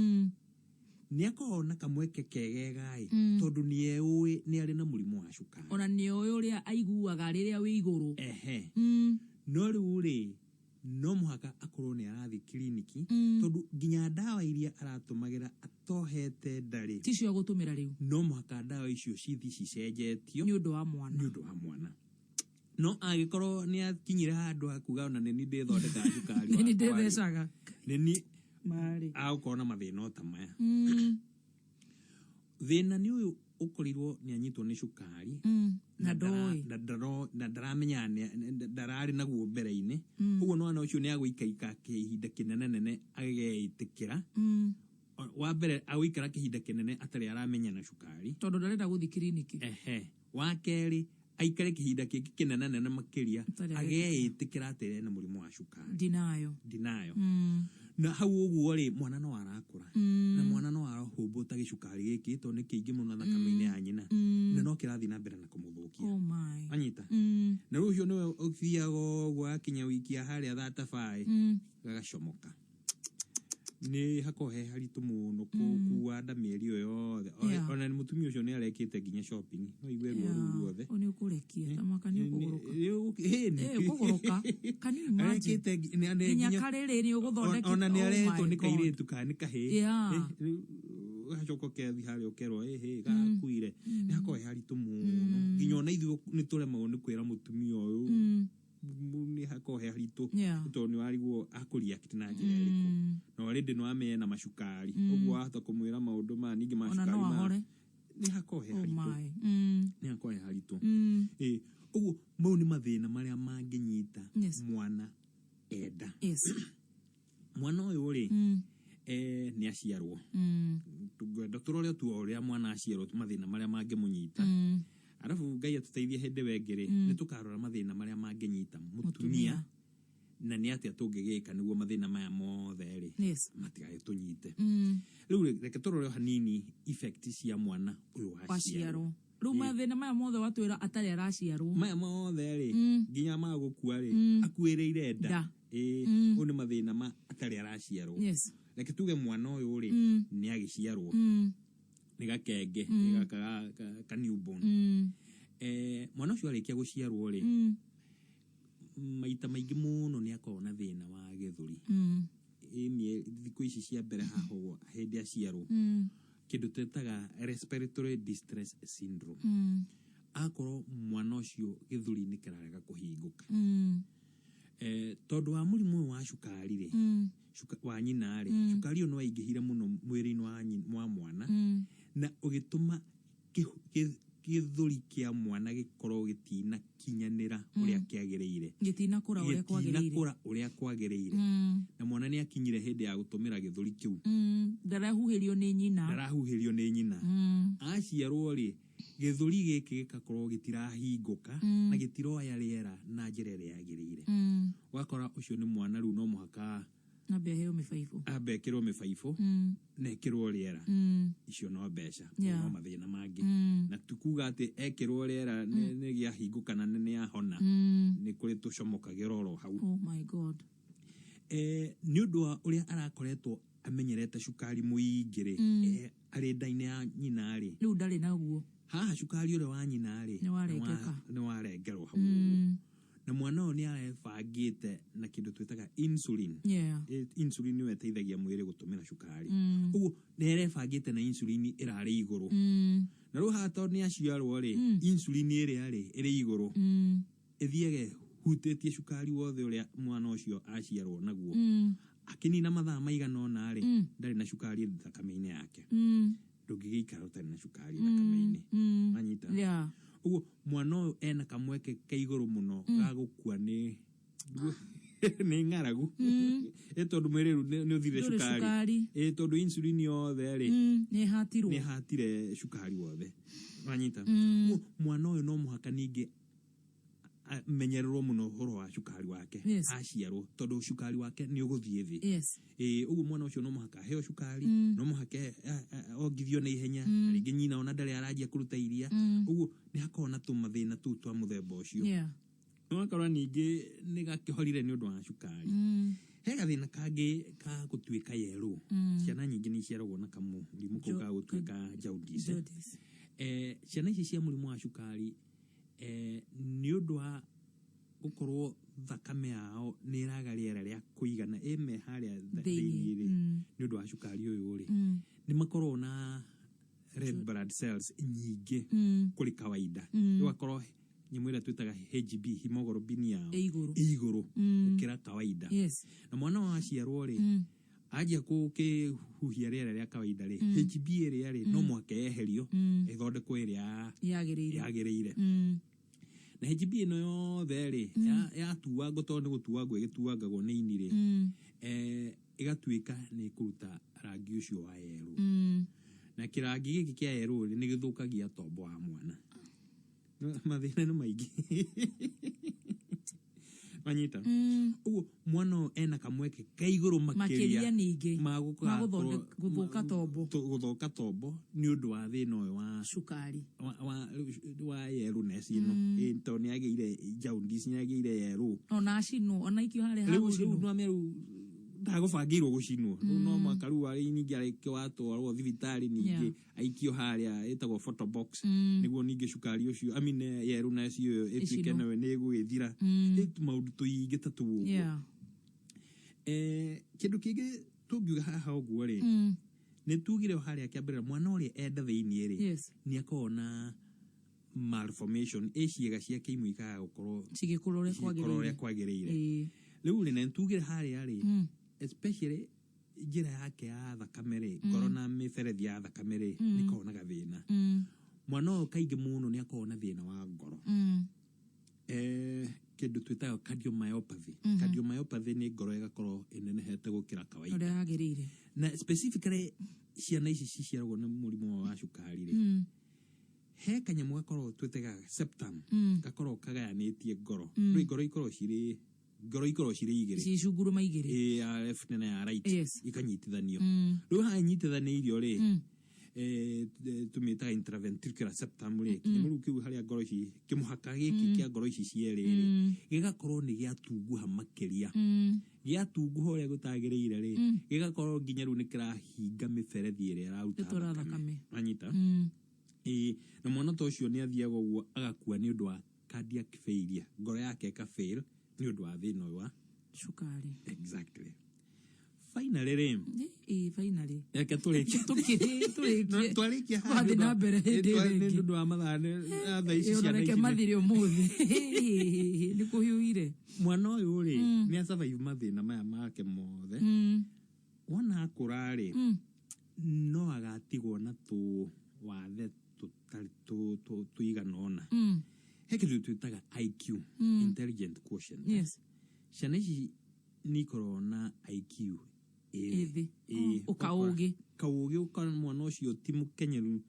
nĩ akoragwo na kamweke kegega ĩ, tondũ nĩ eũĩ nĩ arĩ na mũrimũ wa cukari. Ona nĩ oĩ ũrĩa aiguaga rĩrĩa wĩ igũrũ. Ehe. No rĩu rĩ, no mũhaka akorwo nĩ arathiĩ kiriniki, tondũ nginya ndawa iria aratũmagĩra atohete nda rĩ, ti cio gũtũmĩra rĩu. No mũhaka ndawa icio cithi cicenjetio nĩ ũndũ wa mwana. Nĩ ũndũ wa mwana. No angĩkorwo nĩ akinyire handũ hakuga ona nĩ niĩ ndĩthondekaga cukari Nĩ niĩ wakwa rĩ, ndĩthecaga. nĩ niĩ Marĩ. agũkorwo na mathĩna o ta maya. Thĩna nĩ ũyũ ũkorirwo nĩ anyitwo nĩ cukari, Na ndoĩ. na ndaramenya ndararĩ naguo mbere-inĩ. Ũguo mwana ũcio nĩ agũikaika kĩhinda kĩnene nene agĩgeĩtĩkĩra. Wa mbere agũikara kĩhinda kĩnene atarĩ aramenya na cukari, tondũ ndarenda gũthiĩ kiriniki. Ehe. Wa kerĩ aikare kĩhinda kĩngĩ kĩnene nene makĩria Atarĩ ageĩtĩkĩra atĩ ena mũrimũ wa cukari. Ndinayo. Ndinayo. Na hau ũguo rĩ, mwana no arakũra. Na mwana no arahũmbũta gĩcukari gĩkĩ tondũ nĩ kĩingĩ mũno thakame-inĩ ya nyina. Na no kĩrathiĩ na mbere na kũmũthũkia. Oh my. Anyita? Na rĩu ũcio nĩwe ũthiaga ũguo akinya wiki ya harĩa thatabaĩ, gagacomoka. Nĩ hakoragwo he haritũ mũno kũkua nda mĩeri ĩyo yothe. Ona mũtumia ũcio nĩ arekĩte nginya shopping, no igue ruo rũu ruothe. Nĩ ũkũrekia tamaka nĩ ũkũgũrũka. Ĩni. Ũkũgũrũka. Can you imagine? Arekĩte nginya karĩrĩ nĩ ũgũthondeka. Ona nĩ Oh aretwo my nĩ God. kairĩtu kana nĩ kahĩĩ. Rĩu ũgacoka ũkethi harĩa ũkerwo ĩhĩ gakuire. Nĩ hakoragwo he haritũ mũno nginya ona ithuĩ nĩ tũremagwo nĩ kwĩra mũtumia ũyũ. Nĩ hakoragwo he haritũ tondũ nĩ warigwo akũreact na njĩra ĩrĩkũ, na already nĩ wamenya ena macukari, ũguo wahota kũmwĩra maũndũ maya ningĩ Ona macukari no maya ahore. Nĩ hakoragwo he Oh haritũ. my. Nĩ hakoragwo he haritũ. Ĩ, ũguo mau nĩ mathĩna marĩa mangĩnyita mwana enda. Mwana ũyũ rĩ, nĩ aciarwo, tũngĩenda tũrore tu o ũrĩa mwana aciarwo, mathĩna marĩa mangĩmũnyita, arabu Ngai atũteithie hĩndĩ ĩyo ĩngĩ rĩ, nĩ tũkarora mathĩna marĩa mangĩnyita mũtumia na nĩ atĩa tũngĩgĩka nĩguo mathĩna maya mothe rĩ matigagĩtũnyite. Rĩu rĩ, reke tũrore o hanini effect cia mwana ũyũ waciarwo. Waciarwo rĩu, mathĩna maya mothe watwĩra atarĩ araciarwo. Maya mothe rĩ, nginya ma gũkua rĩ, akuĩrĩire nda. Nda. Ĩ, ũyũ nĩ mathĩna ma atarĩ araciarwo. Reke tuge mwana ũyũ rĩ, nĩ agĩciarwo, nĩ gakenge, nĩ gaka ka newborn. Mwana ũcio arĩkia gũciarwo rĩ, maita maingĩ mũno nĩ akoragwo na thĩna wa gĩthũri. Ĩ thikũ ici cia mbere haha ũguo hĩndĩ aciarwo, kĩndũ twĩtaga respiratory distress syndrome. Akorwo mwana ũcio gĩthũri nĩ kĩrarega kũhingũka, tondũ wa mũrimũ ũyũ wa cukari rĩ, wa nyina rĩ, cukari ũyũ nĩ waingĩhire mũno mwĩrĩ-inĩ wa mwana na ũgĩtũma gĩthũri kĩa mwana gĩkorwo gĩtinakinyanĩra ũrĩa kĩagĩrĩire. Gĩtinakũra ũrĩa kwagĩrĩire. Gĩtinakũra ũrĩa kwagĩrĩire. Na mwana nĩ akinyire hĩndĩ ya gũtũmĩra gĩthũri kĩu. Ndarahuhĩrio nĩ nyina. Ndarahuhĩrio nĩ nyina. Aciarwo rĩ, gĩthũri gĩkĩ gĩgakorwo gĩtirahingũka na gĩtiroya rĩera na njĩra ĩrĩa yagĩrĩire. Ũgakora ũcio nĩ mwana rĩu no mũhaka ambe aheo mĩbaibũ. Ambe ekĩrwo mĩbaibũ na ĩkĩrwo rĩera. Icio no mbeca. No mathĩna mangĩ. Na tukuga atĩ ekĩrwo rĩera nĩ gĩahingũka na nĩ yahona. Nĩ kũrĩ tũcomokagĩra oro hau. Oh my God. Nĩ ũndũ wa ũrĩa arakoretwo amenyerete cukari mũingĩ rĩ, arĩ nda-inĩ ya nyina rĩ, rĩu ndarĩ naguo. Haha cukari ũrĩa wa nyina rĩ, Nĩ warengeka. nĩ warengerwo hau. Na mwana ũyũ nĩ arebangĩte na kĩndũ twĩtaga insulin. Insulin nĩyo ĩteithagia mwĩrĩ gũtũmĩra cukari. Ũguo nĩ arebangĩte na insulin ĩrarĩ igũrũ. Na rĩu haha tondũ nĩ aciarwo rĩ, insulin ĩrĩa rĩ ĩrĩ igũrũ, ĩthiage hutĩtie cukari wothe ũrĩa mwana ũcio aciarwo naguo. Akĩnina mathaa maigana ũna rĩ, ndarĩ na cukari thakame-inĩ yake. Ndũngĩgĩikara ũtarĩ na cukari thakame-inĩ. Wanyita? Yeah. Ũguo mwana ũyũ ena kamweke ka igũrũ mũno ga gũkua nĩ ng'aragu. Ĩ tondũ mwĩrĩ rĩu nĩ ũthirire Ndũrĩ cukari. cukari. Ĩ tondũ insulin yothe rĩ, Nĩ ĩhatirwo. Nĩ ĩhatire cukari wothe. Wanyita? Ũguo mwana ũyũ no mũhaka ningĩ amenyererwo mũno ũhoro wa cukari wake aciarwo, tondũ cukari wake nĩ ũgũthiĩ thĩ. Ĩ, ũguo mwana ũcio no mũhaka aheo cukari, no mũhaka ongithio na ihenya. Na rĩngĩ nyina ona ndarĩ aranjia kũruta iria. Ũguo nĩ hakoragwo na tũmathĩna tũu twa mũthemba ũcio. Ũgakora ningĩ nĩ gakĩhorire nĩ ũndũ wa cukari. He gathĩna kangĩ ka gũtuĩka yellow. Ciana nyingĩ nĩ iciaragwo na kamũrimũ kau ga gũtuĩka jaundice. Jaundice. Ciana ici cia mũrimũ wa cukari, nĩ ũndũ wa gũkorwo thakame yao nĩ ĩraga rĩera rĩa kũigana ĩme harĩa Thĩinĩ. thĩinĩ rĩ, nĩ ũndũ wa cukari ũyũ rĩ, nĩ makoragwo na red blood cells nyingĩ kũrĩ kawaida. Ũgakorwo nyamũ ĩrĩa twĩtaga HB, hemoglobin yao Ĩ igũrũ. ĩ igũrũ gũkĩra kawaida. Na mwana waciarwo rĩ, anjia gũkĩhuhia rĩera rĩa kawaida rĩ, HB ĩrĩa rĩ no mũhaka yeherio, ĩthondekwo ĩrĩa Yagĩrĩire. yagĩrĩire. Na HB ĩno yothe rĩ, yatuangwo, tondũ nĩ gũtuangwo ĩgĩtuangagwo nĩ ini rĩ, ĩgatuĩka nĩ ĩkũruta rangi ũcio wa yellow. Na kĩrangi gĩkĩ kĩa yellow rĩ, nĩ gĩthũkagia tombo wa mwana. Mathĩna nĩ maingĩ. Wanyita? Ũguo mwana ũyũ ena kamweke ka igũrũ makĩria makĩria ningĩ ma ma gũthũka tombo. Gũthũka tombo nĩ ũndũ wa thĩna ũyũ wa cukari wa yellowness ĩno. Ĩ, tondũ nĩ agĩire jaundice, nĩ agĩire yellow. Ona acinwo, ona ikio harĩa ha Rĩu gũcinwo. rĩu nĩwamenya rĩu Ndagũbangĩirwo gũcinwo rĩu no mwaka rĩu arĩ ningĩ arĩke watwarwo thibitarĩ ningĩ aikio harĩa ĩtagwo photo box nĩguo ningĩ cukari ũcio, I mean, yerũ nacio ĩtuĩke Ĩcinwo. nayo nĩ ĩgũgĩthira. Ĩ tũmaũndũ tũingĩ ta tũu ũguo. Kĩndũ kĩngĩ tũngiuga haha ũguo rĩ, nĩ tugire o harĩa kĩambĩrĩria mwana ũrĩa enda thĩiniĩ rĩ, nĩ akoragwo na malformation ĩ ciĩga ciake imwe ikaga gũkorwo cigĩkũra ũrĩa cigĩkũra ũrĩa kwagĩrĩire. Kwagĩrĩire. Rĩu rĩ, na nĩtugire harĩa rĩ, especially njĩra yake ya thakame rĩ, ngoro na mĩberethi ya thakame rĩ, nĩ ĩkoragwo na gathĩna. Mwana ũyũ kaingĩ mũno nĩ akoragwo na thĩna wa ngoro, kĩndũ twĩtaga cardiomyopathy. Cardiomyopathy nĩ ngoro ĩgakorwo ĩnenehete gũkĩra kawaida ũrĩa yagĩrĩire. Na specifically ciana ici ciciaragwo na mũrimũ wa cukari rĩ, he kanyamũ gakoragwo twĩtaga septum, gakoragwo kagayanĩtie ngoro. Rĩu ngoro ikoragwo cirĩ igĩrĩ. Cicunguruma igĩrĩ. Ĩ, ya left na ya right. Ikanyitithanio. Rĩu haha inyitithanĩirio rĩ, tũmĩtaga intraventricular septum rĩ, kĩnyamũ rĩu kĩu harĩa ngoro ici kĩmũhaka gĩkĩ kĩa ngoro ici cierĩ rĩ, gĩgakorwo nĩ gĩatunguha makĩria. Gĩatunguha ũrĩa gũtagĩrĩire rĩ, gĩgakorwo nginya rĩu nĩ kĩrahinga mĩberethi ĩrĩa ĩraruta ĩtwara thakame. Anyita. Ĩĩ, na mwana ta ũcio nĩ athiaga ũguo agakua nĩ ũndũ wa cardiac failure, ngoro yake ĩka fail nĩ ũndũ wa thĩna ũyũ wa cukari. Exactly. Finally rĩ, Ĩ, finally. Reke tũrĩkie. Tũrĩkie. Twarĩkia haha. Twathiĩ na mbere hĩndĩ ĩyo Nĩ ĩngĩ. ũndũ wa mathaa thaa ici Ĩ, ona ciana reke ici mathire ũmũthĩ nĩ kũhiũhire. Mwana ũyũ rĩ, nĩ asurvive mathĩna maya make mothe. Wona akũra rĩ, no agatigwo na tũ wathe tũtarĩ tũigana ũna. He kĩndũ twĩtaga IQ, intelligent quotient. Ciana ici nĩ ikoragwo na IQ Ĩ thĩ. Ĩ, Oh, kaũgĩ. Kaũgĩ ũkona mwana ũcio ti mũkenyeru,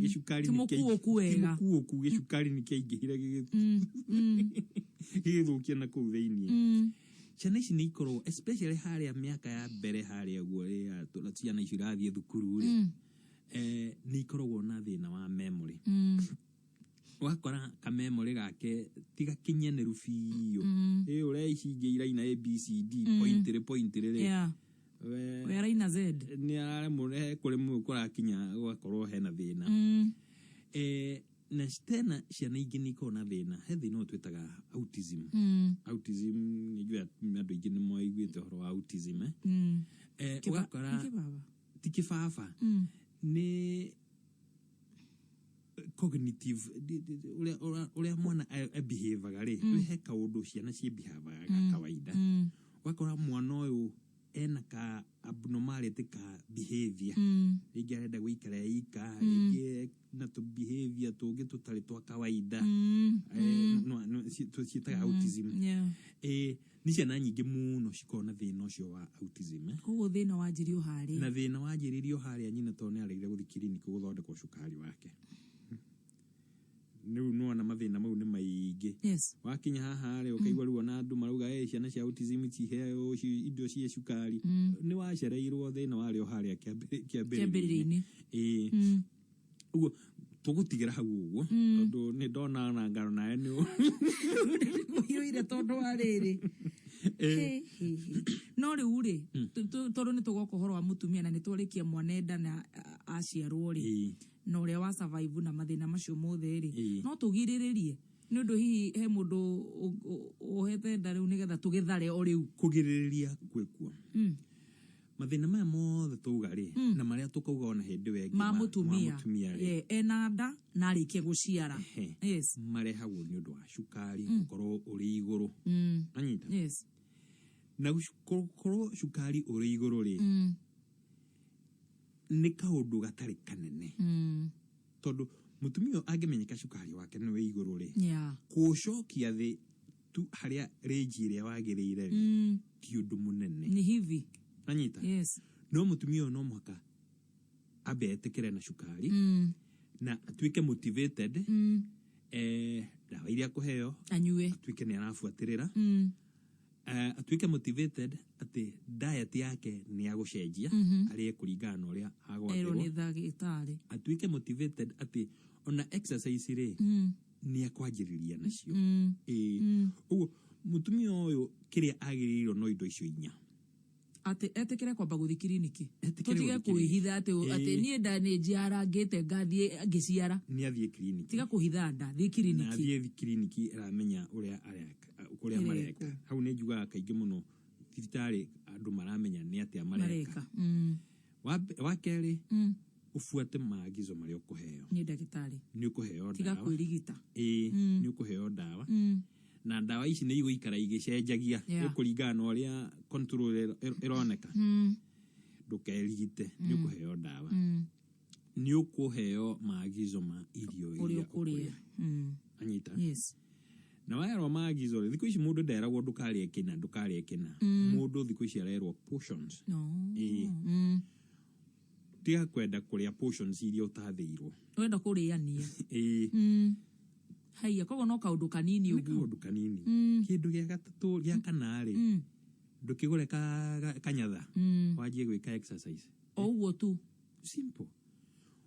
gĩcukari Ti nĩ kĩa- mũkuũku wega. Ti mũkuũku, gĩcukari nĩ kĩaingĩhire gĩgĩthũkia na kũu thĩiniĩ. Ciana ici nĩ ikoragwo especially harĩa mĩaka ya mbere harĩa ũguo rĩ, ciana icio irathiĩ thukuru rĩ, nĩ ikoragwo na thĩna wa memory. Ũgakora kamemory gake ti gakinyanĩru biũ. Ĩ ũrĩa ici ingĩ iraina ABCD point rĩ point rĩ, we araina Z. Nĩ araremwo he kũrĩ mũndũ kũrakinya gũgakorwo hena thĩna. Na tena ciana ingĩ nĩ ikoragwo na thĩna, he thĩna ũyũ twĩtaga autism. Autism nĩ njũĩ andũ aingĩ nĩ maiguĩte ũhoro wa autism, eh? Ũgakora Nĩ kĩbaba? Ti kĩbaba. Nĩ cognitive ũrĩa mwana ebehaviaga rĩ, he kaũndũ ciana ciĩbehaviaga ga kawaida. Ũgakora mwana ũyũ ena ka abnormality ka behavior. Rĩngĩ arenda gũikara ika, rĩngĩ na tũ behavior tũngĩ tũtarĩ twa kawaida. Ciĩtaga autism. Nĩ ciana nyingĩ mũno cikoragwo na thĩna ũcio wa autism, eh. Koguo thĩna wanjirie o harĩa. Na thĩna wanjĩrĩirio harĩa nyina tondũ nĩ aregire gũthiĩ kiriniki gũthondekwo cukari wake. Rĩu nĩwona mathĩna mau nĩ maingĩ. Wakinya haha rĩ, ũkaigua rĩu ona andũ marauga, "Ĩ, ciana cia autism ciheo indo ciĩ cukari." Nĩ wacereirwo, thĩna warĩ o harĩa kĩambĩrĩria-inĩ. Kĩambĩrĩria-inĩ. Ĩĩ. Ũguo tũgũtigĩra hau ũguo tondũ nĩ ndona ona ngano nawe nĩ Kũhiũhire tondũ wa rĩrĩ. No rĩu rĩ, tondũ nĩ tũgoka ũhoro wa mũtumia na nĩ twarĩkia mwana enda na aciarwo rĩ, na ũrĩa wa survive na mathĩna macio mothe rĩ, no tũgirĩrĩrie nĩ ũndũ hihi he mũndũ ũhete nda rĩu nĩgetha tũgĩthare o rĩu? Kũgirĩrĩria gwĩkuo mathĩna maya mothe tauga rĩ, na marĩa tũkauga ona hĩndĩ ĩyo ĩngĩ ma mũtumia. Ma mũtumia rĩ, Ena nda na arĩkia gũciara. Marehagwo nĩ ũndũ wa cukari gũkorwo ũrĩ igũrũ. Anyita? Yes. Na gũkorwo cukari ũrĩ igũrũ rĩ, nĩ kaũndũ gatarĩ kanene tondũ mũtumia ũyũ angĩmenyeka cukari wake nĩ wĩ igũrũ rĩ, kũũcokia thĩ tu harĩa range ĩrĩa wagĩrĩire rĩ, ti ũndũ mũnene. Ni hivi. Anyita? Yes. No mũtumia ũyũ no mũhaka ambe etĩkĩre na cukari na atuĩke motivated, ndawa iria akũheo anyue, atuĩke nĩ arabuatĩrĩra, atuĩke motivated atĩ diet yake nĩ agũcenjia, arĩe kũringana na ũrĩa erwo agwathĩrwo, nĩ ndagĩtarĩ, atuĩke motivated atĩ ona exercise rĩ, nĩ akwanjĩrĩria nacio. Ĩĩ. Ũguo mũtumia ũyũ kĩrĩa agĩrĩirwo no indo icio inya. Atĩ etĩkĩre kwamba gũthiĩ kiriniki. Etĩkĩre Tũtige gũthiĩ kwĩhitha atĩ Ĩĩ. atĩ niĩ nda nĩ njiarangĩte ngathiĩ ngĩciara. Nĩ athiĩ kiriniki. Tiga kũhitha nda, thiĩ Na kiriniki. athiĩ kiriniki ĩramenya ũrĩa areka, kũrĩa Ĩreka. mareka. Hau nĩ njugaga kaingĩ mũno thibitarĩ andũ maramenya nĩ atĩa mareka. Mareka. Wa kerĩ, ũbuate maagizo marĩa ũkũheo. Nĩ ndagĩtarĩ. Nĩ ũkũheo Tiga ndawa. kwĩrigita. Ĩĩ, nĩ ũkũheo ndawa. Na ndawa ici nĩ igũikara igĩcenjagia kũringana na ũrĩa control ĩroneka. Ndũkerigite, nĩ ũkũheo ndawa. Nĩ ũkũheo maagizo ma irio Ũrĩa iria ũkũrĩa. ũkũrĩa. Anyita. Yes. Na werwo maagizo rĩ, thikũ ici mũndũ nderagwo ndũkarĩe kĩna, ndũkarĩe kĩna. Mũndũ thikũ ici arerwo portions. No. Ĩĩ. Tiga kwenda kũrĩa portions iria ũtathĩirwo. Ũrenda kũrĩania. Ĩĩ. Haiya, koguo no kaũndũ kanini Nĩ ũguo. kaũndũ kanini. Kĩndũ gĩa gatatũ, gĩa kana rĩ, ndũkĩgũre kanyatha, wanjie gwĩka exercise. O ũguo tu. Simple.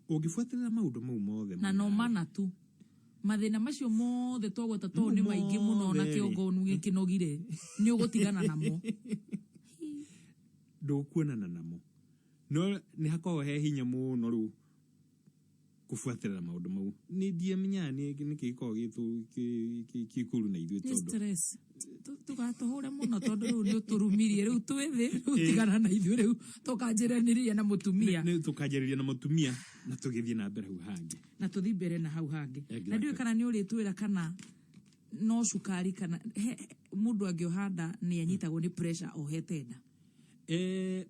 Ũngĩbuatĩrĩra maũndũ mau mothe Na no mana tu. Mathĩna macio mothe twagweta tondũ nĩ maingĩ mũno na mothe rĩ. kĩongo gĩkĩnogire nĩ ũgũtigana namo. Ndũkuonana namo. No nĩ hakoragwo he hinya mũno rĩu kũbuatĩrĩra maũndũ mau. Nĩ ndiamenyaga nĩkĩ gĩkoragwo gĩkũru na ithuĩ Nĩ tondũ stress. Tũgatũhũre mũno tondũ rĩu nĩ ũtũrumirie rĩu twĩ thĩ rĩu tigana na ithuĩ rĩu tũkanjĩranĩria na mũtumia. Nĩ tũkanjĩrĩria na mũtumia na tũgĩthiĩ na mbere hau hangĩ. Na tũthiĩ mbere na hau hangĩ. Na Exactly. ndiũĩ kana nĩ ũrĩtwĩra kana no cukari kana mũndũ angĩoha nda nĩ anyitagwo nĩ pressure ohete nda.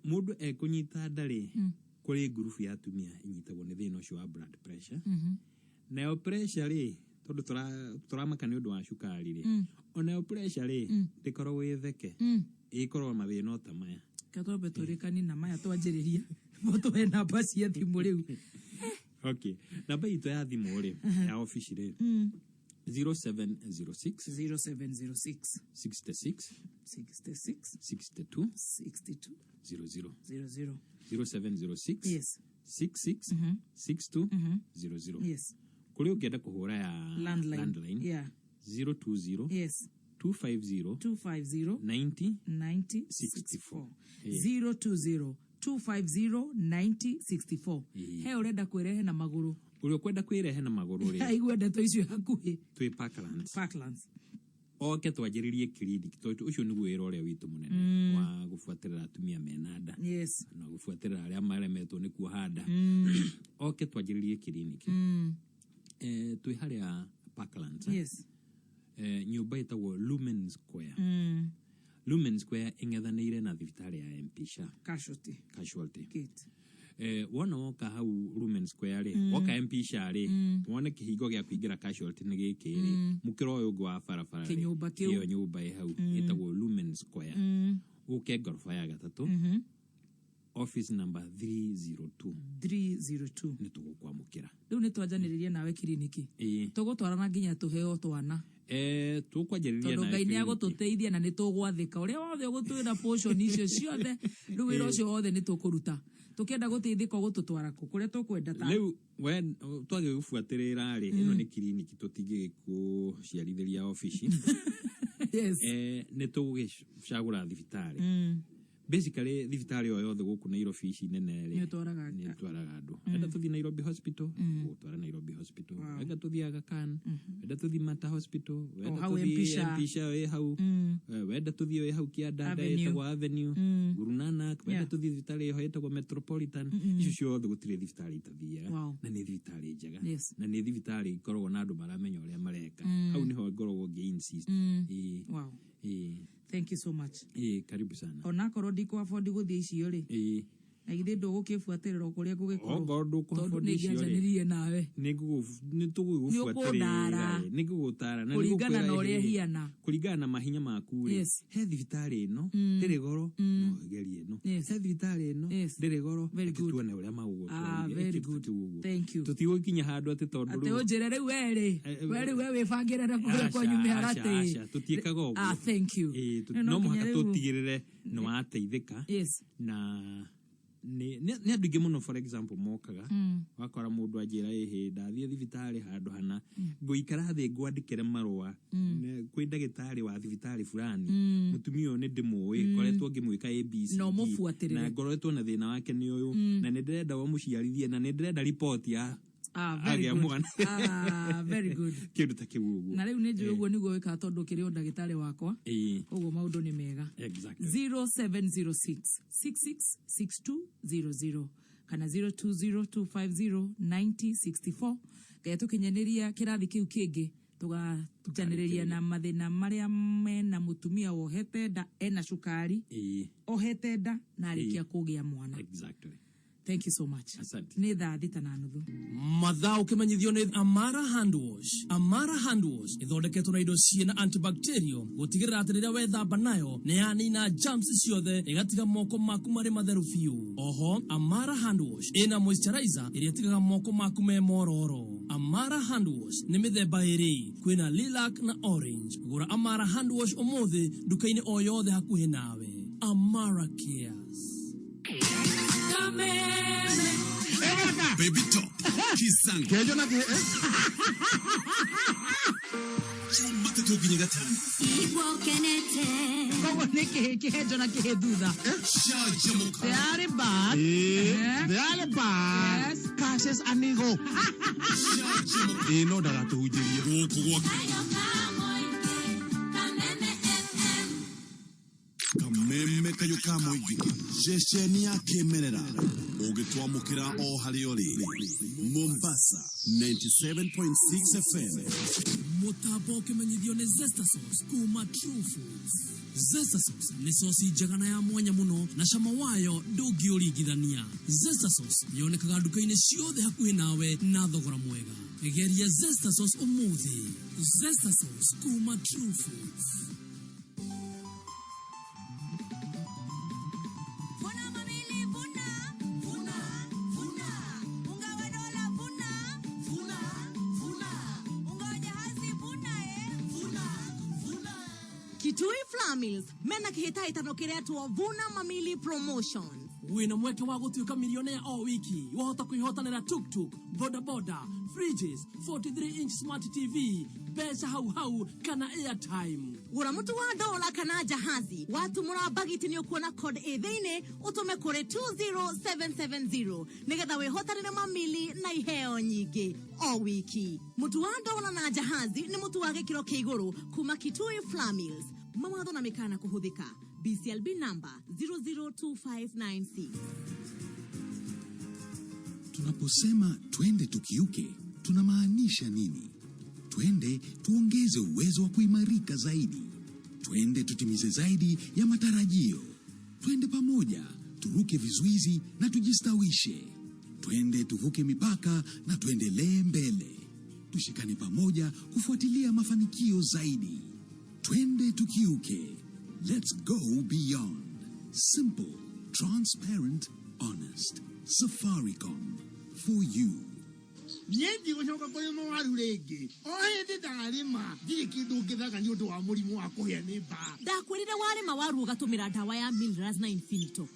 Mũndũ ekũnyita nda rĩ, kũrĩ ngurubu ya atumia ĩnyitagwo nĩ thĩna ũcio wa blood pressure. Nayo pressure rĩ, tondũ tũramaka nĩ ũndũ wa cukari rĩ, onayo pressure rĩ, ndĩkoragwo ĩ theke. Ĩkoragwo mathĩna o ta maya. Reke twambe tũrĩkanie na maya twanjĩrĩria. Mũtũhe namba cia thimũ rĩu. Okay. Namba itũ ya thimũ rĩ, ya obici rĩ, 0706 0706 66 66 62 62 00. 00. 0706 Yes. 66 62 00. Yes. Kũrĩ ũngĩenda kũhũra ya Landline. landline Yeah. 020 Yes. 250 250 90 90 64. 020 250 90 64. He ũrenda kwĩrehe na magũrũ. Ũrĩa ũkwenda kwĩrehe na magũrũ rĩ, Aigua ndeto icio hakuhĩ. twĩ Parklands. Parklands. Oke twanjĩrĩrie clinic tondũ ũcio nĩguo wĩra ũrĩa witũ mũnene wa gũbuatĩrĩra atumia mena nda. Yes. Na gũbuatĩrĩra arĩa maremetwo nĩ kuoha nda. Oke twanjĩrĩrie clinic. Twĩ harĩa Parklands. Yes. Nyũmba ĩtagwo Lumen Square. Lumen Square ĩng'ethanĩire na thibitarĩ ya MP Shah. Casualty. Casualty. Gate. Wona woka hau Lumen Square rĩ, woka MP Shah rĩ, wone kĩhingo gĩa kũingĩra casualty nĩ gĩkĩ rĩ, mũkĩra ũyũ ũngĩ wa barabara rĩ, Kĩnyũmba kĩu. ĩyo nyũmba ĩ hau ĩtagwo Lumen Square. Ũke ngoroba ya gatatũ, office number 302. 302. Nĩ tũgũkwamũkĩra. Rĩu nĩ twanjanĩrĩria nawe kiriniki. Ĩĩ. Tũgũtwarana nginya tũheo twana. Tũkwanjĩrĩria Tondũ nawe Ngai nĩ kiriniki. agũtũteithia na nĩ tũgwathĩka. Ũrĩa wothe ũgũtwĩra portion icio ciothe, rĩu wĩra ũcio wothe nĩ tũkũruta. Tũkĩenda gũteithĩka ũgũtũtwara kũ? Kũrĩa tũkwenda ta. Rĩu we twagĩgũbuatĩrĩra rĩ, ĩno nĩ kiriniki tũtingĩgĩkũciarithĩria obici. Yes. Nĩ tũgũgĩcagũra thibitarĩ. Basically thibitarĩ o yothe gũkũ Nairobi ici nene rĩ, Nĩ ũtwaraga nĩ ũtwaraga andũ. Enda tũthiĩ Nairobi Hospital, ũgũtwara Nairobi Hospital. Enda tũthiĩ Aga Khan, enda tũthiĩ Mater Hospital, wenda O hau tũthiĩ MP Shah. MP Shah wĩ hau. Wenda tũthiĩ wĩ hau Kĩanda Avenue. ĩtagwo Avenue, Guru Nanak, wenda Yeah. tũthiĩ thibitarĩ ĩho ĩtagwo Metropolitan. Icio ciothe gũtirĩ thibitarĩ itathiaga. Wow. Na nĩ thibitarĩ njega. Yes. Na nĩ thibitarĩ ikoragwo na andũ maramenya ũrĩa mareka. Hau nĩho ngoragwo ngĩ insist. Ĩĩ. Wow. Ĩĩ. Thank you so much. Ĩĩ, karibu sana. Onakorwo ndikũ afford gũthiĩ icio rĩ, Ĩĩ. na githĩ ndũgũkĩbuatĩrĩra o kũrĩa ngũgĩkorwo. Okorwo ndũkũ Tondũ afford nĩ icio rĩ, ingĩanjanĩririe nawe. nĩ tũgũgũbuatĩrĩra Nĩũkũndara. rĩ, nĩ ngũgũtara na Kũringana nĩngũkwĩra na ũrĩa ĩhĩ, hiana. kũringana na mahinya maku rĩ, Yes. he thibitarĩ ĩno ndĩrĩ goro, no ũgerie ĩno. Yes. He thibitarĩ ĩno Yes. ndĩrĩ goro, Very reke good. tuone ũrĩa Ah, magũgũtwarithia. very Ĩkĩ good. tũtiũguo. Thank you. Tũtigũkinya handũ atĩ tondũ Atĩ rĩu ũnjĩre rĩu we rĩ, we rĩu we wĩbangĩre na kũrĩa Aca, kwanyu aca, mĩharatĩ. aca, tũtiĩkaga ũguo. Ah, thank you. Ĩĩ, Rĩu no nginya mũhaka rĩu- tũtigĩrĩre nĩ wateithĩka Yes. na Nĩ andũ aingĩ mũno, for example, mokaga wakora mũndũ anjĩra, ĩhĩ, ndathiĩ thibitarĩ handũ hana, ngũikara thĩ ngwandĩkĩre marũa kwĩ ndagĩtarĩ wa thibitarĩ fulani. Mũtumia ũyũ nĩ ndĩmũĩ, ngoretwo ngĩmwĩka ABC Na ũmũbuatĩrĩre. Na ngoretwo na thĩna wake nĩ ũyũ, na nĩ ndĩrenda ũmũciarithie, na nĩ ndĩrenda riboti ya Ah, very agĩa good. mwana. Ah, very good. Kĩndũ ta kĩu ũguo. Na rĩu nĩ njũĩ ũguo nĩguo wĩkaga tondũ ũkĩrĩ o ndagĩtarĩ wakwa. Koguo maũndũ nĩ mega. Exactly. 0706 666200 kana 0202509064. Ngai tũkinyanĩria kĩrathi kĩu kĩngĩ, tũgajanĩrĩria na mathĩna marĩa mena mũtumia wohete nda ena cukari, ohete nda na arĩkia kũgĩa mwana. Exactly. Thank you so much. Asante. Nĩ 6:30. Mathaa ũkĩmenyithio nĩ Amara Hand Wash. Amara Hand Wash ĩthondeketwo na indo ciĩna antibacterial gũtigĩrĩra atĩ rĩrĩa wethamba nayo nĩ yanina germs ciothe, ĩgatiga moko maku marĩ matheru biũ. Oho Amara Hand Wash ĩna moisturizer ĩrĩa ĩtigaga moko maku me mororo. Amara Hand Wash nĩ mĩthemba ĩrĩ, kwĩna lilac na orange. Gũra Amara Hand Wash ũmũthĩ nduka-inĩ o yothe hakuhĩ nawe. Amara Cares. Baby Top, Kisanga. Kejo na ke Jumatatu nginya Gatano. Koguo nĩ kĩhĩ kĩhenjo na kĩhĩ thutha. Canjamũka. They are back. They are back. Yes. Cassius Anigo. Ĩĩ, no ndagatũhunjĩrie. Gũkũ gwa Kameme Kayũ ka Mũingĩ, ceceni ya kĩmerera ũgĩtwamũkĩra o harĩa ũrĩ. Mombasa 97.6 FM. Mũtambo ũkĩmenyithio nĩ Zesta Sauce kuma True Foods. Zesta Sauce nĩ sosi njega na ya mwanya mũno, na cama wayo ndũngĩũringithania. Zesta Sauce yonekaga nduka-inĩ ciothe hakuhĩ nawe na thogora mwega. Geria Zesta Sauce ũmũthĩ. Zesta Sauce kuma True Foods. Vuna mamili, vuna, vuna, vuna. Unga wa dola vuna, vuna, vuna. Unga wa jahazi vuna, eh. Vuna, vuna. Kitui Flour Mills mena kĩhĩtahĩtano kĩretwo Vuna Mamili Promotion. Wĩna mweke wa gũtuĩka milionea o wiki. Wahota kwĩhotanĩra tuktuk, bodaboda, fridges, 43 inch smart TV, mbeca hau hau kana airtime. Gũra mũtu wa dola kana jahazi, watumũra bagiti nĩ ũkuona code ĩ thĩinĩ, ũtũme kũrĩ 20770 nĩgetha wĩhotanĩre mamili na iheo nyingĩ o wiki. Mũtu wa dola na jahazi nĩ mũtu wa gĩkĩro kĩa igũrũ kuma Kitui Flour Mills. Mawatho na mĩkana kũhũthĩka. BCLB number 002596. Tunaposema twende tukiuke, tunamaanisha nini? Twende tuongeze uwezo wa kuimarika zaidi. Twende tutimize zaidi ya matarajio. Twende pamoja, turuke vizuizi na tujistawishe. Twende tuvuke mipaka na tuendelee mbele. Tushikane pamoja kufuatilia mafanikio zaidi. Twende tukiuke. Let's go beyond. Simple, transparent, honest. Safaricom. For you. Niĩ ndigũcoka kũrĩma waru rĩngĩ. O hĩndĩ ndarĩma ndirĩ kĩndũ ngethaga nĩ ũndũ wa mũrimũ wa kũhĩa nĩ mbaa. Ndakwĩrire warĩma waru ũgatũmĩra ndawa ya Milras na Infinito.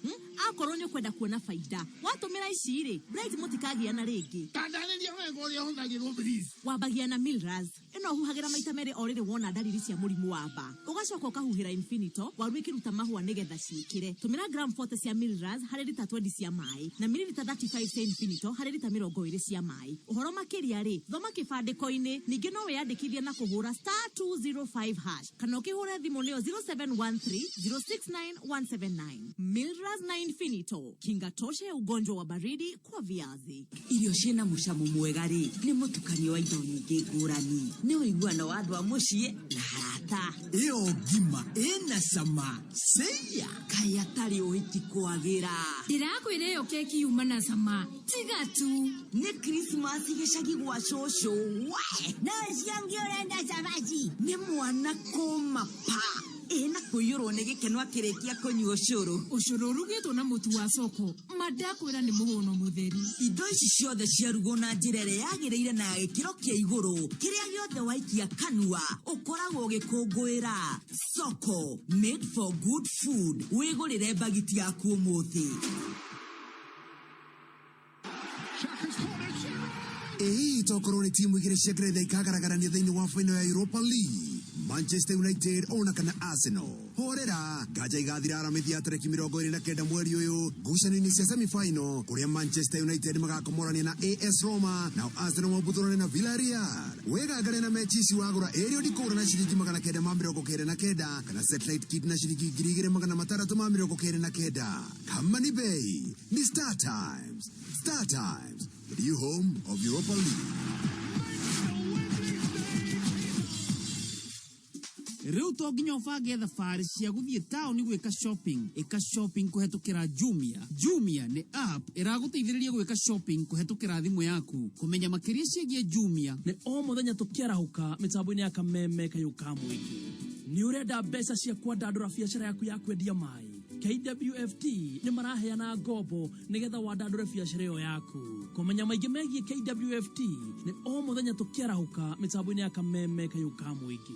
Akorwo nĩ ũkwenda kuona baida, watũmĩra ici rĩ, Bright, mũtikagiana rĩngĩ. Tandarĩria wega ũrĩa ũhũthagĩrwo, please. Wambagia na Milras ĩno, ũhuhagĩra maita merĩ o rĩrĩ wona ndariri cia mũrimũ wa mbaa, ũgacoka ũkahuhĩra Infinito waru ĩkĩruta mahũa nĩgetha ciĩkĩre. Tũmĩra gram 40 cia Milras harĩ rita 20 cia maĩ na mililita 35 cia Infinito harĩ rita 20 cia maĩ. Ũhoro makĩria rĩ, thoma kĩbandĩko-inĩ. Ningĩ no wĩyandĩkithie na kũhũra *205 hash kana ũkĩhũre thimũ nĩyo 0713 069 179. Milras na Infinito, kinga tosha ya ugonjwa wa baridi kwa viazi. Irio ciĩna mũcamo mwega rĩ, nĩ mũtukanio wa indo nyingĩ ngũrani, nĩ ũiguano wa andũ a mũciĩ na arata. Ĩyo ngima ĩna cama ceia. Kaĩ atarĩ ũhiki kwagĩra. Ndĩrakwĩra ĩyo keki yuma na cama tiga tu. Nĩ Krismasi gĩcagi gwa cũcũ we. Na ũcio ũngĩ ũrenda cabaci. Nĩ mwana kũma pa ĩna kũiyũrwo nĩ gĩkeno akĩrĩkia kũnyua ũcũrũ. Ũcũrũ ũrugĩtwo na mũtu wa soko, ma ndakwĩra nĩ mũhũno mũtheri. Indo ici ciothe ciarugwo na njĩra ĩrĩa yagĩrĩire na ya gĩkĩro kĩa igũrũ, kĩrĩa gĩothe waikia kanua ũkoragwo ũgĩkũngũĩra. Soko, made for good food. Wĩgũrĩre mbagiti yaku ũmũthĩ. Ĩ hihi tokorwo nĩ timu igĩrĩ cia Ngeretha ikagaragaranio thĩinĩ wa final ya Europa League, Manchester United ona kana Arsenal? Horera, nganja igathira aramithi ya tarĩki 29 mweri ũyũ ngucanio-inĩ cia semi-final kũrĩa Manchester United magakomorania na AS Roma nao Arsenal mabuthũrane na Villarreal. Wĩgangare na mechi ici wagũra aerial decoder na ciringi 999 kana satellite kit na ciringi 2699. Kama ni bei ni Star Times. Star Times, the new home of Europa League. Rĩu to nginya ũbange thabarĩ cia gũthiĩ taũni gwĩka shopping. Ĩka shopping kũhetũkĩra Jumia. Jumia nĩ app ĩragũteithĩrĩria gwĩka shopping kũhetũkĩra thimũ yaku. Kũmenya makĩria ciĩgiĩ Jumia nĩ o mũthenya tũkĩarahũka mĩtambo-inĩ ya kameme kayũ ka mũingĩ. Nĩ ũrenda mbeca cia kwandandũra biacara yaku ya kwendia maĩ? KWFT nĩ maraheana ngombo nĩgetha wandandũre biacara ĩyo yaku. Kũmenya maingĩ megiĩ KWFT nĩ o mũthenya tũkĩarahũka mĩtambo-inĩ ya kameme kayũ ka mũingĩ.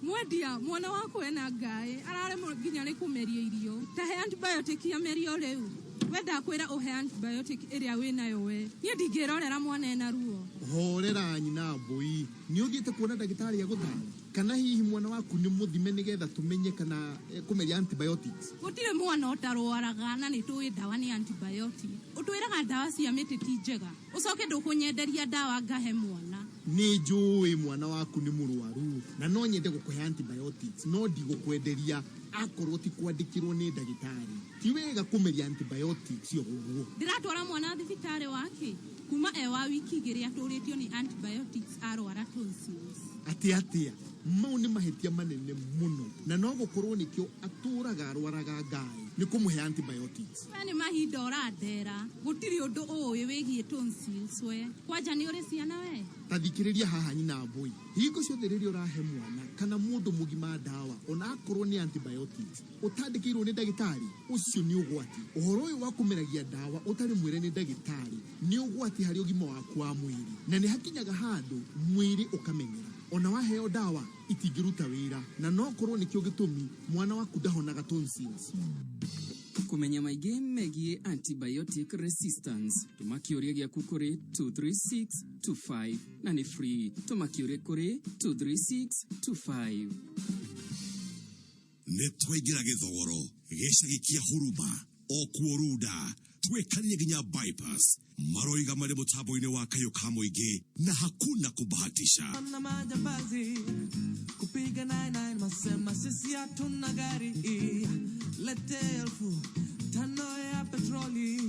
Mwendia, mwana wakwa ena ngaĩ, araremwo nginya nĩ kũmeria irio. Ta he antibiotic amerio rĩu. We ndakwĩra ũhe antibiotic ĩrĩa wĩnayo we. Niĩ ndingĩrorera mwana ena ruo. Horera nyina mbũi, nĩ ũthiĩte kuona ndagĩtarĩ agũtare? Kana hihi mwana waku nĩ mũthime nĩgetha tũmenye kana kũmeria antibiotics? Gũtirĩ mwana ũtarwaraga na nĩ tũĩ ndawa nĩ antibiotic. Ũtwĩraga ndawa cia mĩtĩ ti njega, ũcoke ndũkũnyenderia ndawa ngahe mwana. Nĩ njũĩ mwana waku nĩ mũrwaru na no nyende gũkũhe antibiotics, no ndigũkwenderia akorwo ti kwandĩkĩrwo nĩ ndagĩtarĩ. Ti wega kũmeria antibiotics o ũguo. Ndĩratwara mwana thibitarĩ wake kuma e wa wiki igĩrĩ atũrĩtio nĩ antibiotics arwara tonsils. Atĩ atĩa? Mau nĩ mahĩtia manene mũno na no gũkorwo nĩkĩo atũraga arwaraga ngaĩ nĩ kũmũhe antibiotics. We nĩ mahinda ũrandera, gũtirĩ ũndũ ũĩ wĩgiĩ tonsils we. Kwanja nĩ ũrĩ ciana we? Ta thikĩrĩria haha nyina mbũi, hingo ciothe rĩrĩa ũrahe mwana kana mũndũ mũgima ndawa ona akorwo nĩ antibiotics ũtandĩkĩirwo nĩ ndagĩtarĩ, ũcio nĩ ũgwati. Ũhoro ũyũ wa kũmeragia ndawa ũtarĩ mwĩre nĩ ndagĩtarĩ nĩ ũgwati harĩ ũgima waku wa mwĩrĩ, na nĩ hakinyaga handũ mwĩrĩ ũkamenyera. Ona waheo ndawa itingĩruta wĩra, na no korwo nĩkĩo gĩtũmi mwana waku ndahonaga tonsils. Kũmenya maingĩ megiĩ antibiotic resistance, tũma kĩũria gĩaku kũrĩ 23625 na nĩ free. Tũma kĩũria kũrĩ 23625. Nĩ twaingĩra gĩthogoro gĩcagi kĩa Huruma o kuo Runda twĩkanie nginya bypass maroiga marĩ mũtambo-inĩ wa kayũ ka mũingĩ na hakuna kubahatisha. Na majambazi kupiga 99 masema sisi hatuna gari, lete 5,000 ya petroli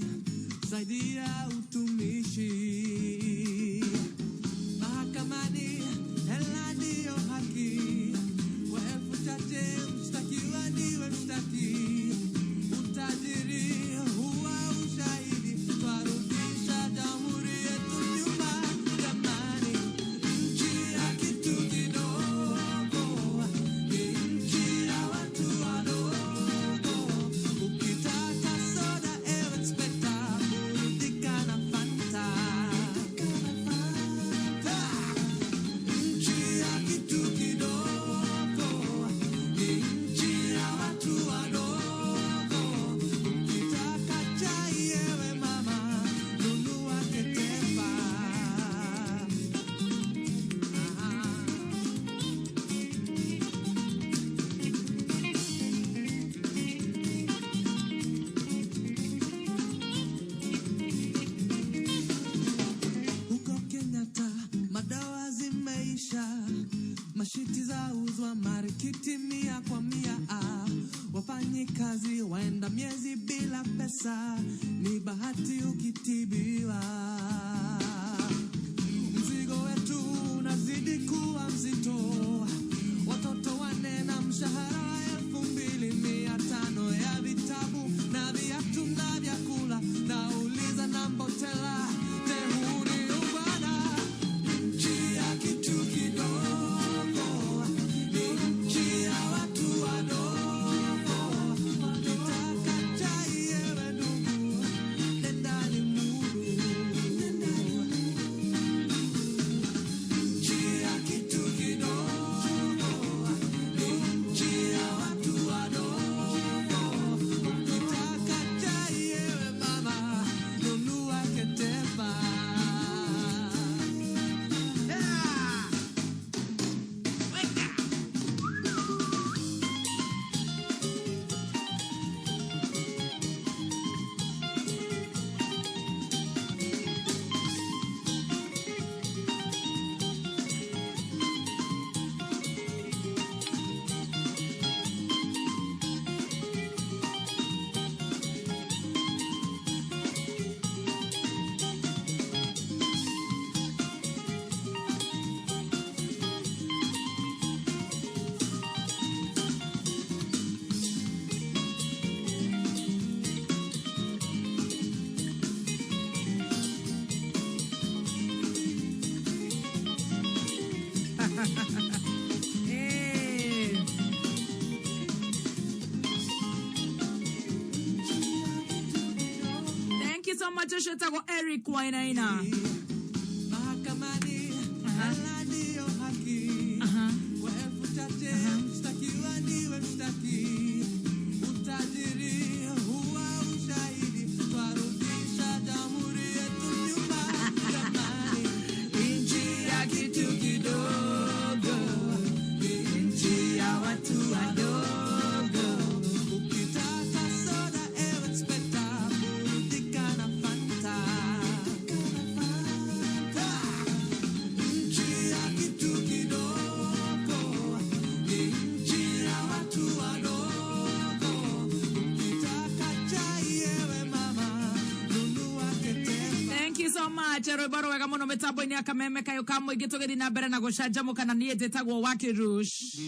zaidi ya utumishi. Mahakamani hela ndiyo haki, kwa elfu chache mshtakiwa ndiwe mshtaki. Utajiri huwa ushahidi, twarudisha jamhuri yetu nyuma. Jamani, nchi ya kitu kidogo ni nchi ya watu wadogo. Ukitaka soda ewe inspekta, burudika na Fanta. Nchi ya kitu kidogo ni nchi ya watu wadogo. Ukitaka chai ewe mama, nunua Ketepa. Huko Kenyatta madawa zimeisha, mashiti zauzwa marikiti 100 kwa 100. Wafanyikazi waenda miezi bila pesa, ni bahati ukitibiwa. Mzigo wetu unazidi kuwa mzito, watoto wanne na mshahara wa 2,500 ya vitabu na viatu na vyakula. Nauliza na Mbotela, tehuni ubana. Nchi ya kitu kidogo ni nchi ya watu wadogo. Ukitaka chai ewe ndugu, nenda Limuru. so much ũcio ũtagwo Eric Wainaina. Mahakamani hela ndiyo haki. Kwa 3,000 mshtakiwa ndiwe mshtaki. Utajiri huwa ushahidi, twarudisha jamhuri yetu nyuma. Jamani, nchi ya kitu kidogo ni nchi ya watu wadogo. Ukitaka soda ewe inspekta, burudika na Fanta. Nchi ya kitu kidogo ni nchi ya watu wadogo. Ukitaka chai ewe mama, nunua Ketepa. Thank you so much rwĩmbo rwega mũno mĩtambo-inĩ ya kameme kayũ ka mũingĩ tũgĩthiĩ na mbere na gũcanjamũka na niĩ njĩtagwo Wakirush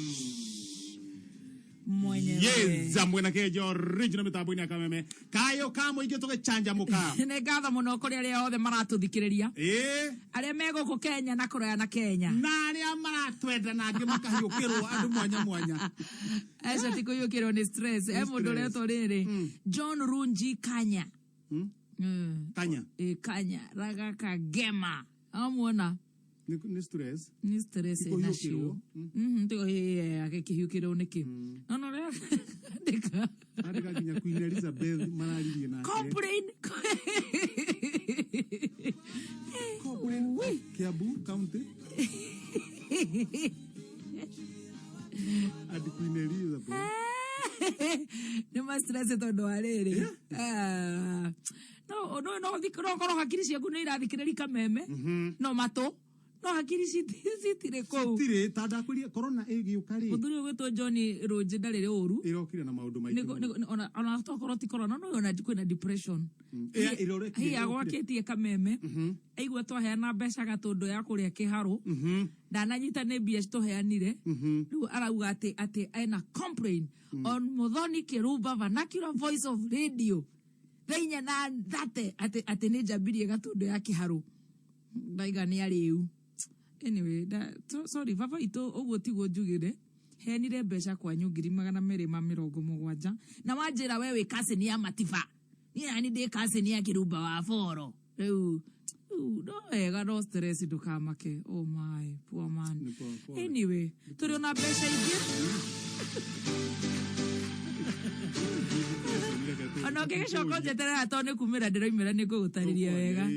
mwenyewe. Yes, mwena kejo original mitambo-inĩ ya kameme kayo ka mũingĩ tũgĩcanjamũka. Nĩ ngatho mũno kũrĩ arĩa othe maratũthikĩrĩria, arĩa me gũkũ Kenya na kũraya na Kenya, na arĩa maratwenda na angĩ makahiũkĩrwo andũ mwanya mwanya. Acio ti kũhiũkĩrwo nĩ stress. E mũndũ ũretwo rĩrĩ John Runji Kanya. Kanya. Kanya ragaka gema amuona. Nĩ stress. Nĩ stress. Ti kũhiũkĩrwo. Nacio agĩkĩhiũkĩrwo nĩkĩ no no rĩa andĩka. Andĩka nginya Queen Elizabeth mararirie nake. Complain. Complain Kiambu County and Queen Elizabeth. Nĩ ma stress tondũ wa rĩrĩ. Ah, no no no no korwo hakiri ciaku nĩ irathikĩrĩria kameme no matũ no hakiri citirĩ kũu. Citirĩ ta ndakwĩria corona ĩgĩũka rĩ. Mũthuri ũgwĩtwo John Rũnjĩ ndarĩ ũru. Ĩrokire na maũndũ maingĩ mũno. Ona tokorwo ti corona no ona kwĩna depression. Ĩa, ĩrorekire, Hihi ĩrokire. agwakĩtie kameme aigua twaheana mbeca gatũndũ ya kũrĩa kĩharũ ndananyita nĩ mbia tũheanire rĩu arauga atĩ ena complain on Muthoni Kĩrumba vernacular voice of radio thaa inya na thate atĩ nĩ njambirie gatũndũ ya kĩharũ ndaiga nĩ arĩu. Anyway, sorry baba itũ ũguo tiguo njugire heanire mbeca kwanyu 270,000 na wanjĩra we wĩ cousin ya Matiba niĩ nani ndĩ cousin ya Kĩrumba wa Boro rĩu rĩu no wega no stress ndũkamake. Oh my poor man. Nĩ poa, poa. Anyway, tũrĩ ona mbeca ingĩ ona ũngĩgĩcoka ũnjeterera tondũ nĩ kumĩra ndĩroimĩra nĩ ngũgũtarĩria wega.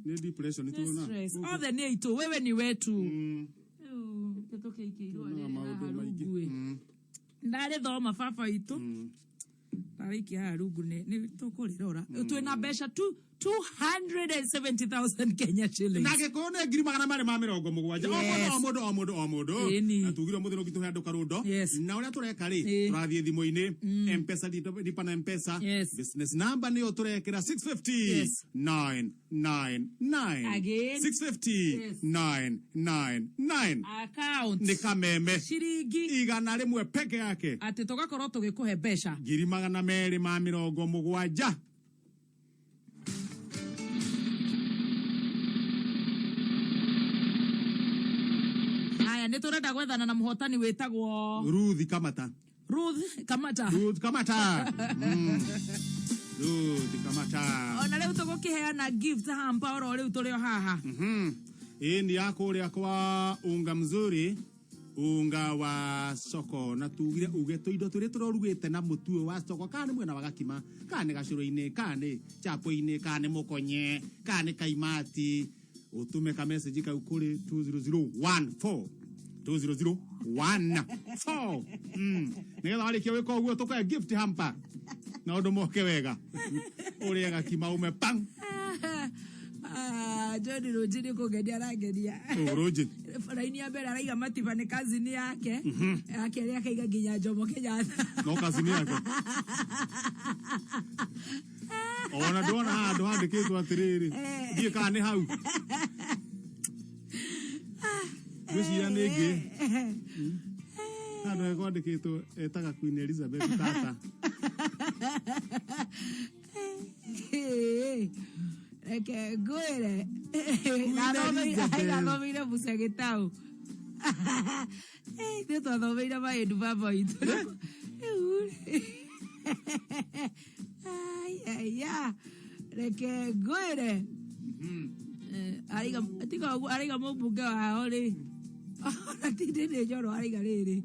Nĩ depression Nĩ tuona. stress. Othe nĩ aitũ, wewe ni wetu. Rĩu tũkĩikĩirwo Tuonaga rĩrĩ maũndũ haha maingĩ. rungu ĩ. Ndarĩthoma baba itũ ndarĩikia haha rungu nĩ tũkũrĩrora twĩna mbeca 270,000 Kenya shillings. Na gĩkorwo nĩ 270,000 o mũndũ o mũndũ o mũndũ o mũndũ. Ĩni. Na tugire ũmũthĩ no gĩtũhe andũ karũndo. Na ũrĩa tũreka rĩ, tũrathiĩ thimũ-inĩ Mpesa, lipa na Mpesa. Business number nĩyo tũrekĩra 650 999. Again. 650 999. Account. Nĩ kameme. Ciringi 100 peke yake. Atĩ tũgakorwo tũgĩkũhe mbeca 270,000. Haya nĩ tũrenda gwethana na mũhotani wĩtagwo Ruth Kamata. Ruth Kamata. Ruth Kamata. Ruth Kamata. Ona rĩu tũgũkĩheana gift hamper oro rĩu tũrĩ o haha. Hii ni ya kũrĩa kwa unga mzuri, unga wa soko na tugire uge tũindo tũrĩa tũrorugĩte na mũtu ũyũ wa soko kana nĩ mwena wa gakima kana nĩ gacũrũ-inĩ kana nĩ chapo-inĩ kana nĩ mũkonye kana nĩ kaimati ũtũme ka message kau kũrĩ 20014 20014. Nĩgetha warĩkia gwĩka ũguo tũkũhe gift hamper na ũndũ moke wega ũrĩe gakima ume pang. Ah, John Rũnji nĩ kũngenia arangenia. Ũ, Rũnji. Raini ya mbere araiga Matiba nĩ kazini yake ya kerĩ akaiga nginya Jomo Kenyatta. No kazini yake ona ndona handũ handĩkĩtwo atĩrĩrĩ ndiĩ kana nĩ hau ngwĩciria nĩ ngĩ handũ hekwandĩkĩtwo etaga Queen Elizabeth tata. Reke ngwĩre Elizabeth. Ndathomeire Busia Gĩtaũ. Ithuĩ twathomeire maĩndu baba witũ. Rĩu aya reke Reke ngwĩre. Eh, araiga tiga ũguo araiga mũmbunge wao rĩ. Ona ti Ndĩndĩ Nyoro araiga rĩrĩ.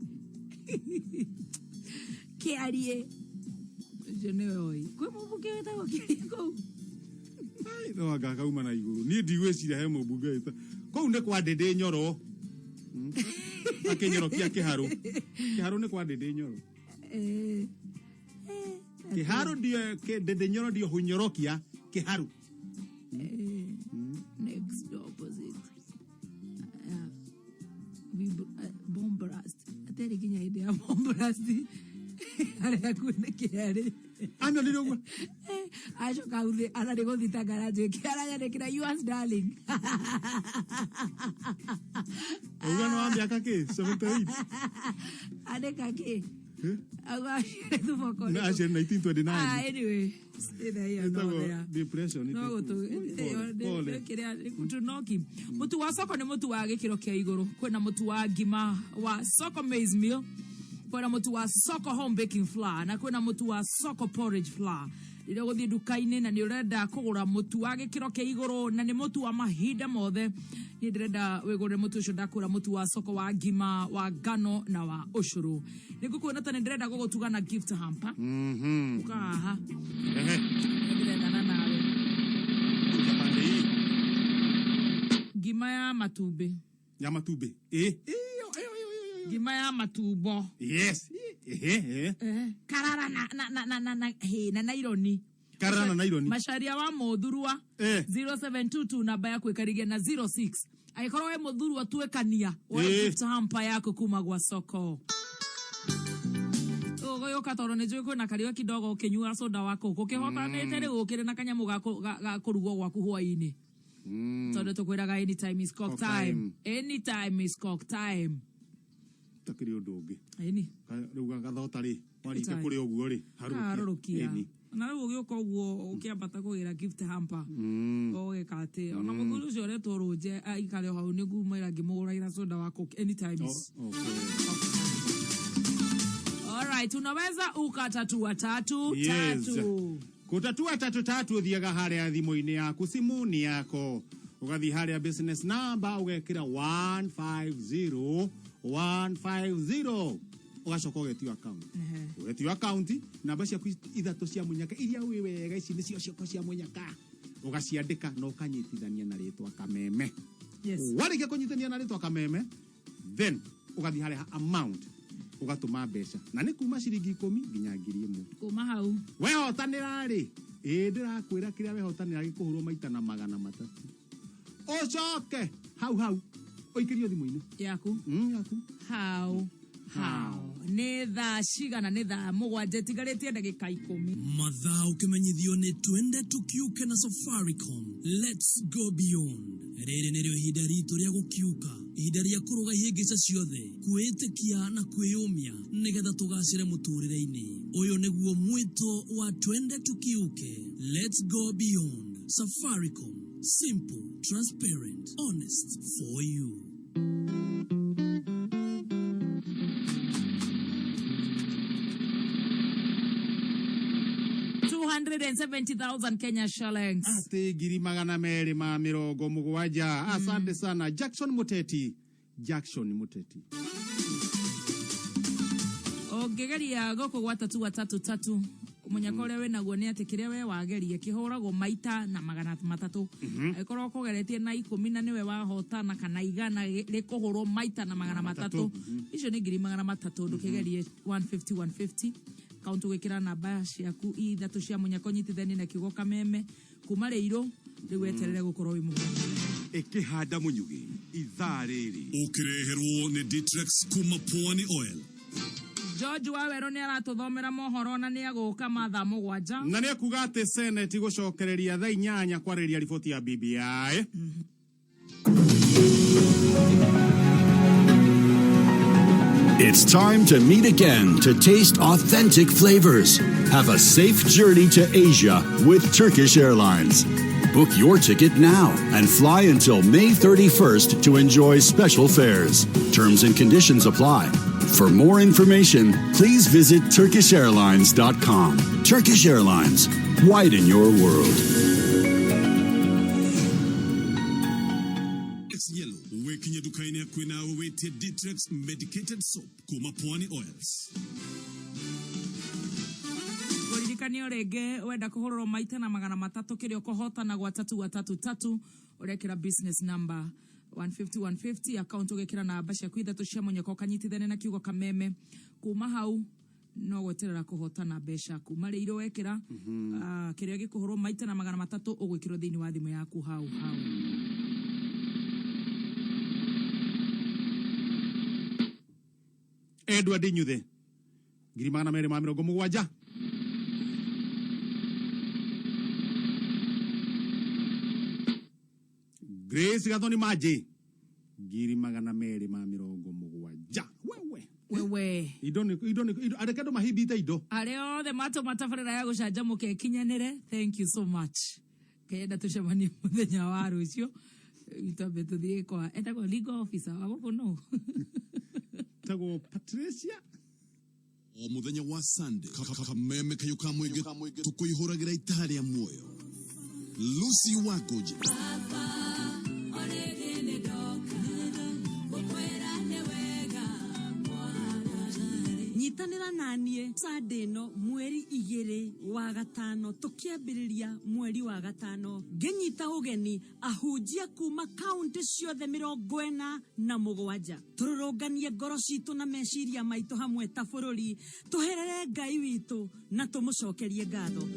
Kĩarie. Ũcio nĩwe ũĩ. Kwĩ mũmbunge wĩtagwo Kĩarie kũu? Ai, no anga kauma na igũrũ niĩ ndigwĩciria he mũmbunge wĩta kũu nĩ kwa Ndĩndĩ Nyoro akĩnyorokia kĩharũ kĩharũ nĩ kwa Ndĩndĩ Nyoro Eh, kĩharũ ndio Ndĩndĩ Nyoro ndio hunyorokia kĩharũ eh, next door opposite. Yeah. We bomb blast. Atarĩ kinya hĩndĩ ya bomb blast. Arĩa hakuhĩ na kĩarĩ. Anonire ũguo. Acoka hau thĩ ararĩ gũthitanga aranjĩkĩra aranyandĩkĩra yours darling. Ũgano wa mĩaka kĩ 78 Andĩka kĩ? Auga aciarĩ thuboko. Na aciarĩ 1929. Ah, anyway, stay there here, no Ĩtagwo there. depression No gũtũ Pole, pole. kĩrĩa tũnoki mũtu wa soko nĩ mũtu wa gĩkĩro kĩa igũrũ kwĩna mũtu wa ngima wa soko maize meal kwĩna mũtu wa soko home baking flour na kwĩna mũtu wa soko porridge flour rĩrĩa ũgũthiĩ nduka-inĩ na nĩ ũrenda kũgũra mũtu wa gĩkĩro kĩa igũrũ na nĩ mũtu wa mahinda mothe niĩ ndĩrenda wĩgũrĩre mũtu ũcio ndakũra mũtu wa soko wa ngima wa ngano na wa ũcũrũ nĩ ngũkuona ta nĩ ndĩrenda gũgũtuga na gift hamper ũka haha Ehe. ndĩrendana nawe Kuja pande hii ngima ya matumbĩ ya matumbĩ ĩ ngima ya matumbo yes ehe ehe Eh, karara na na na na na na he na naironi Karara na naironi. macaria wa muthurwa 0722 namba yaku ikarigia na 06 angĩkorwo we muthurwa tuĩkania woe Eh. gift hamper yaku kuma gwa soko ũgũyũka tondũ nĩ njũĩ kwĩna kariũa kidogo ũkĩnyua soda wa kũkũ ũkĩhotanĩte rĩu ũkĩrĩ na kanyamũ ga kũrugwo gwaku hwaĩ-inĩ tondũ tũkwĩraga anytime is cock Cock time time. anytime is cock time takĩrĩ ũndũ ũngĩ ĩni Rĩu gathota rĩ warĩkia Time. kũrĩa ũguo rĩ harũrũkia Ĩni. na rĩu ũgĩũka ũguo ũkĩambata kũgĩra gift hamper ũgeka atĩ ona mũthuri ũcio ũretwo rũnje aikare o hau nĩ ngumĩra ngĩmũgũragĩra soda wa coke anytime is Alright, unaweza ukatatua tatu Yes. tatu Kutatua tatu tatu ũthiaga harĩa thimũ-inĩ yaku simuni yako ũgathiĩ harĩa business number ũgekĩra 150 150 ũgacoka ũgetio account ũgetio account namba ciaku ithatũ cia mũnyaka iria wĩ wega ici nĩcio ciakwa cia mũnyaka ũgaciandĩka na ũkanyitithania na rĩtwa kameme Yes. warĩkia kũnyitithania na rĩtwa kameme then ũgathiĩ harĩa ha amount ũgatũma mbeca na nĩ kuma ciringi ikũmi nginya 1000 kuma hau wehotanĩra rĩ ĩ ndĩrakwĩra kĩrĩa wehotanĩra gĩkũhũrwo maita na 300 ũcoke hau hau ũikĩrio thimũ-inĩ yaku yaku hau hau nĩ thaa cigana nĩ thaa mũgwanja ĩtigarĩtie ndagĩka ikũmi Mathaa ũkĩmenyithio nĩ twende tukiuke na Safaricom. Let's go beyond. Rĩrĩ nĩrĩo ihinda ritũ rĩa gũkiuka, ihinda rĩa kũrũga ihĩngĩca ciothe, kwĩĩtĩkia na kwĩyũmia nĩgetha tũgacĩre mũtũrĩre-inĩ. Ũyũ nĩguo mwĩto wa twende tukiuke. Let's go beyond. Safaricom. Simple, transparent, honest for you. Thousand Kenya shillings. Atĩ 270,000. Asante sana Jackson Muteti. Jackson Muteti. Ũngĩgeria gũkũ gwa tatu tatu tatu mũnyaka ũrĩa wĩnaguo nĩ atĩ kĩrĩa we wageria kĩhũragwo maita na 300 angĩkorwo ũkũgeretie na ikũmi na nĩwe wahotana kana igana rĩkũhũrwo maita na 300 icio nĩ 300,000 ndũkĩgerie 150 150 kaunti ũgĩkĩra namba ciaku ithatũ cia mũnyaka ũnyitithanie na kiugo kameme kuma rĩirũ rĩu weterere gũkorwo wĩ mũhotani ĩkĩhanda mũnyugĩ ithaa rĩrĩ ũkĩreherwo nĩ Ditrex kuma Pwani Oil George Wawerũ nĩ aratũthomera mohoro na nĩ agũka mathaa mũgwanja na nĩ ekuga atĩ seneti gũcokereria thaa inyanya kwarĩrĩria riboti ya BBI It's time to meet again to taste authentic flavors. Have a safe journey to Asia with Turkish Airlines. Book your ticket now and fly until May 31st to enjoy special fares. Terms and conditions apply. For more information, please visit TurkishAirlines.com. Turkish Airlines, widen your world. nduka-inĩ hakuhĩ nawe wĩtie Ditrex medicated soap kuma Pwani Oils. Ngũririkanie rĩngĩ wenda kũhũrũrwo maita na 300 kĩrĩa ũkũhotana gwa tatu gwa tatu tatu ũrekĩra business number 150 150 account ũgekĩra namba ciaku ithatũ cia mũnyaka ũkanyitithania na kiugo kameme kuma hau no gweterera kũhotana mbeca kuma rĩirũ wekĩra kĩrĩa gĩkũhũrwo maita na 300 ũgwĩkĩrwo thĩinĩ wa thimũ yaku hau hau. Edward Nyuthe 270,000. Grace Gathoni Maji 270,000. Wewe wewe indo nĩ indo nĩ indo areke andũ mahimbite indo. Arĩa othe matũma tabarĩra ya gũcanjamũka ĩkinyanĩre, thank you so much. Kenda tũcemanie mũthenya wa rũciũ twambe tũthiĩ kwa etagwo legal officer wa gũkũ nũ? Etagwo Patricia. O muthenya wa Sunday kameme kayo ka mwingi tukuihuragira itaha ria muoyo Lucy Wagoje. Nyitanĩra naniĩ Sunday ĩno mweri 2 wa gatano tũkĩambĩrĩria mweri wa gatano ngĩnyita ũgeni ahunjia kuma kaunti ciothe 47 tũrũrũnganie ngoro citũ na meciria maitũ hamwe ta bũrũri tũherere Ngai witũ na tũmũcokerie ngatho.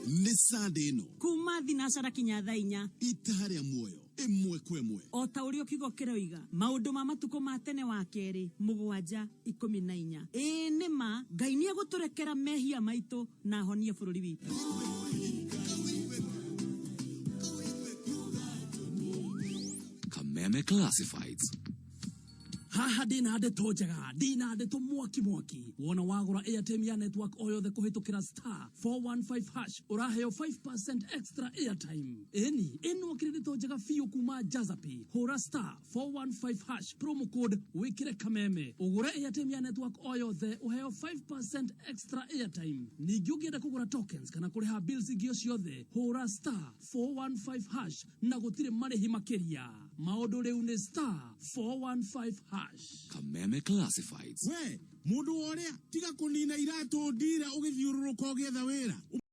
Nĩ Sunday ĩno kuma thinacara kinya thaa inya itaha rĩa muoyo ĩmwe kwa ĩmwe o ta ũrĩa kiugo kĩroiga maũndũ ma matukũ ma tene wa kerĩ 7:14. Ĩĩ nĩ ma Ngai nĩ egũtũrekera mehia maitũ na ahonie bũrũri witũ. Kameme Classifieds. Haha ndina ndeto njega, ndina ndeto mwaki mwaki. Wona wagũra airtime ya network o yothe kũhĩtũkĩra star 415 hash ũraheo 5% extra airtime. Ĩni ĩno kĩrĩ ndeto njega biũ kuma Jazapi. Hũra star 415 hash promo code wĩkĩre kameme ũgũre airtime ya network o yothe ũheo 5% extra airtime. Ningĩ ũngĩenda kũgũra tokens kana kũrĩha bills ingĩ o ciothe hũra star 415 hash na gũtirĩ marĩhi makĩria. Maũndũ rĩu nĩ star 415 hash. Kameme Classifieds. We mũndũ woria tiga kũnina iratũ ndira ũgĩthiũrũrũka ũgĩetha wĩra.